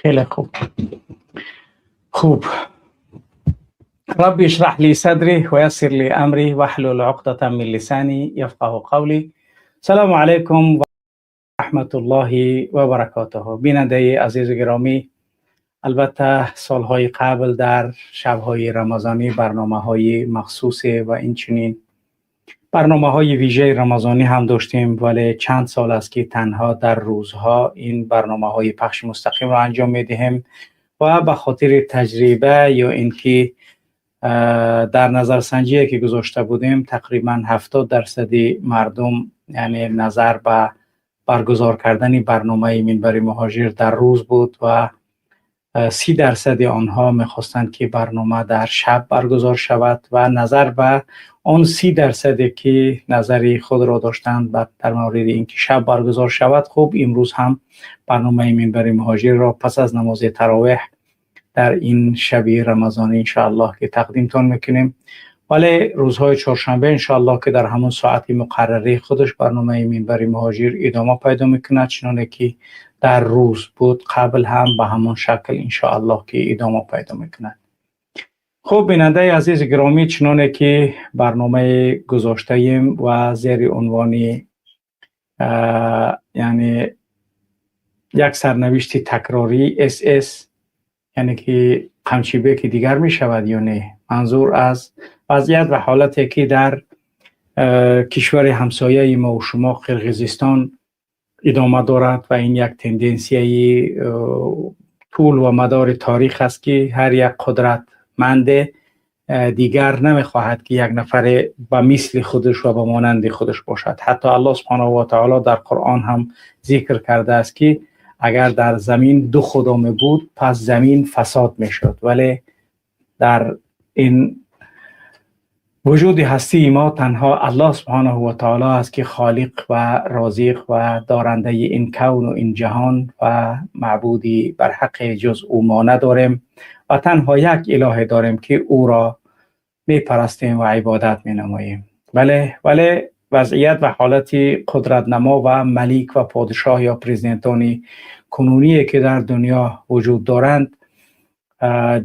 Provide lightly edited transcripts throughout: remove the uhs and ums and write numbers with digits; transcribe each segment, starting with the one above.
خیلی خوب. خوب، رب اشرح لي صدري ويسر لي أمري واحلل عقدة من لساني يفقه قولي. سلام علیکم و رحمت الله و برکاته. بیننده عزیز و گرامی، البته سالهای قبل در شبهای رمضانی برنامه های مخصوص و اینچنین برنامه های ویژه رمضانی هم داشتیم، ولی چند سال است که تنها در روزها این برنامه های پخش مستقیم را انجام می دهیم و به خاطر تجربه یا اینکه در نظرسنجی که گذاشته بودیم تقریبا 70% مردم یعنی نظر به برگزار کردن برنامه منبر مهاجر در روز بود و 30% آنها میخواستند که برنامه در شب برگزار شود و نظر به آن 30% که نظر خود را داشتند در مورد اینکه شب برگزار شود، خب امروز هم برنامه منبر مهاجر را پس از نماز تراویح در این شب رمضانی انشاءالله که تقدیمتان میکنیم. ولی روزهای چهارشنبه انشاءالله که در همون ساعت مقرره خودش برنامه منبر مهاجر ادامه پیدا میکنه، چنانه که در روز بود قبل هم به همون شکل انشاءالله که ادامه پیدا میکنه. خب بیننده عزیز گرامی، چنانه که برنامه گذاشته ایم و زیر عنوان یعنی یک سرنوشت تکراری SS، یعنی که قمچیبک دیگر می شود یا نه، منظور از وضعیت و حالتی که در کشور همسایه ما و شما قرقیزستان ادامه دارد و این یک تندنسیه طول و مدار تاریخ است که هر یک قدرتمند دیگر نمیخواهد که یک نفر به مثل خودش و به مانند خودش باشد. حتی الله سبحانه و تعالی در قرآن هم ذکر کرده است که اگر در زمین دو خدا می بود پس زمین فساد می شد، ولی در این وجود هستی ما تنها الله سبحانه و تعالی است که خالق و رازق و دارنده این کون و این جهان و معبودی بر حق جز او ما نداریم و تنها یک اله داریم که او را می پرستیم و عبادت می نماییم. ولی وضعیت و حالت قدرت نما و ملیک و پادشاه یا پرزیدنتان کنونی که در دنیا وجود دارند،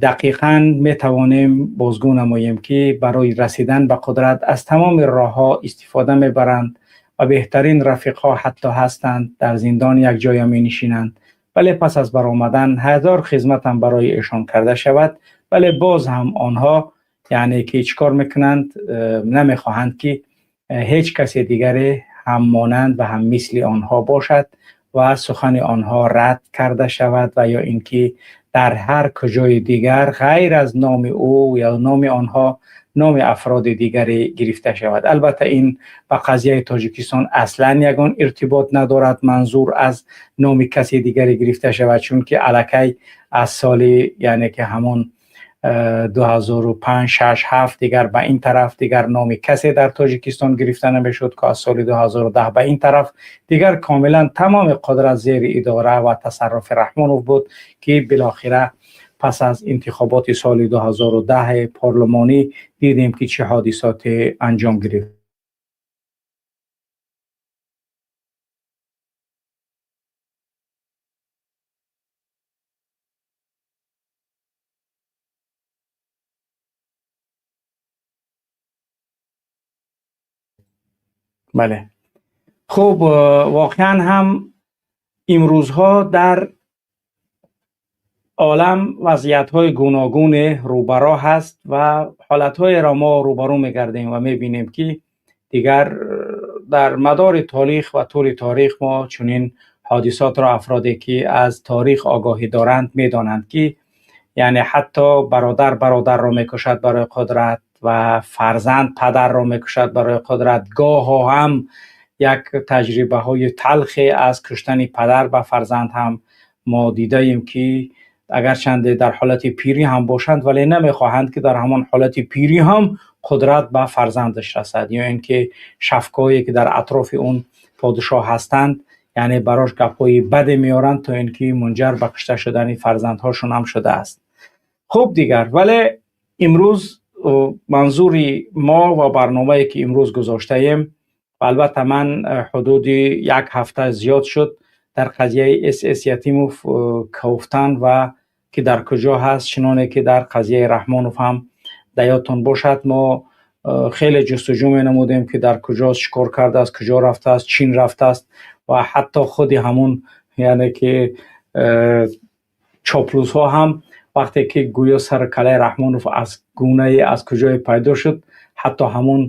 دقیقا می توانیم بازگو نماییم که برای رسیدن به قدرت از تمام راه ها استفاده می برند و بهترین رفیق ها حتی هستند، در زندان یک جای می نشینند، ولی پس از برآمدن هزار خدمت هم برای ایشان کرده شود، ولی باز هم آنها یعنی که چیکار میکنند؟ نمیخواهند که هیچ کسی دیگری هم مانند و هم مثل آنها باشد و سخن آنها رد کرده شود و یا اینکه در هر کجای دیگر غیر از نام او یا نام آنها نام افراد دیگری گرفته شود. البته این با قضیه تاجیکستان اصلا یگان ارتباط ندارد، منظور از نام کسی دیگری گرفته شود، چون که الکی از سال یعنی که همون 2005 6 7 دیگر به این طرف دیگر نام کسی در تاجیکستان گرفته نمیشد که از سال 2010 به این طرف دیگر کاملا تمام قدرت زیر اداره و تصرف رحمانوف بود که بالاخره پس از انتخابات سال 2010 پارلمانی دیدیم که چه حادثات انجام گرفت. بله، خب واقعا هم امروزها در عالم وضعیت های گوناگون روبرا هست و حالت های را ما روبرو میگردیم و میبینیم که دیگر در مدار تاریخ و طول تاریخ ما چنین حادثات را افرادی که از تاریخ آگاهی دارند میدانند که یعنی حتی برادر برادر را میکشد برای قدرت و فرزند پدر را میکشد برای قدرت. گاه هم یک تجربه های تلخ از کشتن پدر به فرزند هم ما دیده ایم که اگر چند در حالت پیری هم باشند ولی نمیخواهند که در همان حالت پیری هم قدرت به فرزندش رسد، یا اینکه شفکایی که در اطراف اون پادشاه هستند یعنی براش گپای بد میارند تا اینکه منجر به کشته شدن فرزندهاشون هم شده است. خب دیگر ولی امروز منظوری ما و برنامه‌ای که امروز گذاشته ایم، و البته من حدود یک هفته زیاد شد Дар қазияи СС Ятимов кофтан ва ки дар куҷо ҳаст, чуноне ки дар қазияи Раҳмонов ҳам дар ёдтон бошад, мо хеле ҷустуҷӯ менамудем, ки дар куҷост, чӣ кор кардааст, куҷо рафтааст, Чин рафтааст ва ҳатто худи ҳамун, яъне ки чоплусҳо ҳам, вақте ки гӯё сари калаи Раҳмонов аз гунае аз куҷое пайдо шуд, ҳатто ҳамун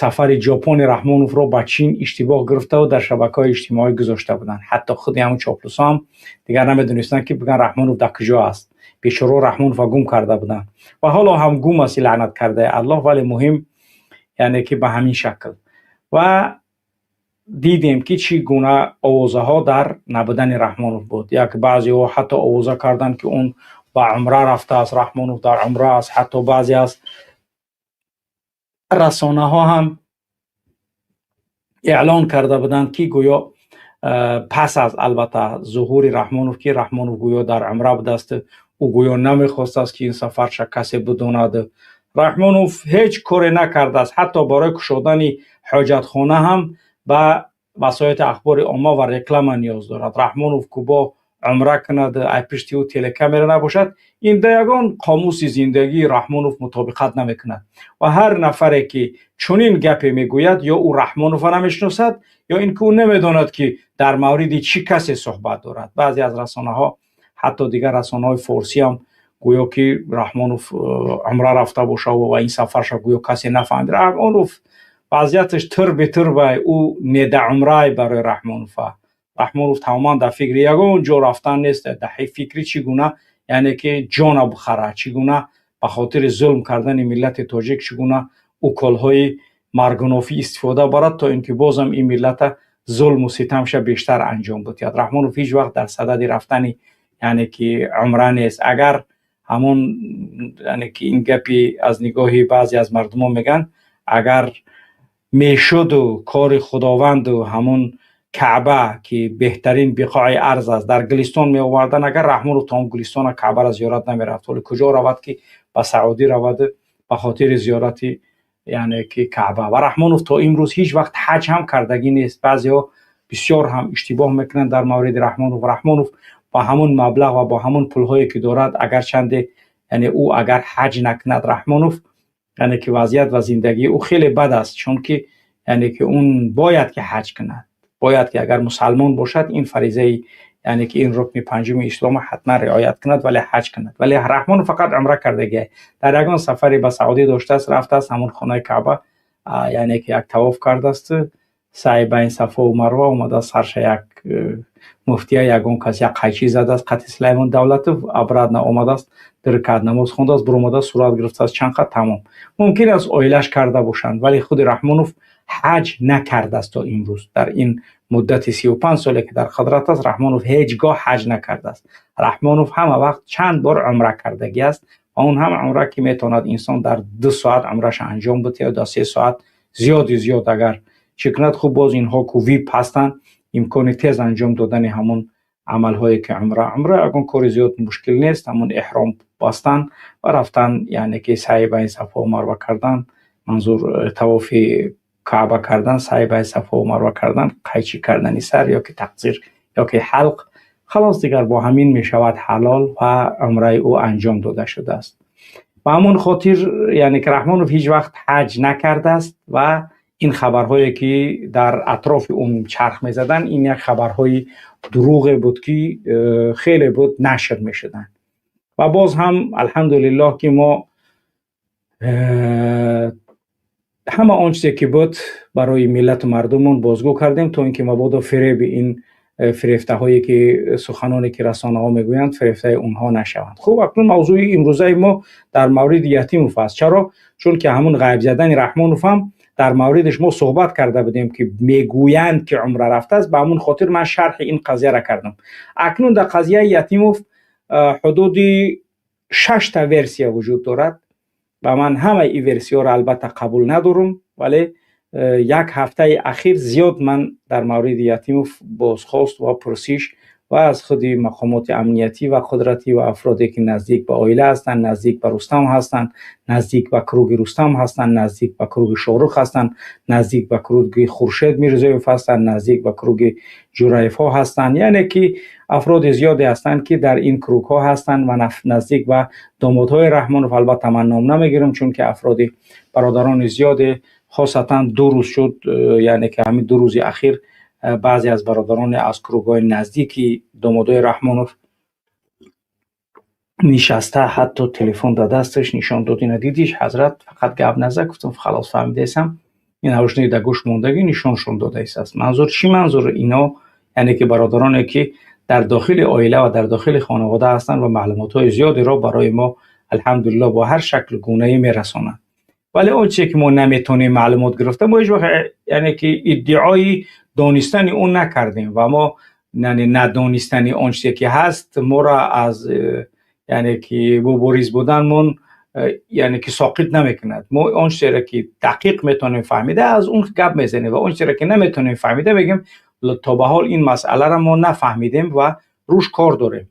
сафари Ҷопони Раҳмоновро ба Чин иштибоҳ гирифтаву дар шабакаҳои иҷтимоӣ гузошта буданд. Ҳатто худи ҳамун чоплусҳо ҳам дигар намедонистанд, ки бигӯянд Раҳмонов дар куҷо аст. Бечорао Раҳмоновро гум карда буданд ва ҳоло ҳам гум аст, лаънат кардаи Аллоҳ. Вале муҳим, яъне ки ба ҳамин шакл ва дидем, ки чӣ гуна овозаҳо дар набудани Раҳмонов буд. Як баъзеҳо ҳатто овоза карданд, ки он ба умра рафтааст, Раҳмонов дар умра аст. Ҳатто баъзе аз расонаҳо ҳам эълон карда буданд, ки гӯё пас аз, албатта, зуҳури Раҳмонов, ки Раҳмонов гӯё дар умра будааст, ӯ гӯё намехостааст, ки ин сафарша касе бидонад. Раҳмонов ҳеҷ коре накардааст, ҳатто барои кушодани ҳоҷатхона ҳам ба васоити ахбори омма ва реклама ниёз дорад. Раҳмонов кубо умра кунад, ай пишти ӯ телекамера набошад, ин да ягон қомуси зиндагии Раҳмонов мутобиқат намекунад. Ва ҳар нафаре ки чунин гапе мегӯяд, ё ӯ Раҳмонова намешиносад, ё ин ки ӯ намедонад, ки дар мавриди чӣ касе суҳбат дорад. Баъзе аз расонаҳо, ҳатто дигар расонаҳои форсиам, гӯё ки Раҳмонов умра рафта боша ва ин сафарша гӯё касе нафаҳмид. Раҳмонов вазъияташ тир бетир бай, ӯ недаумрай барои Раҳмонова. Раҳмонов тамоман дар фикри ягон ҷо рафтан нест, дар фикри чӣ гуна, яъне ки ҷона бихара, чӣ гуна ба хотири зулм кардани миллати тоҷик, чӣ гуна уколҳои маргунофӣ истифода барад, то ин ки бозам ин миллата зулму ситамша бештар анҷом бидиҳад. Раҳмонов ҳеҷ вақт дар садади рафтани, яъне ки умра нест. Агар ҳамон, яъне ки ин гапи аз нигоҳи баъзе аз мардумон мегӯянд, агар мешуду кори Худованду ҳамун Каъба, ки беҳтарин биқои арз аст, дар Гулистон меовардан, агар Раҳмонов то он Гулистона Каъбаро зиёрат намерафт. Ҳоле куҷо равад, ки ба Саудӣ равад ба хотири зиёрати, яъне ки Каъба? Ва Раҳмонов то имрӯз ҳеҷ вақт ҳаҷ ҳам кардагӣ нест. Баъзеҳо бисёр ҳам иштибоҳ мекунанд дар мавриди Раҳмонов. Раҳмонов ба ҳамун маблағ ва бо ҳамун пулҳое ки дорад, агарчанде, яъне ӯ агар ҳаҷ накунад, Раҳмонов, яъне ки вазъият ва зиндагии ӯ хеле бад аст, чунки, яъне ки он бояд ки ҳаҷ кунад, бояд ки агар мусалмон бошад, ин фаризаи, яъне ки ин рукни панҷуми ислома ҳатман риоят кунад, вале ҳаҷ кунад. Вале Раҳмонов фақат умра кардагиай. Дар ягон сафаре ба Саудӣ доштааст, рафтааст ҳамун хонаи Каъба, яъне ки як тавоф кардааст, саъй байна Сафову Марва, омадааст, сарша як муфтия, ягон кас як қайчӣ задааст қати Сулаймон Давлатов, обратно омадааст, ду ракат намоз хондааст, биромадааст, сурат гирифтааст чанд қад, тамом. Мумкин аст оилаш карда бошанд, вале худи Раҳмонов ҳаҷ накардааст то имрӯз. Дар ин муддати 35 соле ки дар қудрат аст, Раҳмонов ҳеҷ гоҳ ҳаҷ накардааст. Раҳмонов ҳама вақт чанд бор умра кардагӣ аст ва он ҳам умра, ки метавонад инсон дар 2 соат умраша анҷом бидиҳад, ё 3 соат зиёди зиёд агар чӣ кунад. Хуб, боз инҳо ку VIP ҳастанд, имкони тез анҷом додани ҳамон амалҳое ки умра ягон кори зиёд мушкил нест. Ҳамон эҳром бастан ва рафтан, яъне ки саъй байна Сафову Марва кардан, манзур тавофи Каъба кардан, саъй байна Сафову Марва кардан, қайчӣ кардани сар ё ки тақсир ё ки ҳалқ, халос, дигар бо ҳамин мешавад ҳалол ва умраи ӯ анҷом дода шудааст. Ба ҳамон хотир, яъне ки Раҳмонов ҳеҷ вақт ҳаҷ накардааст ва ин хабарҳое ки дар атрофи он чарх мезаданд, ин як хабарҳои дурӯғе буд, ки хеле буд нашр мешуданд. Ва боз ҳам, алҳамдулиллоҳ, ки мо ҳама он чизе ки буд барои миллату мардумон бозгӯ кардем, то ин ки мабодо фиреби ин фирефтаҳое ки суханоне ки расонаҳо мегӯянд, фирефтаи онҳо нашаванд. Хуб, акнун мавзӯи имрӯзаи мо дар мавриди Ятимов аст. Чаро? Чунки ҳамун ғайб задани Раҳмонов ҳам дар мавридаш мо суҳбат карда будем, ки мегӯянд ки умра рафтааст. Ба ҳамун хотир ман шарҳи ин қазияра кардам. Акнун дар қазияи Ятимов ҳудуди шашта версия вуҷуд дорад ва ман ҳамаи ин версияҳоро, албатта, қабул надорам, вале як ҳафтаи ахир зиёд ман дар мавриди Ятимов бозхост ва пурсиш و از خود مقامات امنیتی و قدرتی و افرادی که نزدیک به عائله هستند، نزدیک به رستم هستند، نزدیک به کروگ رستم هستند، نزدیک به کروگ شاهرخ هستند، نزدیک به کروگ خورشید میرزایف هستند، نزدیک به کروگ جورایف ها هستند. یعنی که افراد زیادی هستند که در این کروگ ها هستند و نزدیک به دامادهای رحمانوف. البته من نام نمیگیرم چون که افراد برادران زیادی، خاصتا 2 روز شد، یعنی که همین 2 روز اخیر بعضی از برادران از کروگ‌های نزدیکی دامادای رحمانوف نشسته، حتی تلفن در دستش نشان داد: اینا دیدیش حضرت، فقط گپ نزد. گفتم خلاص، فهمیدیسم. این روشنی در گوش موندگی نشانشون داده است. منظور چی؟ منظور اینا یعنی که برادرانی که در داخل عائله و در داخل خانواده هستند و معلومات های زیادی را برای ما الحمدلله با هر شکل گونه ای میرسانند. ولی اون چیزی که ما نمیتونیم معلومات گرفته، ما هیچ وقت یعنی که ادعای دانستن اون نکردیم و ما یعنی ندانستن اون چیزی که هست ما را از یعنی که مبارز بودنمون یعنی که ساقط نمیکند. ما اون چیزی که دقیق میتونیم فهمیده، از اون گپ میزنیم و اون چیزی که نمیتونیم فهمیده، میگیم تا به حال این مسئله را ما نفهمیدیم و روش کار داریم.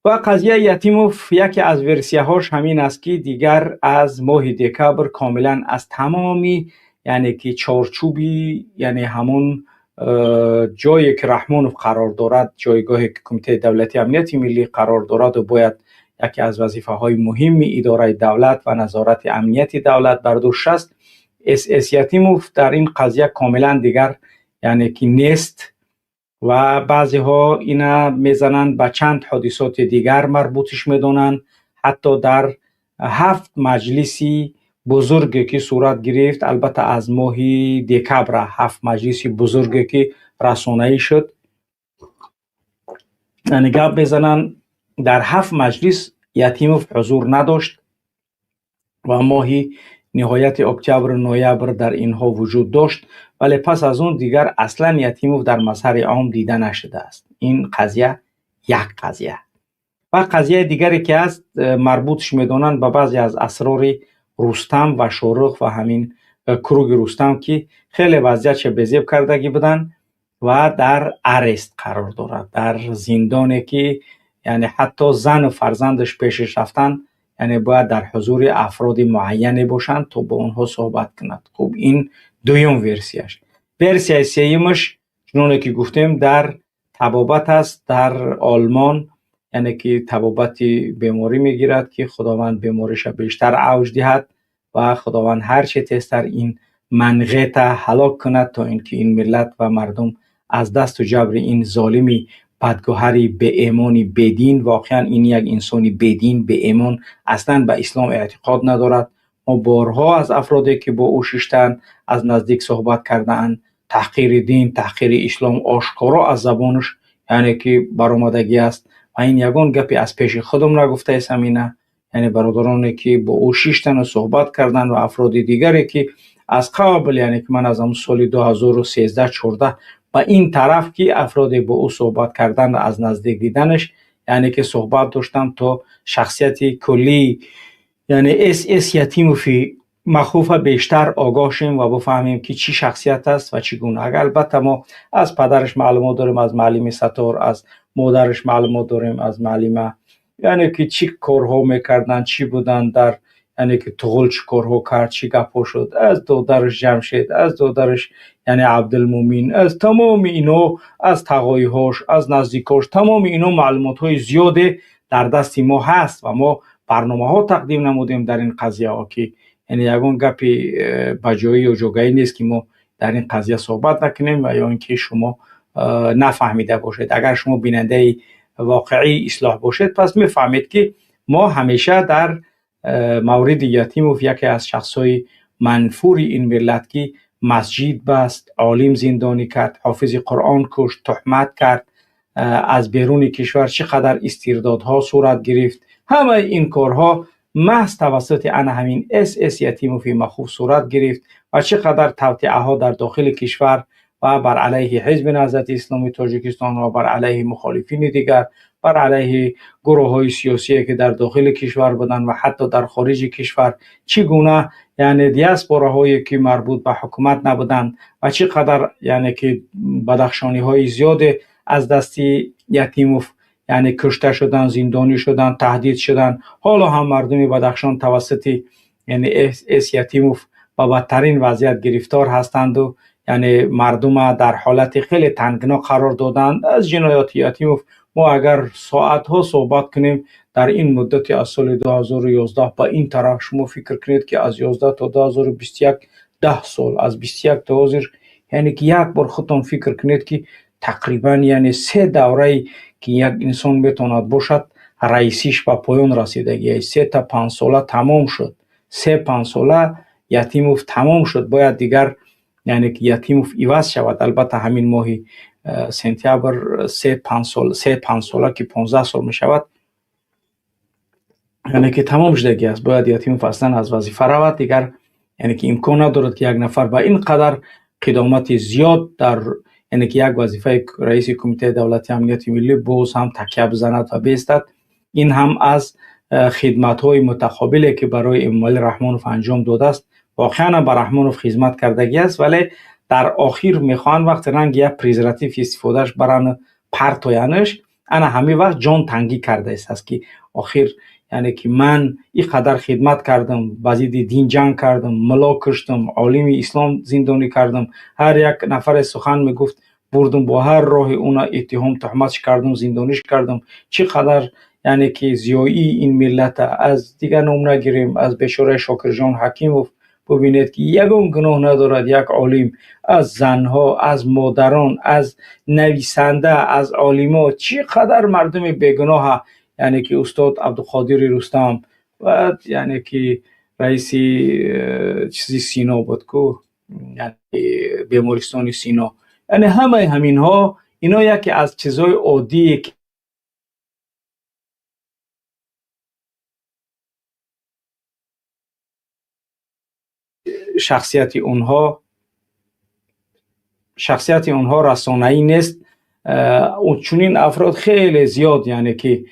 و قضیه یتیموف، یکی از ورسیه هاش همین است که دیگر از ماه دکابر کاملا از تمامی یعنی که چارچوبی، یعنی همون جایی که رحمانوف قرار دارد، جایگاه که کمیته دولتی امنیت ملی قرار دارد و باید یکی از وظیفه های مهم اداره دولت و نظارت امنیت دولت بر دوش است، اس اس یتیموف در این قضیه کاملا دیگر یعنی که نیست. و بعضی ها اینا میزنند به چند حادثات دیگر مربوطش میدونن. حتی در هفت مجلسی بزرگی که صورت گرفت، البته از ماه دکابر، هفت مجلسی بزرگی که رسانه‌ای شد، یعنی گپ بزنن، در هفت مجلس یتیموف حضور نداشت و ماهی نهایت اکتبر و نوامبر در اینها وجود داشت، ولی پس از اون دیگر اصلا یتیموف در مظهر عام دیده نشده است. این قضیه یک قضیه. و قضیه دیگری که است، مربوطش میدونن به بعضی از اسرار رستم و شاهرخ و همین کروگ رستم که خیلی وضعیت بی‌زیب کردگی بودن و در arrest قرار دارد، در زندانی که یعنی حتی زن و فرزندش پیشش رفتن، یعنی باید در حضور افراد معینی باشند تا با اونها صحبت کند. خب، این دویم ورسیش. ورسیای سیمش، چنونه که گفتیم، در طبابت است در آلمان، یعنی که طبابت بیماری میگیرد که خداوند بیماریش بیشتر اوج دهد و خداوند هر چه تیزتر این منغیت هلاک کند تا اینکه این ملت و مردم از دست و جبر این ظالمی بدگوهری به ایمانی بدین. واقعا این یک انسانی بدین به ایمان، اصلا به اسلام اعتقاد ندارد. ما بارها از افرادی که با او ششتن، از نزدیک صحبت کردن، تحقیر دین، تحقیر اسلام آشکارا از زبانش یعنی که برآمدگی است و این یگان گپی از پیش خودم نگفته ایسم. اینه یعنی برادرانی که با او شیشتن و صحبت کردن و افراد دیگری که از قبل، یعنی که من از همون سال 2013 14 و این طرف که افراد با او صحبت کردن و از نزدیک دیدنش، یعنی که صحبت داشتم تا شخصیت کلی یعنی اس اس یتیموفی مخوف بیشتر آگاه شیم و بفهمیم که چی شخصیت است و چگونه. اگر البته ما از پدرش معلومات داریم، از معلم ستار، از مادرش معلومات داریم، از معلمه، یعنی که چی کارها میکردن، چی بودن، در یعنی که تغل چی کارها کرد، چی گپا شد، از دادرش جمشید، از دادرش یعنی عبدالمومین، از تمام اینو، از تقاییهاش، از نزدیکاش، تمام اینو معلومات های زیاده در دست ما هست و ما برنامه ها تقدیم نمودیم در این قضیه ها که یعنی یگان گپی بجایی و جوگایی نیست که ما در این قضیه صحبت نکنیم و یا اینکه شما نفهمیده باشید. اگر شما بیننده واقعی اصلاح باشید، پس میفهمید که ما همیشه در مورد یتیموف، یکی از شخصای منفور این ملت که مسجد بست، عالم زندانی کرد، حافظ قرآن کشت، تهمت کرد، از بیرون کشور چقدر استردادها صورت گرفت، همه این کارها محض توسط انا همین اس اس یتیموفی مخوف صورت گرفت و چقدر توطئه ها در داخل کشور و بر علیه حزب نهضت اسلامی تاجیکستان و بر علیه مخالفین دیگر، بر علیه گروه های سیاسی که در داخل کشور بودند و حتی در خارج کشور، چگونه یعنی دیاسپوراهایی که مربوط به حکومت نبودند و چقدر یعنی که بدخشانی های زیاد аз дасти Ятимов яъне кушта шуданд, зиндонӣ шуданд, таҳдид шуданд. Ҳоло ҳам мардуми Бадахшон тавассути яъне С Ятимов ба бадтарин вазъият гирифтор ҳастанду яъне мардума дар ҳолати хеле тангно қарор доданд. Аз ҷинояти Ятимов мо агар соатҳо суҳбат кунем, дар ин муддати аз соли 2011 ба ин тараф, шумо фикр кунед, ки аз 11 то 2021 10 сол, аз 21 то ҳозир, яъне ки як бор худтон фикр кунед, ки тақрибан яъне се даврае ки як инсон метавонад бошад, раисиш ба поён расидагӣ, сета 5 сола тамом шуд. Се 5 сола Ятимов тамом шуд, бояд дигар яъне ки Ятимов иваз шавад. Албатта, ҳамин моҳи сентябр се 5 сол, се 5 сола ки 15 сол мешавад, яъне ки тамом шудагӣ аст. Бояд Ятимов аслан аз вазифа равад дигар, яъне ки имкон надорад, ки як нафар ба ин қадар қидомати зиёд дар яъне ки як вазифаи раиси Кумитаи давлати амнияти миллӣ боз ҳам такя бизанад ва беистад. Ин ҳам аз хидматҳои мутақобиле, ки барои Эмомалӣ Раҳмонов анҷом додааст. Воқеан ба Раҳмонов хизмат кардагӣ аст, вале дар охир мехоҳанд вақте ранги як презерватив истифодааш баранд, партоянаш. Ана ҳамин вақт ҷон тангӣ кардааст, ки охир яъне ки ман ин қадар хидмат кардам, ба зидди дин ҷанг кардам, мулло куштам, олими ислом зиндонӣ кардам, ҳар як нафаре сухан мегуфт, бурдум, бо ҳар роҳи уна иттиҳом, туҳматш кардам, зиндониш кардам. Чӣ қадар яъне ки зиёии ин миллата, аз дигар ном нагирем, аз бечораи Шокирҷон Ҳакимов бубинед, ки ягон гуноҳ надорад, як олим, аз занҳо, аз модарон, аз нависанда, аз олимо, чӣ қадар мардуми бегуноҳа, яъне ки устод Абдуқодири Рустам ва яъне ки раиси чизи Сино буд ку, бемористони Сино, яъне ҳамаи ҳаминҳо, ино яке аз чизҳои оддие, ки шахсияти онҳо расонаӣ нест. Чунин афрод хеле зиёд, яъне ки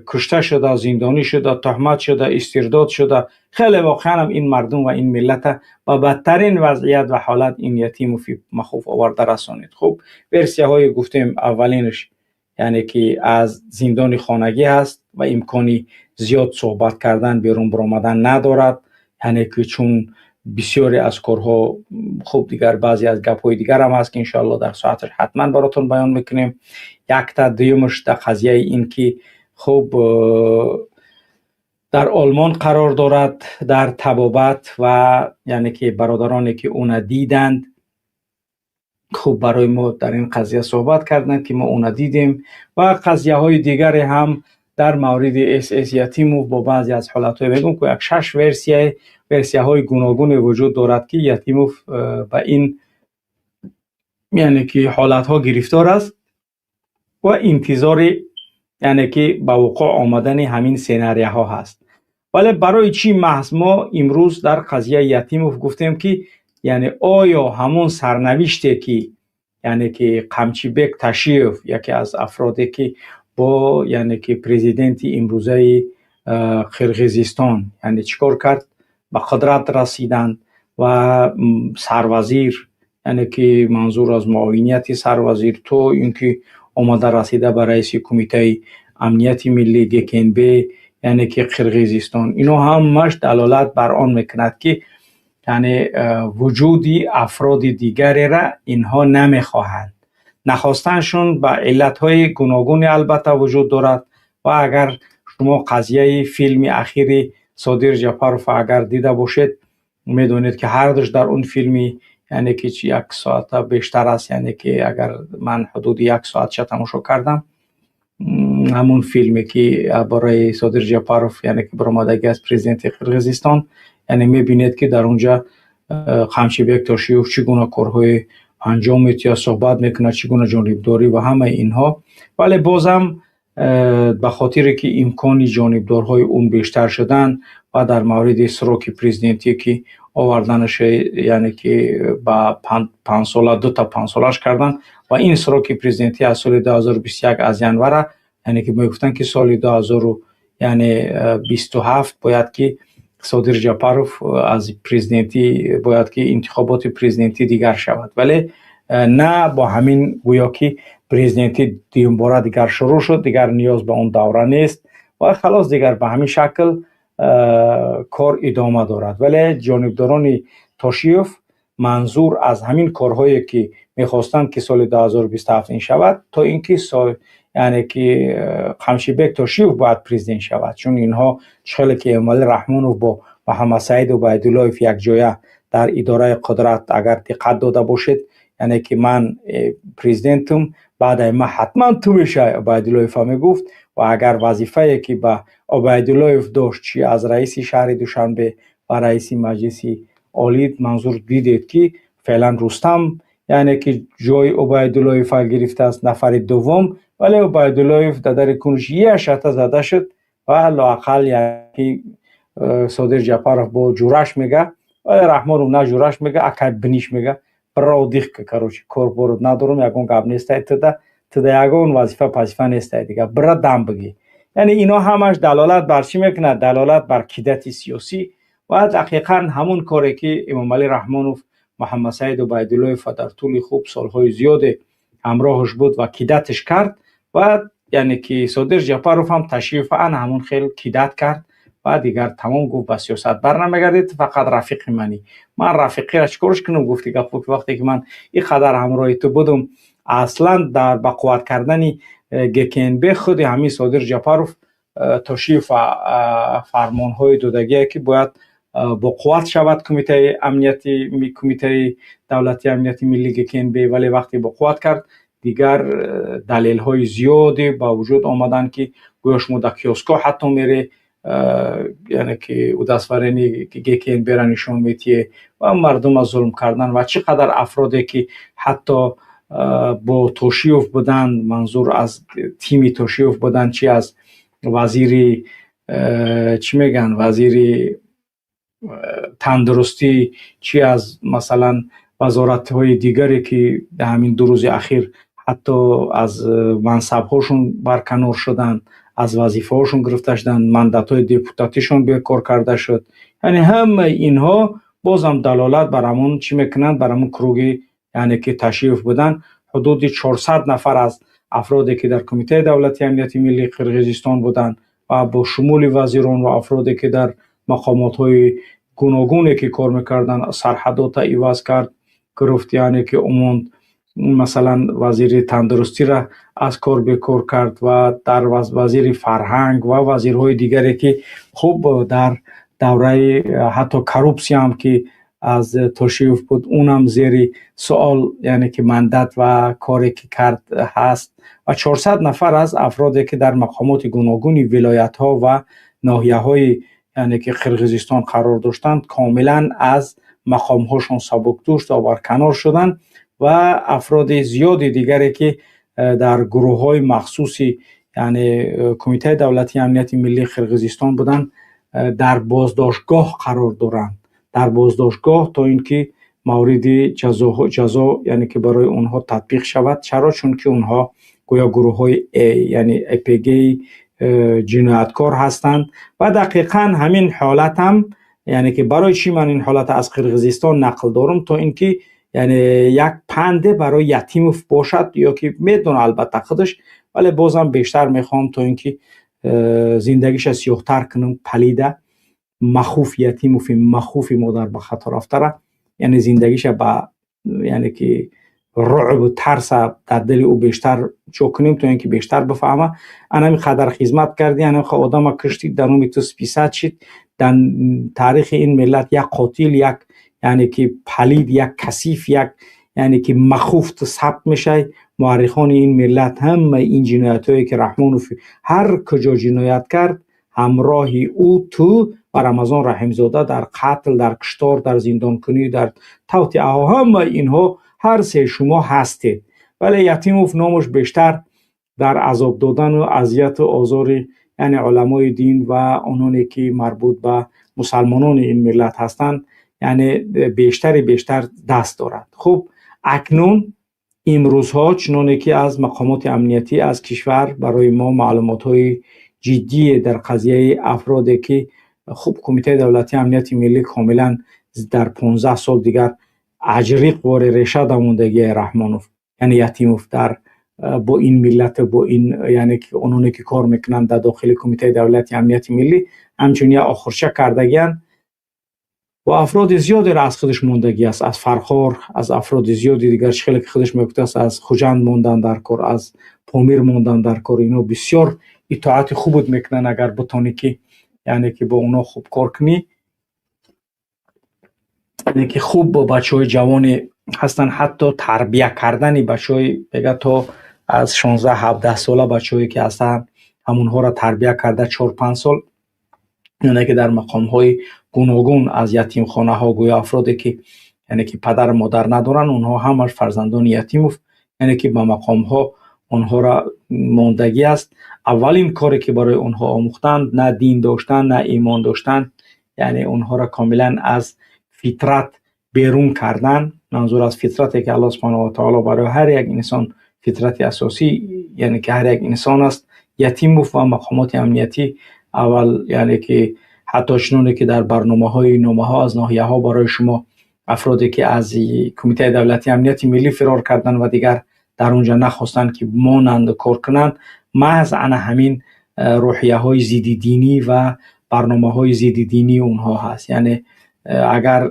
кушта шуда, зиндонӣ шуда, туҳмат шуда, истирдод шуда. Хеле воқеанам ин мардум ва ин миллата ба бадтарин вазъият ва ҳолат ин Ятимови махуф оварда расонид. Хуб, версияҳое гуфтем. Аввалинаш, яъне ки аз зиндони хонагӣ ҳаст ва имкони зиёд суҳбат кардан, берун баромадан надорад, яъне ки чун бисёре аз корҳо. Хуб, дигар баъзе аз гапҳои дигарам ҳаст, ки иншоалло дар соаташ ҳатман баротон баён мекунем. Якта дуюмаш дар қазияи ин ки хуб, дар Олмон қарор дорад дар табобат ва яъне ки бародароне, ки уна диданд, хуб, барои мо дар ин қазия суҳбат карданд, ки мо уна дидем, ва қазияҳои дигаре ҳам дар мавриди С. Ятимов бо баъзе аз ҳолатҳое. Мегӯм, ки як шаш версияҳои гуногуне вуҷуд дорад, ки Ятимов ба ин яъне ки ҳолатҳо гирифтор аст ва интизори яъне ки ба вуқӯъ омадани ҳамин сенарияҳо ҳаст. Вале барои чӣ маҳз мо имрӯз дар қазияи Ятимов гуфтем, ки яъне оё ҳамон сарнавиште, ки яъне ки Қамчибек Ташиев, яке аз афроде, ки бо яъне ки президенти имрӯзаи Қирғизистон яъне чӣ кор кард, ба қудрат расиданд ва сарвазир, яъне ки манзур аз муовинияти сарвазир то ин ки омада расида ба раиси Кумитаи амнияти миллӣ, ГКНБ, яъне ки Қирғизистон, ино ҳамаш далолат бар он мекунад, ки яъне вуҷуди афроди дигарера инҳо намехоҳанд. Нахостаншон ба иллатҳои гуногуне албатта вуҷуд дорад. Ва агар шумо қазияи филми ахири Содир Ҷапаров агар дида бошед, медонед, ки ҳардуш дар он филми, яъне ки як соата бештар аст, яъне ки агар ман ҳудуди як соатша тамошо кардам, ҳамун филме, ки барои Содир Ҷапаров, яъне ки баромадагӣ аз президенти Қирғизистон, яъне мебинед, ки дар онҷа Қамчибек Тошиев чӣ гуна корҳои анҷом медиҳад, суҳбат мекунад, чӣ гуна ҷонибдорӣ ва ҳамаи инҳо. Вале бозам ба хотире ки имкони ҷонибдорҳои ӯ бештар шудан ва дар мавриди сроки президентӣ, ки оварданаш, яъне ки ба 5 сола, дута 5 солаш кардан ва ин сроки президентӣ аз соли 2021 аз январа, яъне ки мегуфтанд, ки соли дуҳазору яъне 27 бояд ки Содир Ҷапаров аз президентӣ, бояд ки интихоботи президентӣ дигар шавад, вале на бо ҳамин гӯё ки Президентӣ дуюмбора дигар шурӯъ шуд, дигар ниёз ба он давра нест ва халос, дигар ба ҳамин шакл кор идома дорад. Вале ҷонибдорони Тошиев манзур аз ҳамин корҳое, ки мехостанд, ки соли 2027 ин шавад, то ин ки, яъне ки Қамшибек Тошиев бояд президент шавад, чун инҳо хеле ки Эмомалӣ Раҳмонов бо Муҳаммадсаид Убайдуллоев якҷоя дар идораи қудрат, агар диққат дода бошед, яъне ки ман президентум, баъдаи ман ҳатман ту мешавӣ, Убайдуллоева мегуфт. Ва агар вазифае, ки ба Убайдуллоев дошт, чи аз раиси шаҳри Душанбе ва раиси Маҷлиси Олӣ, манзур дидед, ки феълан Рустам, яъне ки ҷои Убайдуллоева гирифтааст, нафари дуввум. Вале Убайдуллоев дар дари кунш як шата зада шуд ва лоақал ки Содир Ҷапаров бо ҷураш мега, вале Раҳмонов на ҷураш мега, акай биниш мега, биродих, короче, кор борот надорум, ягон гап нестай туда, туда ягон вазифа пазифа нестай, дига бира дам бигӣ. Яъне ино ҳамаш далолат бар чӣ мекунад? Далолат бар кидати сиёсӣ ва дақиқан ҳамун коре, ки Эмомалӣ Раҳмонов Муҳаммадсаид Убайдуллоева дар тӯли хуб солҳои зиёде ҳамроҳаш буд ва кидаташ кард. Ва яъне ки Содир Ҷапаров ҳам Ташиев ана ҳамун хел кидат кард ва дигар тамом, гуфт, ба сиёсат бар намегардед, фақат рафиқи манӣ. Ман рафиқиро чӣ корш кунам, гуфти гапо, ки вақте ки ман ин қадар ҳамроҳи ту будум, аслан дар ба қувват кардани ГКНБ худи ҳамин Содир Ҷапаров Тошиев фармонҳои додагие, ки бояд боқувват шавад кумитаи амнияти, Кумитаи давлатии амнияти миллӣ, ГКНБ. Вале вақте боқувват кард, дигар далелҳои зиёде ба вуҷуд омаданд, ки гӯё шумо дар киоскҳо ҳатто мере, яъне ки удостоверение ГКНБ-ра нишон метиҳе ва мардума зулм кардан. Ва чӣ қадар афроде, ки ҳатто бо Тошиев буданд, манзур аз тими Тошиев буданд, чи аз вазири, чӣ мегӯянд, вазири тандурустӣ, чи аз, масалан, вазоратҳои дигаре, ки дар ҳамин 2 рӯзи ахир ҳатто аз мансабҳошон барканор шуданд, аз вазифаҳошон гирифта шуданд, мандатҳои депутатишон бекор карда шуд, яъне ҳамаи инҳо бозам далолат бар ҳамон чӣ мекунанд? Бар ҳамон круги, яъне ки Ташиев буданд. Ҳудуди 400 нафар аз афроде, ки дар Кумитаи давлатии амнияти миллии Қирғизистон буданд ва бо шумули вазирон ва афроде, ки дар мақомотҳои гуногуне ки кор мекарданд, сарҳадота иваз кард, гирифт, яъне ки умонд, масалан, вазири тандурустиро аз кор бекор кард ва дар вазири фарҳанг ва вазирҳои дигаре, ки хуб дар давраи ҳатто коррупсияам, ки аз Тошиев буд, унам зери суол, яъне ки мандат ва коре, ки кард, ҳаст. Ва 400 нафар аз афроде, ки дар мақомоти гуногуни вилоятҳо ва ноҳияҳои, яъне ки Қирғизистон қарор доштанд, комилан аз мақомҳошон сабукдӯш ва барканор шуданд. Ва афроди зиёди дигаре, ки дар гурӯҳҳои махсуси, яъне Кумитаи давлатии амнияти миллии Қирғизистон буданд, дар боздоштгоҳ қарор доранд, дар боздоштгоҳ, то ин ки мавриди ҷазо, яъне ки барои онҳо татбиқ шавад. Чаро? Чунки онҳо гӯё гурӯҳҳои, яъне ОПГ ҷинояткор ҳастанд. Ва дақиқан ҳамин ҳолатам, яъне ки барои чӣ ман ин ҳолата аз Қирғизистон нақл дорам? То ин ки, яъне як панде барои Ятимов бошад, ё ки медона албатта худаш, вале бозам бештар мехоҳам, то ин ки зиндагиша сиёҳтар кунам. Палида махуф, Ятимови махуфи модар ба хато рафтара, яъне зиндагиша ба, яъне ки руъбу тарса дар дили ӯ бештар ҷо кунем, то ин ки бештар бифаҳма. Анами қадар хизмат кардӣ, анами одама киштӣ, дар номи ту списать шид, дар таърихи ин миллат як қотил, як, яъне ки палид, як касиф, як, яъне ки махуф ту сабт мешавӣ. Муаррихони ин миллат ҳамаи ин ҷиноятҳое, ки Раҳмонов ҳар куҷо ҷиноят кард, ҳамроҳи ӯ ту ва Рамазон Раҳимзода дар қатл, дар куштор, дар зиндонкунӣ, дар тавтиаҳо, ҳамаи инҳо ҳар се шумо ҳастед. Вале Ятимов номаш бештар дар азоб додану азияту озори, яъне уламои дин ва ононе, ки марбут ба мусалмонони ин миллат ҳастанд, яъне бештари бештар даст дорад. Хуб, акнун имрӯзҳо, чуноне ки аз мақомоти амниятӣ аз кишвар барои мо маълумотҳои ҷиддие дар қазияи афроде, ки хуб Кумитаи давлатии амнияти миллӣ комилан дар 15 сол дигар аҷриқ воре реша давондагии Раҳмонов, яъне Ятимов дар бо ин миллат, бо ин, яъне ки ононе ки кор мекунанд дар дохили Кумитаи давлати амнияти миллӣ, ҳамчун як охурча кардагианд ва афроди зиёдеро аз худаш мондагӣ аст, аз Фархор, аз афроди зиёди дигар, чӣ хеле ки худаш мегуфтааст, аз Хуҷанд мондан дар кор, аз Помир мондан дар кор. Ино бисёр итоати хубат мекунанд, агар битонӣ ки, яъне ки бо онҳо хуб кор кунӣ. Яъне ки хуб бо бачаҳои ҷавоне ҳастанд, ҳатто тарбия кардани бачаҳои, мега, то аз 16-17 сола бачаҳое ки ҳастанд, ҳамонҳоро тарбия карда 4-5 сол, яъне ки дар мақомҳои гуногун, аз ятимхонаҳо, гӯё афроде ки, яъне ки падару модар надоранд, онҳо ҳамаш фарзандони Ятимов, яъне ки ба мақомҳо онҳоро мондагӣ аст. Аввалин коре ки барои онҳо омӯхтанд, на дин доштан, на имон доштан, яъне онҳоро комилан аз фитрат берун кардан. Манзур аз фитрате ки Аллоҳ субҳонаҳу ва таоло барои ҳар як инсон фитрати асосӣ, яъне ки ҳар як инсон аст. Ятимов ва мақомоти амниятӣ аввал, яъне ки ҳатто чуноне ки дар барномаҳои номаҳо аз ноҳияҳо барои шумо, афроде ки аз Кумитаи давлати амнияти миллӣ фирор карданд ва дигар дар онҷа нахостанд ки монанду кор кунанд, маҳз ана ҳамин рӯҳияҳои зиддидинӣ ва барномаҳои зиддидинии онҳо ҳаст. Яъне агар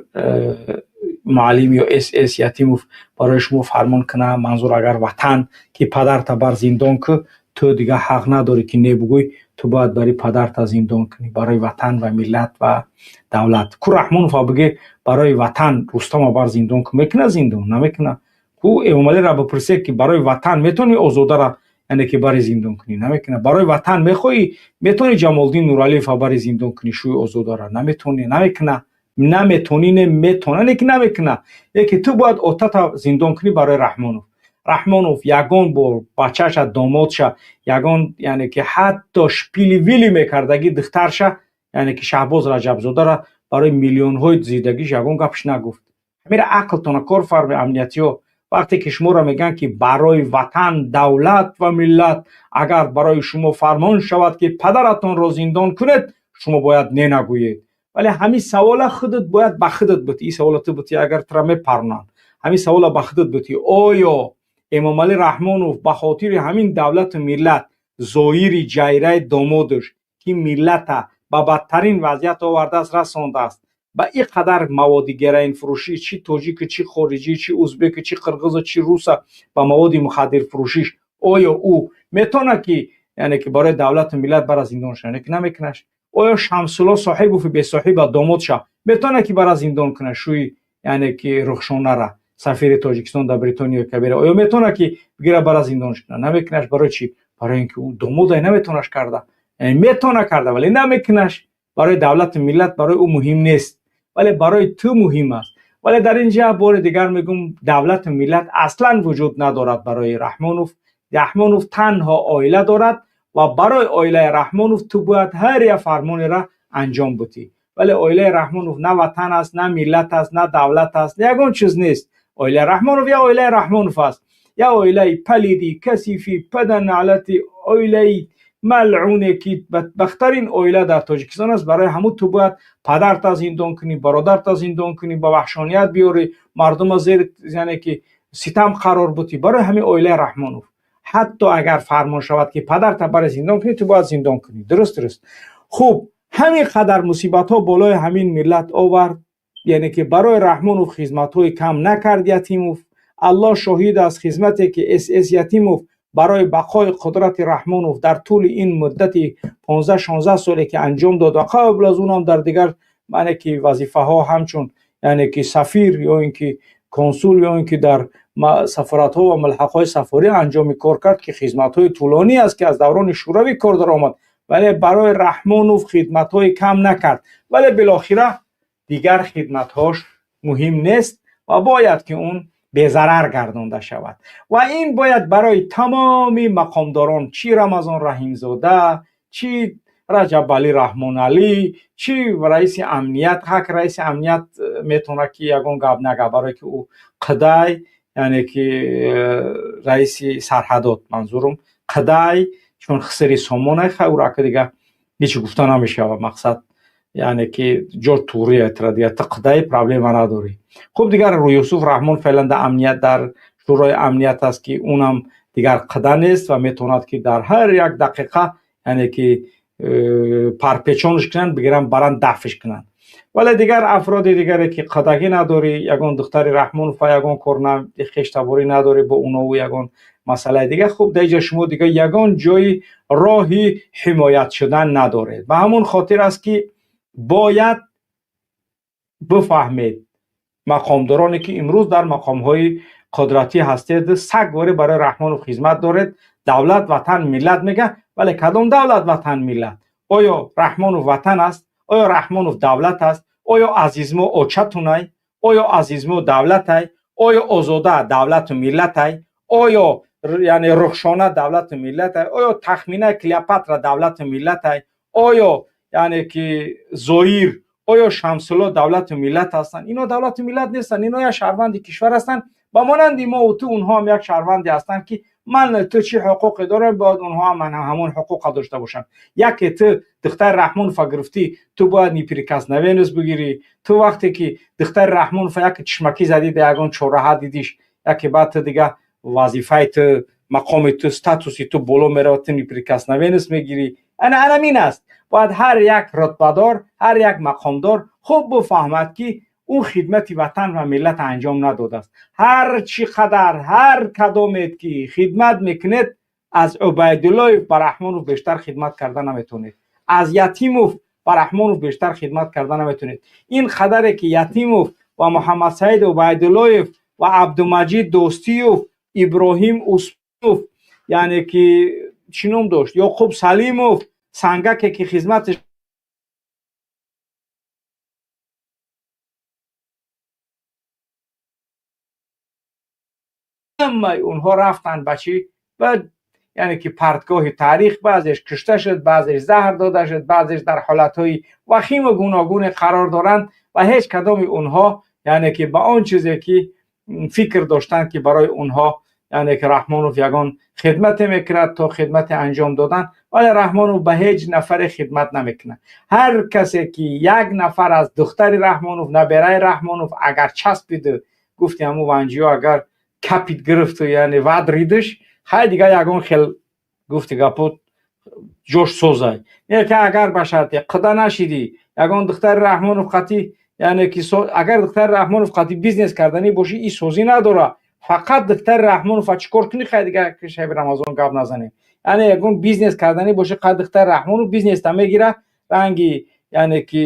муаллим ё СС Ятимов барои шумо фармон кунад, манзур агар ватан, ки падарта бар зиндон ку, ту дигар ҳақ надорӣ ки не бугӯй. Ту бояд барои падарта зиндон кунӣ, барои ватан ва миллат ва давлат. Ку Раҳмонова бигӯ, барои ватан Рустама бар зиндон ку, мекунад зиндон? Намекунад. Ку Эмомалиро бипурсед ки барои ватан метавонӣ Озодара, яъне ки бари зиндон кунӣ? Намекунад. Барои ватан мехоҳӣ, метавонӣ Ҷамолиддин Нуралиева бари зиндон кунӣ, шӯи Озодара? Наметавонӣ, намекунад. Наметонӣ, не, метавона, не ки намекунад. Яке ту бояд отата зиндон кунӣ барои Раҳмонов. Раҳмонов ягон бор бачаша, домодша, ягон, яъне ки ҳатто шпили вили мекардагӣ духтарша, яъне ки Шаҳбоз Раҷабзодара, барои миллионҳои зиндагиш ягон гапш нагуфт. Ҳамира ақлтона кор фарме, амниятиҳо. Вақте ки шуморо мегӯянд ки барои ватан, давлат ва миллат агар барои шумо фармон шавад ки падаратонро зиндон кунед, шумо бояд не нагӯед. Вале ҳамин савола худат бояд ба худат бутӣ. Ин савола ту бутӣ, агар тура мепарнанд, ҳамин савола ба худат бутӣ: оё Эмомалӣ Раҳмонов ба хотири ҳамин давлату миллат Зоири ҷайраи домодаш, ки миллата ба бадтарин вазъият овардааст, расондааст, ба ин қадар маводи героинфурӯшӣ, чӣ тоҷику, чӣ хориҷӣ, чӣ узбеку, чӣ қирғизу, чӣ руса, ба маводи мухаддирфурӯшиш, оё ӯ метавонад ки, яъне ки барои давлату миллат бара зиндон шавад, яъне ки намекунаш? Оё Шамсулло Соҳибови бесоҳиба, домодша, метавонад ки бара зиндон кунад шӯи, яъне ки Рухшонара, сафири Тоҷикистон дар Бритониёи Кабира? Оё метавонад ки бигира, бара зиндонш кунад? Намекунаш. Барои чӣ? Барои ин ки ӯ домодай, наметавонаш карда. Метавона карда, вале намекунаш. Барои давлату миллат барои ӯ муҳим нест, вале барои ту муҳим аст. Вале дар ин ҷа бори дигар мегӯм, давлату миллат аслан вуҷуд надорад барои Раҳмонов. Раҳмонов танҳо оила дорад ва барои оилаи Раҳмонов ту бояд ҳар як фармонеро анҷом бутӣ. Вале оилаи Раҳмонов на ватан аст, на миллат аст, на давлат аст, ягон чиз нест. Оилаи Раҳмонов як оилаи Раҳмонов аст, як оилаи палиди, касифи, паданалати, оилаи малъуне ки бадбахттарин оила дар Тоҷикистон аст. Барои ҳамун ту бояд падарта зиндон кунӣ, бародарта зиндон кунӣ, ба ваҳшоният биёрӣ мардума, зери, яъне ки ситам қарор бутӣ. Барои ҳамин оилаи Раҳмонов, ҳатто агар фармон шавад ки падарта бари зиндон кунӣ, ту бояд зиндон кунӣ. Дуруст. Хуб, ҳамин қадар мусибатҳо болои ҳамин миллат овард, яъне ки барои Раҳмонов хизматҳои кам накард Ятимов. Аллоҳ шоҳид аст, хизмате ки СС Ятимов барои бақои қудрати Раҳмонов дар тӯли ин муддати 15-16 соле ки анҷом дод ва қабл аз унам дар дигар, яъне ки вазифаҳо, ҳамчун, яъне ки сафир ё ин ки консул ё ин ки дар сафоратҳо ва мулҳақҳои сафорӣ анҷоми кор кард, ки хизматҳои тӯлонӣ аст, ки аз даврони Шӯравӣ кор даромад, вале барои Раҳмонов хидматҳои кам накард. Вале билохира дигар хидматҳош муҳим нест ва бояд ки он безарар гардонда шавад. Ва ин бояд барои тамоми мақомдорон, чӣ Рамазон Раҳимзода, чӣ Раҷабалӣ Раҳмоналӣ, чӣ раиси амният. Ҳак, раиси амният метавонад ки ягон гап нага, барое ки ӯ қидай, яъне ки раиси сарҳадот, манзурум қидай, чун хисири сомонай, хай, ӯро ака дига ҳеҷ гуфта намешавад. Мақсад, яъне ки ҷо туғрия тра, дига ту қидай, проблема надорӣ. Хуб, дигар Юсуф Раҳмон феълан дар амният, дар Шӯрои амният аст, ки унам Дигар қада нест ва метавонад, ки дар ҳар як дақиқа, яъне ки парпечонш кунанд, бигиранд, баранд, дафш кунанд. Вале дигар афроди дигаре, ки қадагӣ надорӣ, ягон духтари Раҳмонова, ягон кор хештаборӣ надорӣ бо унову ягон масъалаи дигар, хуб, дар инҷа шумо дигар ягон ҷои роҳи ҳимоят шудан надоред. Ба ҳамон хотир аст, ки бояд бифаҳмед, мақомдороне, ки имрӯз дар мақомҳои қудратӣ ҳастед, сагворӣ барои Раҳмонов хизмат доред. Давлат, ватан, миллат мега, вале кадом давлат, ватан, миллат? Оё Раҳмонов ватан аст? Оё Раҳмонов давлат аст? Оё Азизмо очатунай? Оё Азизмо давлатай? Оё Озода давлату миллатай? Оё, яъне, Рухшона давлату миллатай? Оё Тахмина Клеопатра давлату миллатай? Оё, яъне ки, Зоир, оё Шамсулло давлату миллат ҳастанд? Ино давлату миллат нестанд. Ино як шаҳрванди кишвар ҳастанд, ба монанди мо ту. Онҳо ҳам як шаҳрванде ҳастанд, ки ман ту чӣ ҳуқуқе дорем, бояд онҳо ҳам ҳамон ҳуқуқа дошта бошанд. Яке ту духтари Раҳмонова гирифтӣ, ту бояд неприкосновенность бигирӣ. Ту вақте ки духтари Раҳмонова яке чишмакӣ задӣ, да ягон чораҳа дидиш, яке баъд ту дига вазифаи ту, мақоми ту, статуси ту боло меравад, ту неприкосновенность мегирӣ. Ана анамин аст. Бояд ҳар як рутбадор, ҳар як мақомдор хуб бифаҳмад, ки ӯ хидмати ватан ва миллат анҷом надодааст. Ҳар чӣ қадар, ҳар кадомед ки хидмат мекунед, аз Убайдуллоев ба Раҳмонов бештар хидмат карда наметавонед, аз Ятимов ба Раҳмонов бештар хидмат карда наметавонед. Ин қадаре ки Ятимов ва Муҳаммадсаид Убайдуллоев ва Абдумаҷид Дӯстиев, Иброҳим Усмонов, яъне ки чӣ ном дошт, Ёқуб Салимов, сангаке ки хизматаш ҳамаи онҳо рафтанд ба чӣ, ба, яъне ки, партгоҳи таърих. Баъзеш кушта шуд, баъзеш заҳр дода шуд, баъзеш дар ҳолатҳои вахиму гуногуне қарор доранд ва ҳеҷ кадоми онҳо, яъне ки, ба он чизе ки фикр доштанд, ки барои онҳо, яъне ки, Раҳмонов ягон хидмате мекунад, то хидмате анҷом додан, вале Раҳмонов ба ҳеҷ нафаре хидмат намекунад. Ҳар касе ки як нафар аз духтари Раҳмонов, набераи Раҳмонов агар часпиду, гуфти ҳамун ванҷиё, агар капид гирифту, яъне вадридиш, хай, дигар ягон хел, гуфти гапо, ҷош созай. Не ки агар ба шарте қида нашидӣ, ягон духтари Раҳмонов қатӣ, яъне ки, агар духтари Раҳмонов қатӣ бизнес карданӣ бошӣ, и созӣ надора. Фақат духтари Раҳмонова чӣ кор кунӣ, хай, дигар шаби Рамазон гап назанем. Яъне ягон бизнес карданӣ бошӣ, қад духтари Раҳмонов бизнеста мегира, ранги, яъне ки,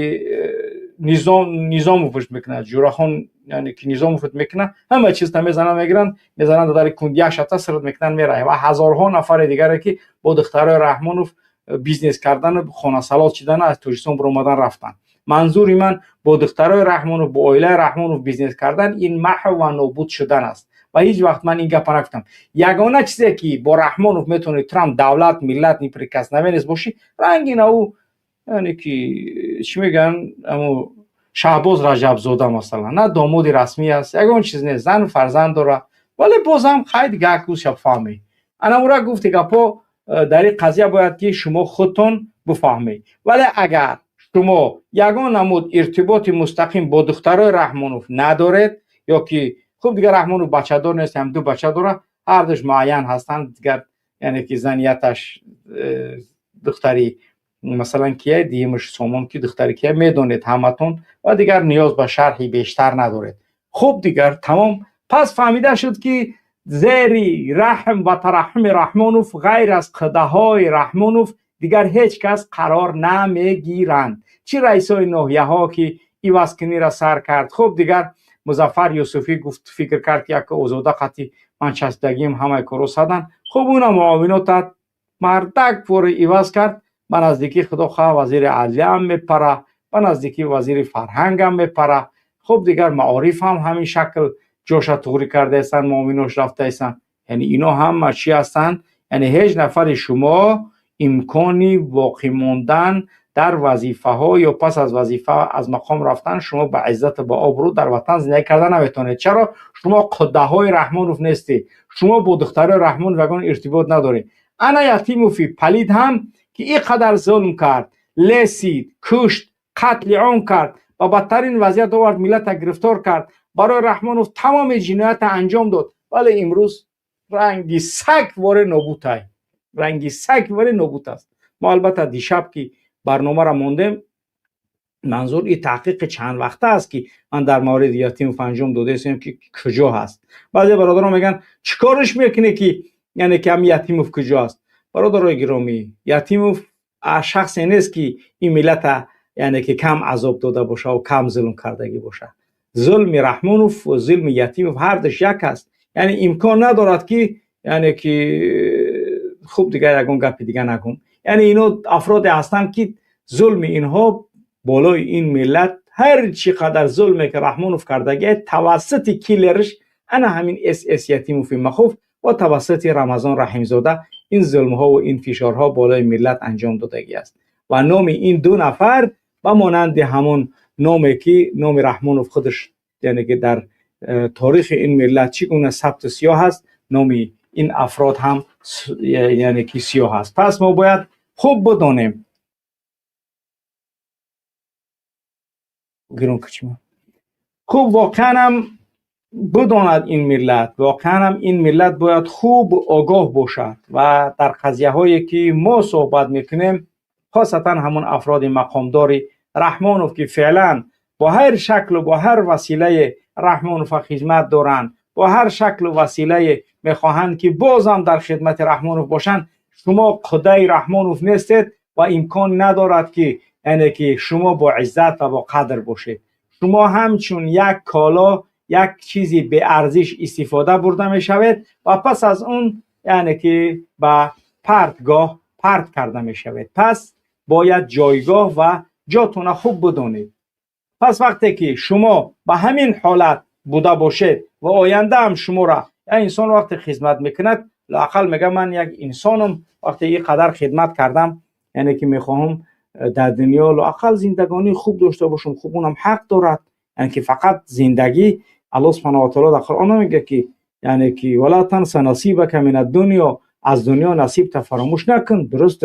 Низомовш мекунад, Ҷурахон, яъне ки, Низомов мекунад, ҳама чизта мезананд, мегиранд, мезананд, дари кунд як шата сирд мекунанд, мераванд. Ва ҳазорҳо нафари дигаре, ки бо духтарои Раҳмонов бизнес кардану хонасалот шидану аз Тоҷикистон баромадан рафтанд. Манзури ман, бо духтарои Раҳмонов, бо оилаи Раҳмонов бизнес кардан, ин маҳв ва нобуд шудан аст. Ва ҳеҷ вақт ман ин гапа нагуфтам. Ягона чизе ки бо Раҳмонов метавонӣ турам давлат, миллат, неприкосновенность бошӣ, ранги нав, яъне ки, чӣ мегӯянд, амо Шаҳбоз Раҷабзода, масалан, на домоди расмӣ аст, ягон чиз нест, зану фарзанд дорад, вале бозам хай, дига акӯша фаҳмӣ. Анамура, гуфти гапо, дар ин қазия бояд ки шумо худтон бифаҳмед. Вале агар шумо ягон намуд иртиботи мустақим бо духтарои Раҳмонов надоред, ё ки, хуб, дигар Раҳмонов бачадор нест, ҳам ду бача дорад, ҳардуш муайян ҳастанд. Дигар, яъне ки, занияташ духтари, масалан, кия, дуюмаш Сомон, ки духтари кия, медонед ҳаматон ва дигар ниёз ба шарҳи бештар надоред. Хуб, дигар тамом. Пас фаҳмида шуд, ки зери раҳм ва тараҳҳуми Раҳмонов ғайр аз қидаҳои Раҳмонов дигар ҳеҷ кас қарор намегиранд. Чӣ раисои ноҳияҳо, ки ивазкуниро сар кард. Хуб, дигар Музаффар Юсуфӣ гуфт, фикр кард, ки як Озода қатӣ ман часпидагиам, ҳамаи корро садан. Хуб, уна муовинота мардак пори иваз кард. Ба наздикӣ, худо хоҳ, вазири адлияам мепара, ба наздикӣ вазири фарҳангам мепара. Хуб, дигар маориф ҳам ҳамин шакл ҷоша туғрӣ кардаестанд, муовинош рафтаестанд. Яъне ино ҳама чӣ ҳастанд? Яъне ҳеҷ нафари шумо имкони боқӣ мондан дар вазифаҳо ё пас аз вазифа аз мақом рафтан, шумо ба иззату ба обрӯ дар ватан зиндагӣ карда наметавонед. Чаро? Шумо қуддаҳои Раҳмонов нестед, шумо бо духтарои Раҳмонов ягон иртибот надоред. Ана Ятимови палид ҳам, ки ин қадар зулм кард, лесид, кушт, қатли ом кард, ба бадтарин вазъият овард, миллата гирифтор кард, барои Раҳмонов тамоми ҷиноята анҷом дод, вале имрӯз Ранги саг воре нобутай, ранги саг воре нобут аст. Мо албатта дишаб ки барномаро мондем, манзур и таҳқиқи чанд вақта аст, ки ман дар мавриди Ятимов анҷом додаистем, ки куҷо ҳаст. Баъзе бародарон мегӯянд, чӣ корш мекунӣ, ки яъне ки ҳам Ятимов куҷо аст? Бародарои гиромӣ, Ятимов шахсе нест, ки ин миллата яъне ки кам азоб дода боша ва кам зулм кардагӣ боша. Зулми Раҳмонов ва зулми Ятимов ҳардуш як аст. Яъне имкон надорад, ки яъне ки хуб, дигар ягон гапи дига нагум. Яъне ино афроде ҳастанд, ки зулми инҳо болои ин миллат, ҳар чӣ қадар зулме ки Раҳмонов кардагия, тавассути киллерш ана ҳамин СС Ятимови махуф ва тавассути Рамазон Раҳимзода ин зулмҳо ва ин фишорҳо болои миллат анҷом додагӣ аст. Ва номи ин ду нафар ба монанди ҳамон номе ки номи Раҳмонов худаш, яъне ки дар таърихи ин миллат чӣ гуна сабту сиёҳ аст, номи ин афрод ҳам яъне ки сиёҳ аст. Пас мо бояд хуб бидонем. Хуб, воқеан ҳам бидонад ин миллат, воқеан ҳам ин миллат бояд хуб огоҳ бошад ва дар қазияҳое ки мо суҳбат мекунем, хосатан ҳамон афроди мақомдори Раҳмонов, ки феълан бо ҳар шаклу бо ҳар василае Раҳмонова хизмат доранд, бо ҳар шаклу василае мехоҳанд, ки бозам дар хидмати Раҳмонов бошанд, шумо қудаи Раҳмонов нестед ва имкон надорад, ки яъне ки шумо бо иззат ва бо қадр бошед. Шумо ҳамчун як коло, як чизи беарзиш истифода бурда мешавед ва пас аз он яъне ки ба партгоҳ парт карда мешавед. Пас бояд ҷойгоҳ ва ҷотона хуб бидонед. Пас вақте ки шумо ба ҳамин ҳолат буда бошед ва оянда ҳам шуморо, як инсон вақте хизмат мекунад, лоақал мега ман як инсонам, вақте ин қадар хидмат кардам, яъне ки мехоҳам дар дунё лоақал зиндагонии хуб дошта бошам. Хуб, унам ҳақ дорад, яъне ки фақат зиндагӣ. Аллоҳ субҳанаҳу ва таъоло дар Қуръон мегӯяд, ки яъне ки вала танса насибака мин аддунё, аз дунё насибта фаромӯш накун. Дуруст,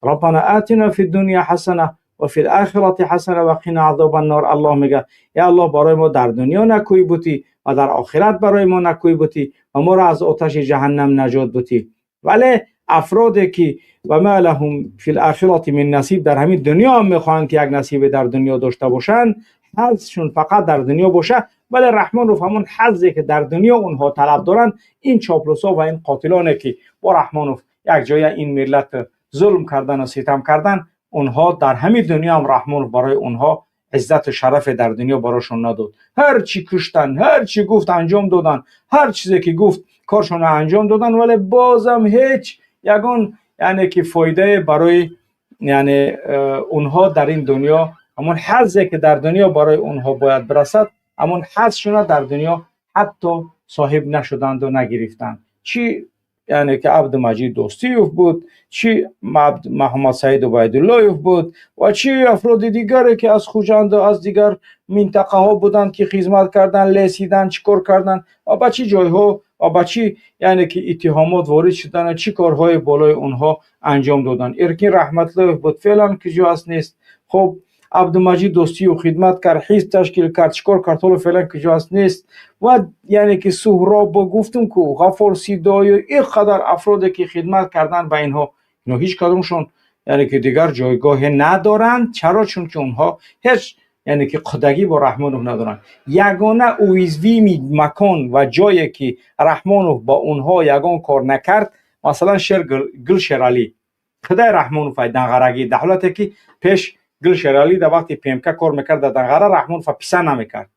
раббана атина фи дунё ҳасана ва фил охирати ҳасана ва қина азобан нор. Аллоҳ мегӯяд, я Аллоҳ, барои мо дар дунё накӯй бутӣ ва дар охират барои мо накӯй бутӣ ва моро аз оташи ҷаҳаннам наҷот бутӣ. Вале афроде ки ва ма лаҳум фил охирати мин насиб, дар ҳамин дунё ҳам мехоҳанд, ки як насибе дар дунё дошта бошанд, ҳазшон фақат дар дунё боша, вале Раҳмонов ҳамон ҳаззе ки дар дунё онҳо талаб доранд, ин чоплусҳо ва ин қотилоне ки бо Раҳмонов як ҷоя ин миллат зулм кардан ва ситам кардан, онҳо дар ҳамин дунё ҳам Раҳмонов барои онҳо иззату шарафе дар дунё барошон надод. Ҳар чӣ куштанд, ҳар чӣ гуфт анҷом доданд, ҳар чизе ки гуфт коршонро анҷом доданд, вале бозам ҳеҷ ягон яъне ки фоидае барои яъне онҳо дар ин дунё, ҳамон ҳаззе ки дар дунё барои онҳо бояд бирасад, ҳамон ҳазшона дар дунё ҳатто соҳиб нашуданду нагирифтанд. Чӣ яъне ки Абдумаҷид Достиев буд, чӣ Муҳаммадсаид Убайдуллоев буд ва чӣ афроди дигаре ки аз Хуҷанду аз дигар минтақаҳо буданд, ки хизмат карданд, лесиданд, чӣ кор карданд ва ба чӣ ҷойҳо ва ба чӣ яъне ки иттиҳомот ворид шуданд ва чӣ корҳое болои онҳо анҷом доданд. Эркин Раҳматлоев буд, феълан куҷо аст нест. Хуб, Абдумаҷид Достиев хидмат кард, ҳизб ташкил кард, чӣ кор кард, ҳоло феълан куҷо аст нест. Ва яъне ки Суҳроб гуфтум ку, Ғаффор Сидою, ин қадар афроде ки хидмат карданд ба инҳо, ино ҳеҷ кадомшон яъне ки дигар ҷойгоҳе надоранд. Чаро? Чунки онҳо ҳеҷ яъне ки қудагӣ бо Раҳмонов надоранд. Ягона уязвими макон ва ҷое ки Раҳмонов бо онҳо ягон кор накард, масалан шер Гулшералӣ, худаи Раҳмонов ай данғарагӣ, давлате ки пеш Гулшералӣ дар вақти ПМК кор мекард дар Данғара, Раҳмонова писа намекард.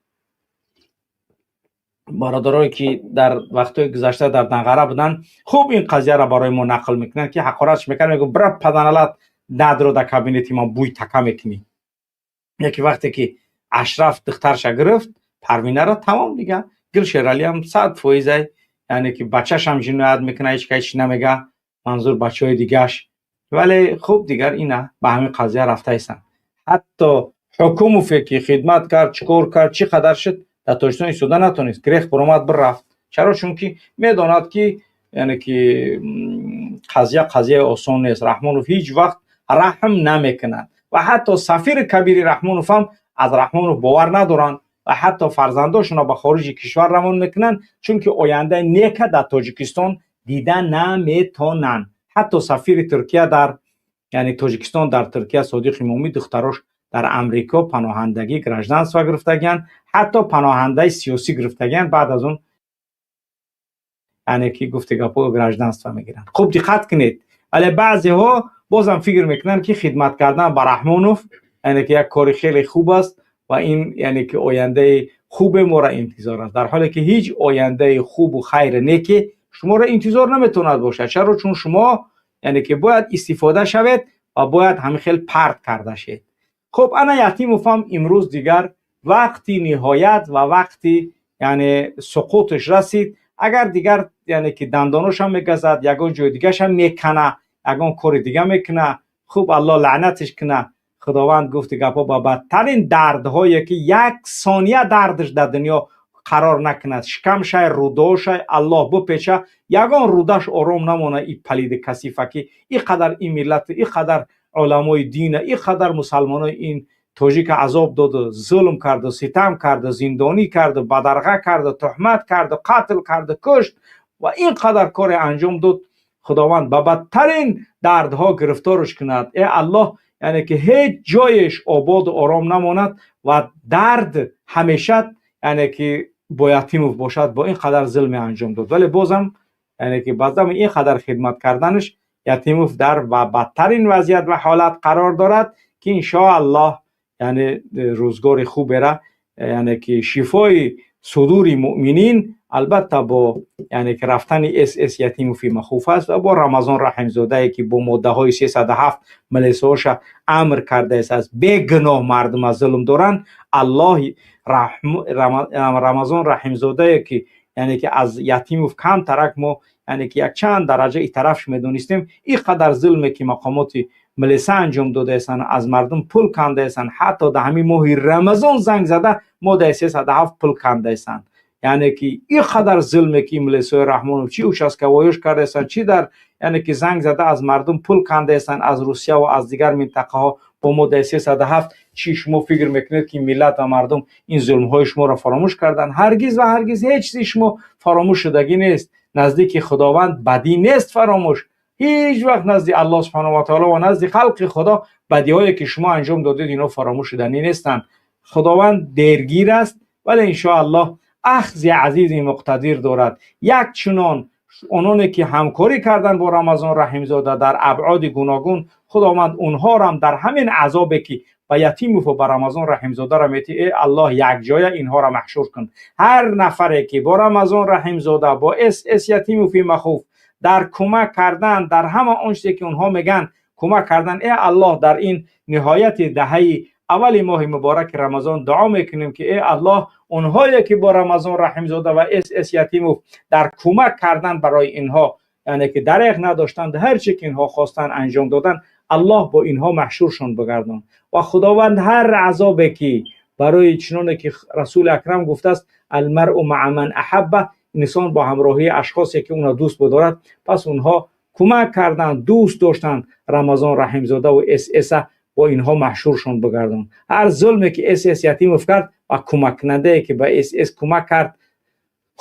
Бародарое ки дар вақтҳои гузашта дар Данғара буданд, хуб ин қазияро барои мо нақл мекунанд, ки ҳақоратш мекард, мегӯ бира паданалат надро дар кабинети ман бӯй така мекунӣ. Яке вақте ки Ашраф духтарша гирифт Парвинаро, тамом дига Гулшералиам 100%, яъне ки бачашам ҷиноят мекунад, ҳеҷ кас ҳеҷ намега, манзур бачаҳои дигаш. Вале хуб, дигар ина ба ҳамин қазия рафтаистанд. Ҳатто Ҳукумове ки хидмат кард, чӣ кор кард, чӣ қадар шуд, дар Тоҷикистон истода натонист, грех баромад, бирафт. Чаро? Чунки медонад, ки яъне ки қазия қазияи осон нест. Раҳмонов ҳеҷ вақт раҳм намекунад ва ҳатто сафири кабири Раҳмонов ҳам аз Раҳмонов бовар надоранд ва ҳатто фарзандошонро ба хориҷи кишвар равон мекунанд, чунки ояндаи нека дар Тоҷикистон Дида наметонанд. Ҳатто сафири Туркия дар, яъне Тоҷикистон дар Туркия, Содиқ Имомӣ, духтарош дар Амрико паноҳандагӣ, гражданство гирифтагианд, ҳатто паноҳандаи сиёсӣ гирифтагианд. Баъд аз он, яъне ки гуфти гапҳо, гражданство мегиранд. Хуб, диққат кунед. Вале баъзеҳо бозам фикр мекунанд, ки хидмат кардан ба Раҳмонов, яъне ки як кори хеле хуб аст ва ин, яъне ки ояндаи хубе моро интизор аст, дар ҳоле ки ҳеҷ ояндаи хубу хайре не, ки шуморо интизор наметавонад бошад. Чаро? Чун шумо, яъне ки бояд истифода шавед ва бояд ҳамин хел парт карда шед. Хуб, ана Ятимов ҳам имрӯз дигар вақти ниҳоят ва вақти, яъне суқуташ расид. Агар дигар, яъне ки дандоношам мегазад, ягон ҷои дигашам мекана, ягон кори дига мекуна, хуб, Аллоҳ лаънатиш куна. Худованд, гуфти гапҳо, ба бадтарин дардҳое, ки як сония дардаш дар дунё қарор накунад, шикамшай, рӯдошай Аллоҳ бипеча, ягон рӯдаш ором намона. И палиди касифа, ки и қадар ин миллату и қадар уламои дина, и қадар мусалмонои ин тоҷика азоб доду, зулм карду, ситам карду, зиндонӣ карду, бадарға карду, туҳмат карду, қатл карду, кушт ва ин қадар коре анҷом дод, Худованд ба бадтарин дардҳо гирифторш кунад. Э Аллоҳ, яъне ки ҳеҷ ҷоеш ободу ором намонад ва дард ҳамеша, яъне ки бо Ятимов бошад, бо ин қадар зулме анҷом дод. Вале бозам, яъне ки баъзам ин қадар хидмат карданаш, Ятимов дар ба бадтарин вазъият ва ҳолат қарор дорад, ки иншоаллоҳ, яъне рӯзгори хубера, яъне ки шифои судури муъминин албатта бо, яъне ки рафтани СС Ятимофи махуф аст ва бо Рамазон Раҳимзодае, ки бо моддаҳои 307 милисҳоша амр кардааст, аз бегуноҳ мардум аз зулм доранд. Аллоҳ Рамазон Раҳимзодае, ки, яъне ки аз Ятимов камтарак мо, яъне ки якчанд дараҷа итарафш медонистем, ин қадар зулме, ки мақомоти милиса анҷом додаестанд, аз мардум пул кандаестанд, ҳатто дар ҳамин моҳи Рамазон занг зада моддаи 307 пул кандаестанд. Яъне ки ин қадар зулме, ки милисои Раҳмонов чи участковой ёш кардаестанд, чи дар, яъне ки занг зада аз мардум пул кандаестанд аз Русия ва аз дигар минтақаҳо бо моддаи 307, чӣ шумо фикр мекунед, ки миллат ва мардум ин зулмҳои шуморо фаромӯш карданд? Ҳаргиз ва ҳаргиз ҳеҷ чизи шумо фаромӯш шудагӣ нест. Наздики Худованд бадӣ нест фаромӯш ҳеҷ вақт. Назди Аллоҳ субҳанаҳу ва таоло ва назди халқи Худо бадиҳое, ки шумо анҷом додед, ино фаромӯш шуданӣ нестанд. Худованд дергир аст, вале иншоаллоҳ ахзи азизи муқтадир дорад. Як чунон ононе, ки ҳамкорӣ карданд бо Рамазон Раҳимзода дар абъоди гуногун, Худованд онҳорам дар ҳамин азобе, ки ба Ятимову ба Рамазон Раҳимзодаро метӣ, э Аллоҳ, якҷоя инҳоро маҳшур кун. Ҳар нафаре, ки бо Рамазон Раҳимзода, бо СС Ятимофи махуф дар кӯмак кардан, дар ҳама он чизе, ки онҳо мегӯянд, кӯмак кардан, э Аллоҳ, дар ин ниҳояти даҳаи аввали моҳи мубораки Рамазон дуо мекунем, ки э Аллоҳ, онҳое, ки бо Рамазон Раҳимзода ва СС Ятимов дар кӯмак кардан барои инҳо, яъне ки дареғ надоштанд, ҳар чи ки инҳо хостанд анҷом доданд, Аллоҳ бо инҳо маҳшуршон бигардон. Ва Худованд ҳар азобе, ки барои, чуноне ки Расули Акрам гуфтааст: «Алмаръу маа ман аҳабба», инсон бо ҳамроҳии ашхосе, ки онро дӯст бидорад. Пас онҳо кӯмак карданд, дӯст доштанд Рамазон Раҳимзодаву ССа, бо инҳо маҳшуршон бигардон. Ҳар зулме, ки СС Ятимов кард ва кӯмаккунандае, ки ба СС кӯмак кард,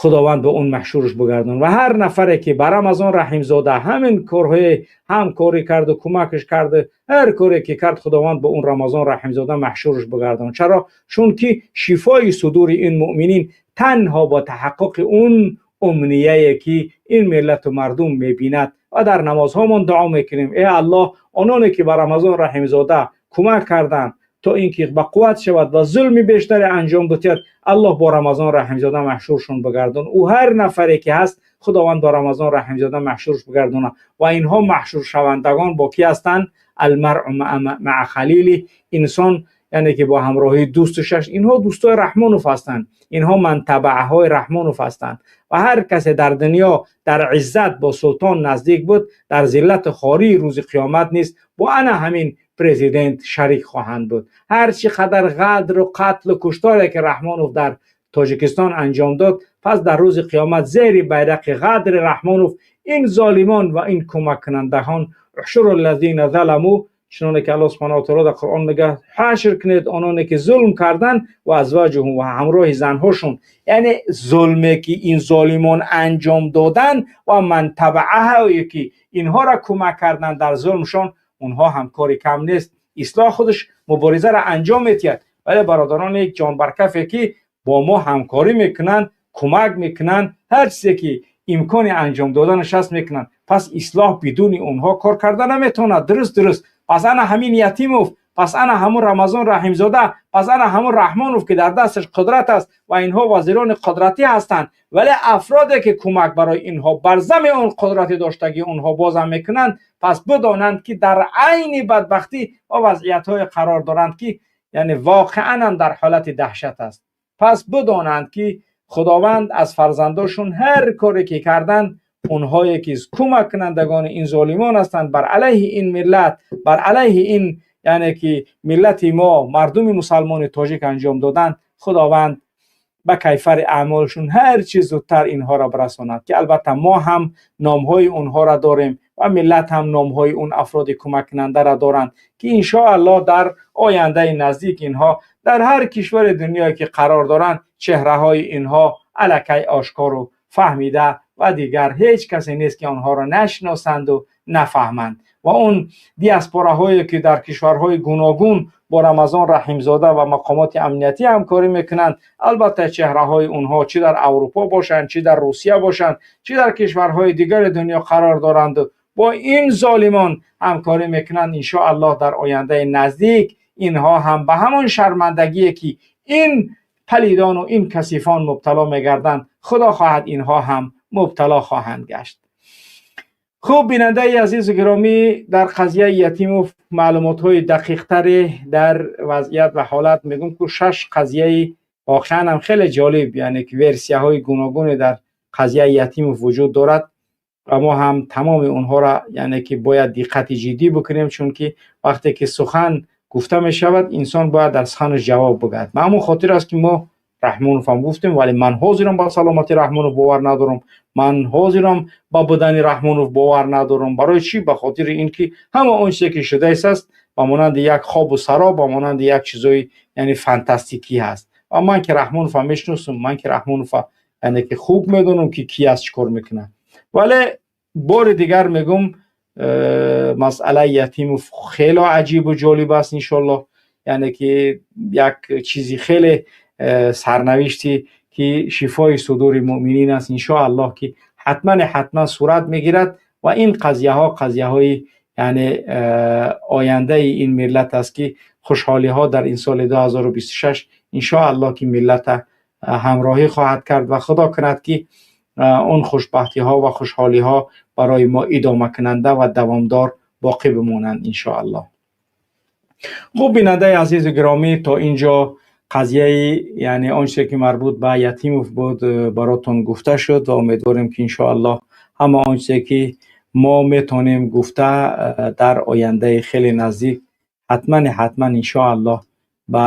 Худованд ба он маҳшурш бигардон. Ва ҳар нафаре, ки ба Рамазон Раҳимзода ҳамин корҳои ҳамкорӣ карду, кӯмакш карду, ҳар коре ки кард, Худованд ба он Рамазон Раҳимзода маҳшурш бигардон. Чаро? Чунки шифои судури ин муъминин танҳо бо таҳаққуқи он умнияе, ки ин миллату мардум мебинад ва дар намозҳомон дуо мекунем: э Аллоҳ, ононе, ки ба Рамазон Раҳимзода кӯмак карданд, то ин ки ба қувват шавад ва зулми бештаре анҷом бидиҳад, Аллоҳ бо Рамазон Раҳимзода маҳшуршон бигардон. Ӯ ҳар нафаре, ки ҳаст, Худованд бо Рамазон Раҳимзода маҳшурш бигардонад. Ва инҳо маҳшуршавандагон бо кӣ ҳастанд? Алмаръу маа халили, инсон, яъне ки бо ҳамроҳии дӯстушаш. Инҳо дӯстои Раҳмонов ҳастанд, инҳо мантабаъҳои Раҳмонов ҳастанд. Ва ҳар касе дар дунё дар иззат бо султон наздик буд, дар зиллату хории рӯзи қиёмат низ бо ана ҳамин президент шарик хоҳанд буд. Ҳар чӣ қадар ғадру қатлу кушторе, ки Раҳмонов дар Тоҷикистон анҷом дод, пас дар рӯзи қиёмат зери байрақи ғадри Раҳмонов ин золимон ва ин кӯмаккунандагон احشروا الذين ظلموا. Чуноне ки Аллоҳ субҳонаҳу ва таъоло дар Қуръон мегӯяд: ҳашр кунед ононе ки зулм карданд ва азваҷуҳум, ва ҳамроҳи занҳошон. Яъне зулме ки ин золимон анҷом доданд ва ман табаъаҳа, ки инҳоро кӯмак карданд дар зулмшон, онҳо ҳам кори кам нест. Ислоҳ худаш муборизаро анҷом медиҳад, вале бародарони ҷонбаркафе ки бо мо ҳамкорӣ мекунанд, кӯмак мекунанд, ҳар чизе ки имкони анҷом доданаш ҳаст, мекунанд. Пас ислоҳ бидуни онҳо кор карда наметавонад. Дуруст. Пас ана ҳамин Ятимов, пас ана ҳамун Рамазон Раҳимзода, пас ана ҳамун Раҳмонов, ки дар дасташ қудрат аст ва инҳо вазирони қудратӣ ҳастанд, вале афроде ки кӯмак барои инҳо бар зами он қудрати доштагӣ онҳо бозам мекунанд, пас бидонанд, ки дар айни бадбахтӣ ва вазъиятҳое қарор доранд, ки яъне воқеан ҳам дар ҳолати даҳшат аст. Пас бидонанд, ки Худованд аз фарзандошон ҳар коре ки карданд, онҳое ки кӯмаккунандагони ин золимон ҳастанд бар алайҳи ин миллат, бар алайҳи ин, яъне ки миллати мо, мардуми мусалмони тоҷик анҷом доданд, Худованд ба кайфари аъмолшон ҳар чиз зудтар инҳоро бирасонад, ки албатта мо ҳам номҳои онҳоро дорем ва миллат ҳам номҳои он афроди кӯмаккунандаро доранд, ки иншоаллоҳ дар ояндаи наздик инҳо дар ҳар кишвари дунёе ки қарор доранд, чеҳраҳои инҳо аллакай ошкору фаҳмида ва дигар ҳеҷ касе нест, ки онҳоро нашиносанду нафаҳманд. Ва он диаспораҳое ки дар кишварҳои гуногун бо Рамазон Раҳимзода ва мақомоти амниятӣ ҳамкорӣ мекунанд, албатта чеҳраҳои онҳо, чӣ дар Аврупо бошанд, чӣ дар Русия бошанд, чӣ дар кишварҳои дигари дунё қарор доранду бо ин золимон ҳамкорӣ мекунанд, иншоаллоҳ дар ояндаи наздик инҳо ҳам ба ҳамон шармандагие ки ин палидону ин касифон мубтало мегарданд, Худо хоҳад, инҳо ҳам мубтало хоҳанд гашт. Хуб, бинандаи азизу гиромӣ, дар қазияи Ятимов маълумотҳои дақиқтаре дар вазъият ва ҳолат мегӯм, ки шаш қазияи воқеан ҳам хеле ҷолиб, яъне ки версияҳои гуногуне дар қазияи Ятимов вуҷуд дорад ва мо ҳам тамоми онҳоро, яъне ки бояд диққати ҷиддӣ бикунем, чунки вақте ки сухан гуфта мешавад, инсон бояд дар суханаш ҷавоб бигӯяд. Ба ҳамон хотир аст, ки мо Раҳмоновам гуфтем, вале ман ҳозирам ба саломати Раҳмонов бовар надорам, ман ҳозирам ба будани Раҳмонов бовар надорам. Барои чӣ? Ба хотири ин ки ҳама он чизе ки шудааст аст, ба монанди як хобу сароб, ба монанди як чизои, яъне фантастикӣ ҳаст. Ва ман ки Раҳмонова мешиносам, ман ки Раҳмонова, яъне ки хуб медонам, ки ки аст, чӣ кор мекунад. Вале бори дигар мегӯм, масъалаи Ятимов хело аҷибу ҷолиб аст. Иншоаллоҳ, яъне ки як чизи хеле сарнавишти ки шифои судури муъминин аст, иншоаллоҳ, ки ҳатман ҳатман сурат мегирад. Ва ин қазияҳо қазияҳои, яъне ояндаи ин миллат аст, ки хушҳолиҳо дар ин соли 2026 иншоаллоҳ ки миллата ҳамроҳӣ хоҳад кард ва Худо кунад, ки он хушбахтиҳо ва хушҳолиҳо барои мо идомакунанда ва давомдор боқӣ бимонанд, иншоаллоҳ. Хуб, бинандаи азизу гиромӣ, то ин ҷо қазияи, яъне он чизе ки марбут ба Ятимов буд, баротон гуфта шуд ва умедворем, ки иншоаллоҳ ҳама он чизе ки мо метавонем гуфта, дар ояндаи хеле наздик ҳатман ҳатман иншоаллоҳ ба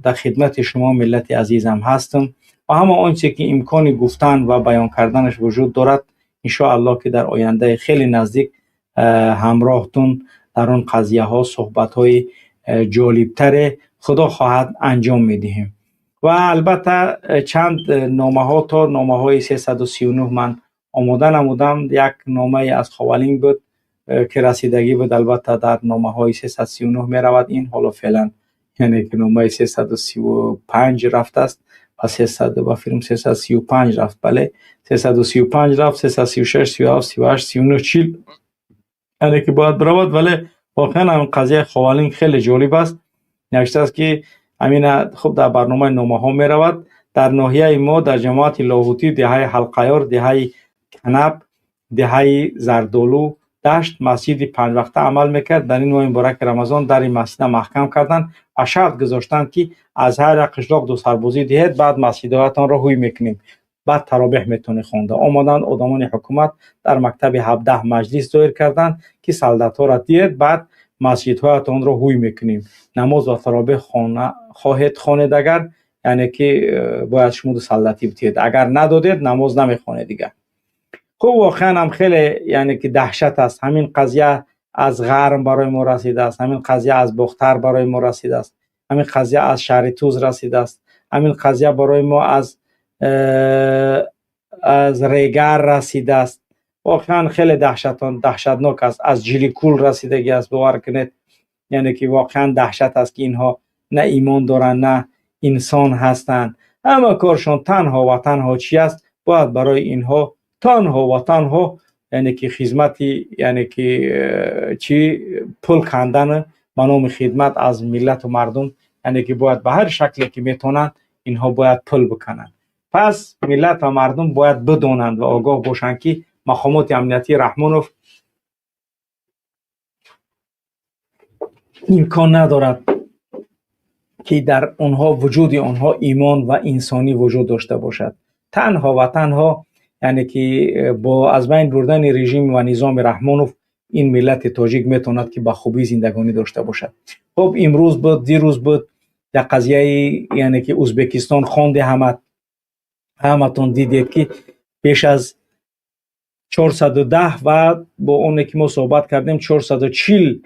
дар хидмати шумо, миллати азизам, ҳастам ва ҳама он чизе ки имкони гуфтан ва баён карданаш вуҷуд дорад, иншоаллоҳ ки дар ояндаи хеле наздик ҳамроҳтун дар он қазияҳо суҳбатҳои ҷолибтаре, Худо хоҳад, анҷом медиҳем. Ва албатта чанд номаҳо то номаҳои 339 ман омода намудам. Як номае аз Ховалинг буд, ки расидагӣ буд, албатта дар номаҳои 339 меравад. Ин ҳоло феълан, яъне ки номаи 335 рафтааст ва 300 ба филм 335 рафт, бале, 335 рафт, 336, 37, 38, 39, 40, яъне ки бояд биравад. Вале воқеан ҳам қазияи Ховалинг хеле ҷолиб аст. Навиштааст, ки ҳамина хуб дар барномаи номаҳо меравад. Дар ноҳияи мо, дар ҷамоати Лоҳутӣ, деҳаи Ҳалқаёр, деҳаи Канаб, деҳаи Зардолу дашт масҷиди панҷвақта амал мекард. Дар ин моҳи мубораки Рамазон дари масҷида маҳкам карданд ва шарт гузоштанд, ки аз ҳар як қишлоқ ду сарбозӣ диҳед, баъд масҷидҳоятонро ҳуй мекунем, баъд таробеҳ метавонед хонда. Омаданд одамони ҳукумат, дар мактаби 17 маҷлис доир карданд, ки солдатҳоро диҳед, баъд масҷидҳоятонро ҳуй мекунем, намоз ва таробеҳ хоҳед хонед, агар, яъне ки бояд шумо ду солдатӣ бидиҳед, агар надодед, намоз намехонед дигар. Хуб, воқеан ҳам хеле, яъне ки даҳшат аст ҳамин қазия. аз Ғарм барои мо расидааст, ҳамин қазия аз Бохтар барои мо расидааст, ҳамин қазия аз шаҳри Туз расидааст, ҳамин қазия барои мо аз Регар расидааст. Воқеан хеле даҳшатнок аст. Аз Ҷиликул расидагӣ аст, бовар кунед. Яъне ки воқеан даҳшат аст, ки инҳо на имон доранд, на инсон ҳастанд. Ҳама коршон танҳо ва танҳо чӣ аст? Бояд барои инҳо танҳо ва танҳо, яъне ки хизмати, яъне ки чӣ, пул кандан ба номи хидмат аз миллату мардум, яъне ки бояд ба ҳар шакле ки метавонанд, инҳо бояд пул бикананд. Пас миллат ва мардум бояд бидонанд ва огоҳ бошанд, ки мақомоти амниятии Раҳмонов имкон надорад, ки дар онҳо, вуҷуди онҳо имон ва инсонӣ вуҷуд дошта бошад. Танҳо ва танҳо, яъне ки бо аз байн бурдани режим ва низоми Раҳмонов ин миллати тоҷик метавонад, ки ба хубӣ зиндагонӣ дошта бошад. Хуб, имрӯз буд, дирӯз буд, дар қазияи, яъне ки Ӯзбекистон хонде, ҳаматон дидед, ки беш аз 410 ва бо оне ки мо суҳбат кардем, 440,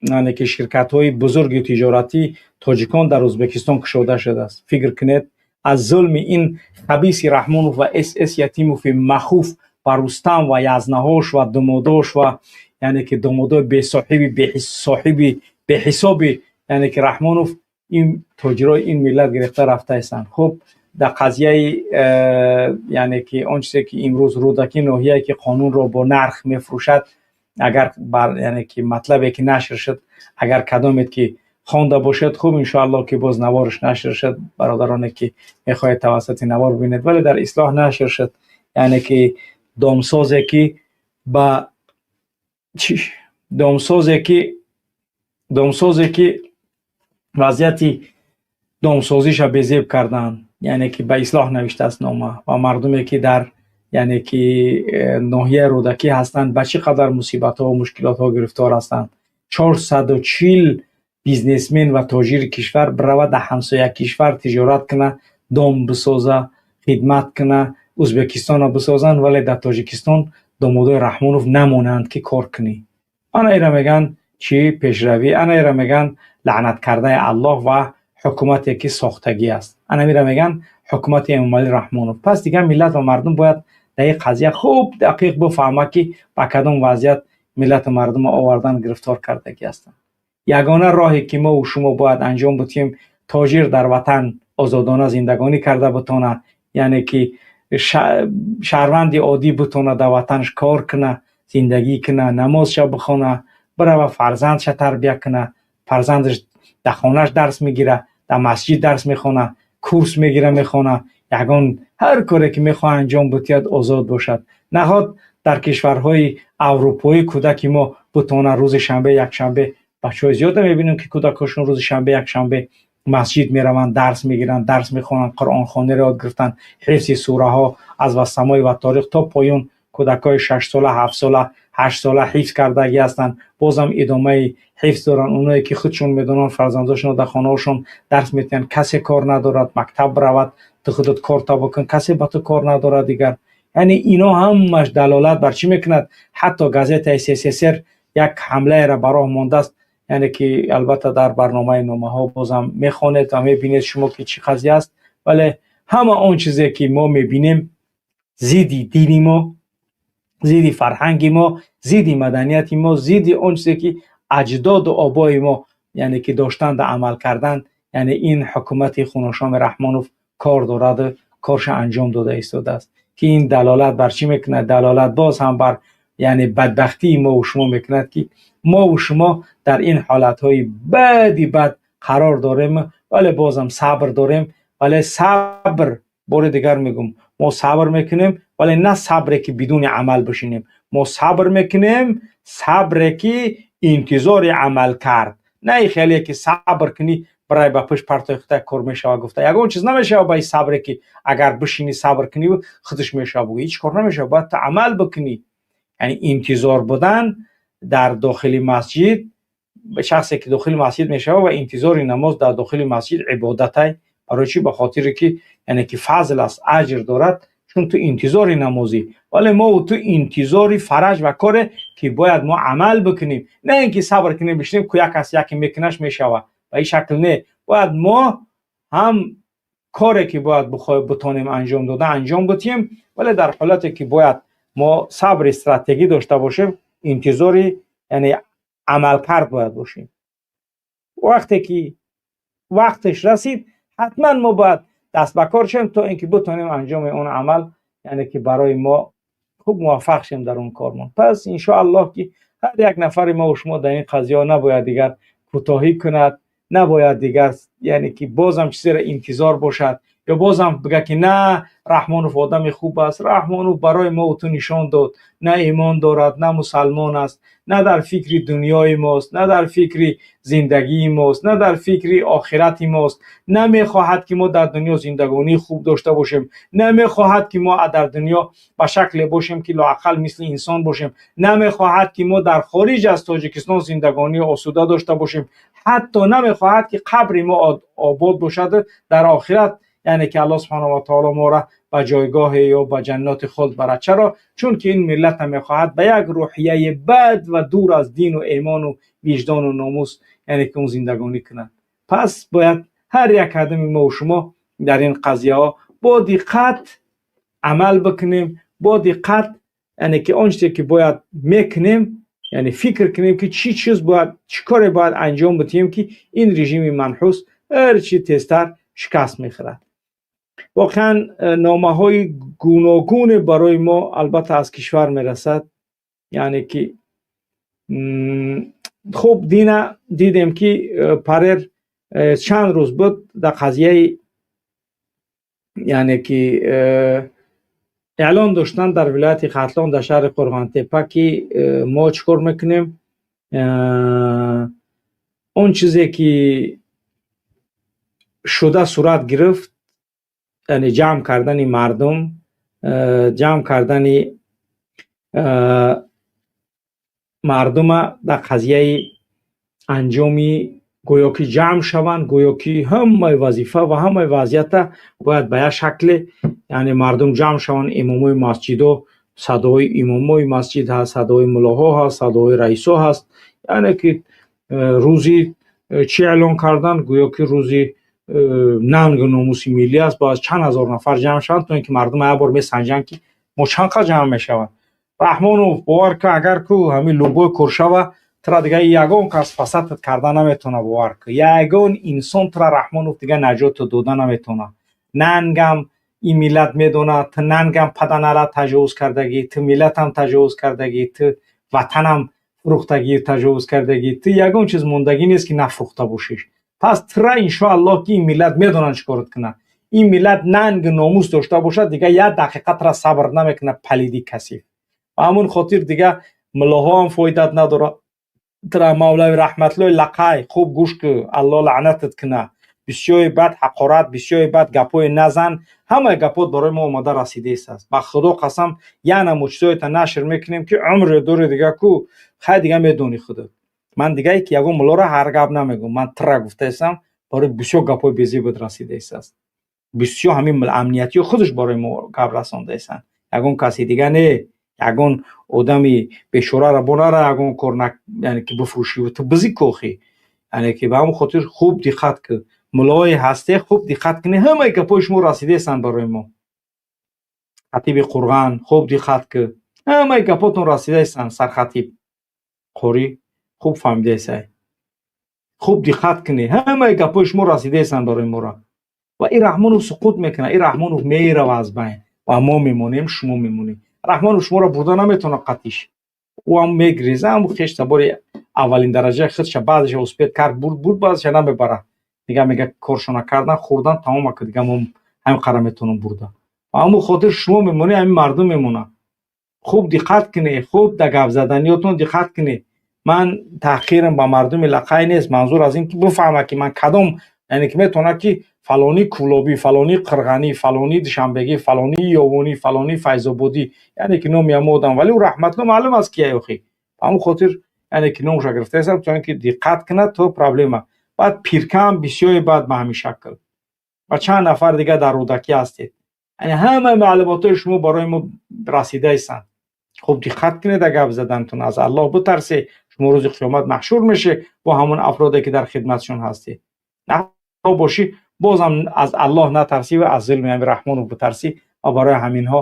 яъне ки ширкатҳои бузурги тиҷоратӣ тоҷикон дар Ӯзбекистон кушода шудааст. Фикр кунед, аз зулми ин хабиси Раҳмонов ва СС Ятимови махуф ва Рустам ва язнаҳош ва думодош ва, яъне ки думодои бесоҳиби, бесоҳиби, беҳисоби, яъне ки Раҳмонов, ин тоҷирои ин миллат гирифта рафтаистанд. Хуб, дар қазияи, яъне ки он чизе ки имрӯз Рӯдакӣ, ноҳияе ки қонунро бо нарх мефурӯшад, агар бар, яъне ки матлабе ки нашр шуд, агар кадомед ки хонда бошед, хуб, иншоаллоҳ, ки боз наворш нашр шуд, бародароне ки мехоҳед, тавассути навор бибинед, вале дар Ислоҳ нашр шуд, яъне ки домсозе ки ба домсозе ки вазъияти домсозиша безеб карданд, яъне ки ба Ислоҳ навиштааст нома, ва мардуме ки дар, яъне ки ноҳияи Рӯдакӣ ҳастанд, ба чӣ қадар мусибатҳо ва мушкилотҳо гирифтор ҳастанд. 440 бизнесмен ва тоҷири кишвар биравад, дар ҳамсоя кишвар тиҷорат куна, дом бисоза, хидмат куна, Ӯзбекистонро бисозанд, вале дар Тоҷикистон домодои Раҳмонов намонанд, ки кор кунӣ. Ана ира мегӯянд чӣ пешравӣ, ана ира мегӯянд лаънат кардаи Аллоҳ ва ҳукумате ки сохтагӣ аст, ана ира мегӯянд ҳукумати Эмомалӣ Раҳмонов. Пас дигар миллат ва мардум бояд дар ин қазия хуб дақиқ бифаҳмад, ки ба кадом вазъият миллату мардумро овардан, гирифтор кардагӣ ҳастанд. Ягона роҳе ки мо шумо бояд анҷом бутем, тоҷир дар ватан озодона зиндагонӣ карда бутона, яъне ки шаҳрванди оддӣ бутона дар ватанаш кор куна, зиндагӣ куна, намозша бихона, бирава фарзандша тарбия куна, фарзандаш дар хонааш дарс мегира, дар масҷид дарс мехона, курс мегира, мехона, ягон ҳар коре ки мехоҳа анҷом бутиҳад, озод бошад. Наход дар кишварҳои аврупоӣ кӯдаки мо бутона рӯзи шанбе, якшанбе, бачаҳои зиёде мебинем, ки кӯдакҳошон рӯзи шанбе, якшанбе масҷид мераванд, дарс мегиранд, дарс мехонанд, қуръонхониро ёд гирифтанд, ҳифзи сураҳо аз «Вассамои ва Ториқ» то поён кӯдакҳои 6-сола, 7-сола, 8-сола ҳифз кардагӣ ҳастанд, бозам идомаи ҳифз доранд. Оное ки худшон медонанд, фарзандошонро дар хонаҳошон дарс метиҳанд. Касе кор надорад, мактаб равад, ту худат корта бикун, касе ба ту кор надорад дигар. Яъне ино ҳамаш далолат бар чӣ мекунад? Ҳатто газетаи СССР як ҳамлаеро ба роҳ мондааст, яъне ки албатта дар барномаи номаҳо бозам мехонед ва мебинед шумо, ки чӣ қазия аст. Вале ҳама он чизе ки мо мебинем, зидди дини мо, зидди фарҳанги мо, зидди маданияти мо, зидди он чизе ки аҷдоду обои мо, яъне ки доштанд, амал кардан, яъне ин ҳукумати хуношоми Раҳмонов кор дораду корша анҷом дода истодааст, ки ин далолат бар чӣ мекунад? Далолат боз ҳам бар, яъне бадбахтии мову шумо мекунад, ки мову шумо дар ин ҳолатҳои бади бад қарор дорем, вале бозам сабр дорем. Вале сабр, бори дигар мегӯм, мо сабр мекунем, вале на сабре ки бидуни амал бишинем. Мо сабр мекунем, сабре ки интизори амал кард, на и хеле ки сабр кунӣ, барай ба пушт партои худай, кор мешава гуфта. Ягон чиз намешава ба ин сабре ки агар бишинӣ, сабр кунӣ, худаш мешава бугӯ, ҳеҷ кор намешава. Бояд ту амал бикунӣ. Яъне интизор будан дар дохили масҷид, шахсе ки дохили масҷид мешава ва интизори намоз дар дохили масҷид ибодатай. Барои чӣ? Ба хотире ки, яъне ки фазл аст, аҷр дорад. Чун ту интизори намозӣ, вале мо ту интизори фараҷ ва коре, ки бояд мо амал бикунем, на ин ки сабр кунем, бишинем, ку як кас яке мекунаш мешавад. Ба ин шакл не, бояд мо ҳам коре, ки бояд битонем анҷом дода, анҷом битиҳем, вале дар ҳолате, ки бояд мо сабри стратегӣ дошта бошем, интизори, яъне амалкард бояд бошем. Вақте ки вақташ расид, ҳатман мо бояд даст ба кор шавем, то ин ки битонем анҷоми он амал, яъне ки барои мо хуб муваффақ шем дар он кормон. Пас, иншоаллоҳ, ки ҳар як нафари мо шумо дар ин қазияҳо набояд дигар кӯтоҳӣ кунад, набояд дигар, яъне ки бозам чизеро интизор бошад ё бозам бигӯяд, ки на, Раҳмонов одами хуб аст. Раҳмонов барои мо ту нишон дод, на имон дорад, на мусалмон аст, на дар фикри дунёи мост, на дар фикри зиндагии мост, на дар фикри охирати мост. Намехоҳад, ки мо дар дунё зиндагонии хуб дошта бошем, намехоҳад, ки мо дар дунё ба шакле бошем, ки лоақал мисли инсон бошем, намехоҳад, ки мо дар хориҷ аз Тоҷикистон зиндагонии осуда дошта бошем, ҳатто намехоҳад, ки қабри мо обод бошад дар охират, яъне ки Аллоҳ субҳонаҳу ва таоло моро ба ҷойгоҳе ё ба ҷанноти хулд барад. Чаро? Чунки ин миллата мехоҳад ба як рӯҳияи бад ва дур аз дину имону виҷдону номус, яъне ки он зиндагонӣ кунад. Пас бояд ҳар як одами мо шумо дар ин қазияҳо бо диққат амал бикунем, бо диққат, яъне ки он чизе, ки бояд мекунем, яъне фикр кунем, ки чӣ чиз бояд, чӣ коре бояд анҷом бидиҳем, ки ин режими манҳус ҳарчи тезтар шикаст мехӯрад. Воқеан, номаҳои гуногуне барои мо, албатта, аз кишвар мерасад. Яъне ки хуб, дина дидем, ки парер чанд рӯз буд дар қазияи, яъне ки эълон доштанд дар вилояти Хатлон, дар шаҳри Қурғонтеппа, ки мо чӣ кор мекунем, он чизе, ки шуда сурат гирифт, яъне ҷамъ кардани мардум, ҷамъ кардани мардума дар қазияи анҷоми, гӯё ки ҷамъ шаванд, гӯё ки ҳамаи вазифа ва ҳамаи вазъията бояд ба як шакле, яъне мардум ҷамъ шаванд, имомои масҷидо, садои имомои масҷид ҳаст, садои муллоҳо ҳаст, садои раисо ҳаст, яъне ки рӯзи чӣ эълон карданд, гӯё ки рӯзи нангу номуси миллӣ аст, бояд чанд ҳазор нафар ҷамъ шаванд, то ин ки мардум як бор месанҷанд, ки мо чанд қадр ҷамъ мешаванд. Раҳмонов, бовар кун, агар ку ҳамин любой кор шава, тура дига ягон кас фасадат карда наметавона. Бовар кун, ягон инсон тура, Раҳмонов, дига наҷотат дода наметавона. Нангам ин миллат медонад, ту нангам паданара таҷовуз кардагӣ, ту миллатам таҷовуз кардагӣ, ту ватанам фурӯхтагӣ, таҷовуз кардагӣ, ту ягон чиз мондагӣ нест, ки нафурӯхта бошиш. Пас тура, иншоаллоҳ, ки ин миллат медонанд чӣ корот кунад. Ин миллат нангу номус дошта бошад, дига як дақиқа тура сабр намекунад, палиди касиф. Ба ҳамон хотир дига муллоҳоам фоидат надорад тура. Мавлави Раҳматлои лақай, хуб гӯш ку, Аллоҳ лаънатат куна. Бисёри бад ҳақорат, бисёри бад гапҳои назан, ҳамаи гапҳот барои мо омада расидааст. Ба Худо қасам, яна мӯъҷизоята нашр мекунем, ки умре дори дига ку, хай, дига медонӣ худат. Ман дига ки ягон муллоро ҳар гап намегӯм, ман тира гуфтаистам, барои бисёр гапҳои безебот расидааст. Бисёр ҳамин амниятиё худаш барои мо гап расондаистанд, ягон каси дига не. Ягон одами бечораро бо нара ягон кор, яъне ки бифурӯшӣ, ту бизи кохӣ. Яъне ки ба ҳамон хотир хуб диққат кун, муллоҳое ҳасте, хуб диққат кунед, ҳамаи гапҳои шумо расидаистанд барои мо. Хатиби Қурған, хуб диққат кун, ҳамаи гапҳотон расидаистанд. Сархатиб қорӣ, хуб фаҳмидаесай, хуб диққат кунед, ҳамаи гапҳои шумо расидаистанд барои моро. Ва ин Раҳмонов суқут мекунад, ин Раҳмонов мерава аз байн ва мо мемонем, шумо мемонед. Раҳмонов шуморо бурда наметавонад қатиш, ӯ ҳам мегреза, ҳам хеш табори аввалин дараҷаи худша баъзеша успеть кард, бурд, бурд, баъзеша намебарад. Дига мега, коршона кардан, хӯрдан, тамома ки, дига мо ҳамин қадр метавонам бурда. Ба ҳамон хотир шумо мемонед, ҳамин мардум мемонад. Хуб диққат кунед, хуб дар гапзаданиётон диққат кунед. Ман таҳқирам ба мардуми лақай нест, манзур аз ин ки бифаҳмад, ки ман кадом, яъне ки метавонад, ки фалонӣ кӯлобӣ, фалонӣ қирғанӣ, фалонӣ душанбегӣ, фалонӣ ёвонӣ, фалонӣ файзободӣ, яъне ки номи ҳамо одам, вале ӯ Раҳматло маълум аст, ки охи. Ба ҳамон хотир, яъне ки номша гирифтаистам, то ин ки диққат кунад, то проблема. Баъд пиркаам бисёре баъд ба ҳамин шакл ва чанд нафар дига дар Рӯдакӣ ҳастед. Яъне ҳама маълумотҳои шумо барои мо расида ҳастанд. Хуб диққат кунед гап задантон, аз Аллоҳ битарсе, шумо рӯзи қиёмат маҳшур меше бо ҳамон афроде ки дар хидматшон ҳастӣ. На бошӣ, бозам аз Аллоҳ натарсӣ ва аз зулми ҳамин Раҳмонов битарсӣ ва барои ҳаминҳо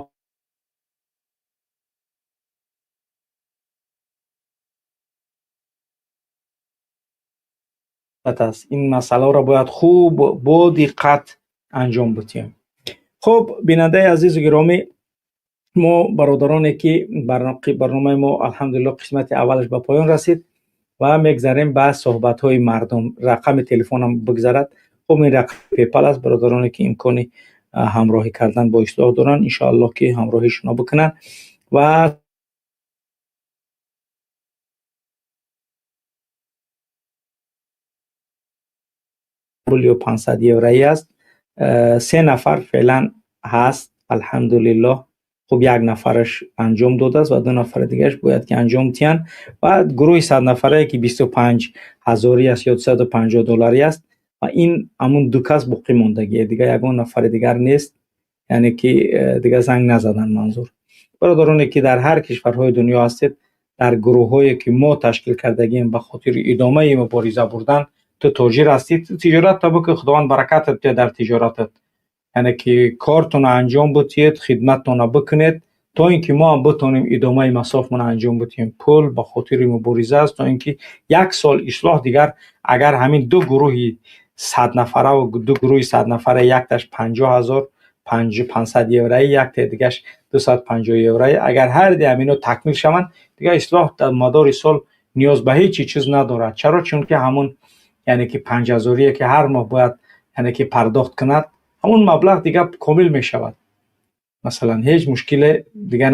аст. Ин масъаларо бояд хуб бо диққат анҷом бидиҳем. Хуб, бинандаи азизу гиромӣ, мо бародароне ки барномаи мо алҳамдулиллоҳ қисмати аввалаш ба поён расид ва мегзарем ба суҳбатҳои мардум. Рақами телефонам бигзарад. Хуб, ин рақами PayPal аст. Бародароне ки имкони ҳамроҳӣ кардан бо ислоҳ доранд, иншоаллоҳ ки ҳамроҳишонро бикунанд ва рубл ё 500 евроӣ аст. Се нафар феълан ҳаст, алҳамдулиллоҳ. Хуб, як нафараш анҷом додааст ва ду нафари дигараш бояд ки анҷом диҳанд. Ва гурӯҳи 100 нафарае ки 25 ҳазорӣ аст ё 250 долларӣ аст ва ин ҳамун ду кас боқӣ мондагие, дигар ягон нафари дигар нест, яъне ки дигар занг назадан. Манзур бародароне ки дар ҳар кишварҳои дунё ҳастед, дар гурӯҳҳое ки мо ташкил кардагием ба хотири идомаи мубориза бурдан, ту тоҷир ҳастӣ, ту тиҷоратта бикун, Худованд баракатат диҳад дар тиҷоратат. Яъне ки кортонро анҷом бидиҳед, хидматтонро бикунед, то ин ки мо ҳам битонем идомаи масофмонро анҷом бидиҳем. Пул ба хотири мубориза аст, то ин ки як сол ислоҳ дигар агар ҳамин ду гурӯҳи 100 нафара ва ду гурӯҳи 100 нафара, якташ 50 000 500 евроӣ, яктаи дигараш 250 евроӣ, агар ҳар ди ҳамино такмил шаванд, дигар ислоҳ дар мадори сол ниёз ба ҳеҷ чиз надорад. Чаро? Чунки ҳамун яъне ки 5000-ие ки ҳар моҳ бояд яъне ки пардохт кунад, ҳамун маблағ дигар комил мешавад. Масалан, ҳеҷ мушкиле дигар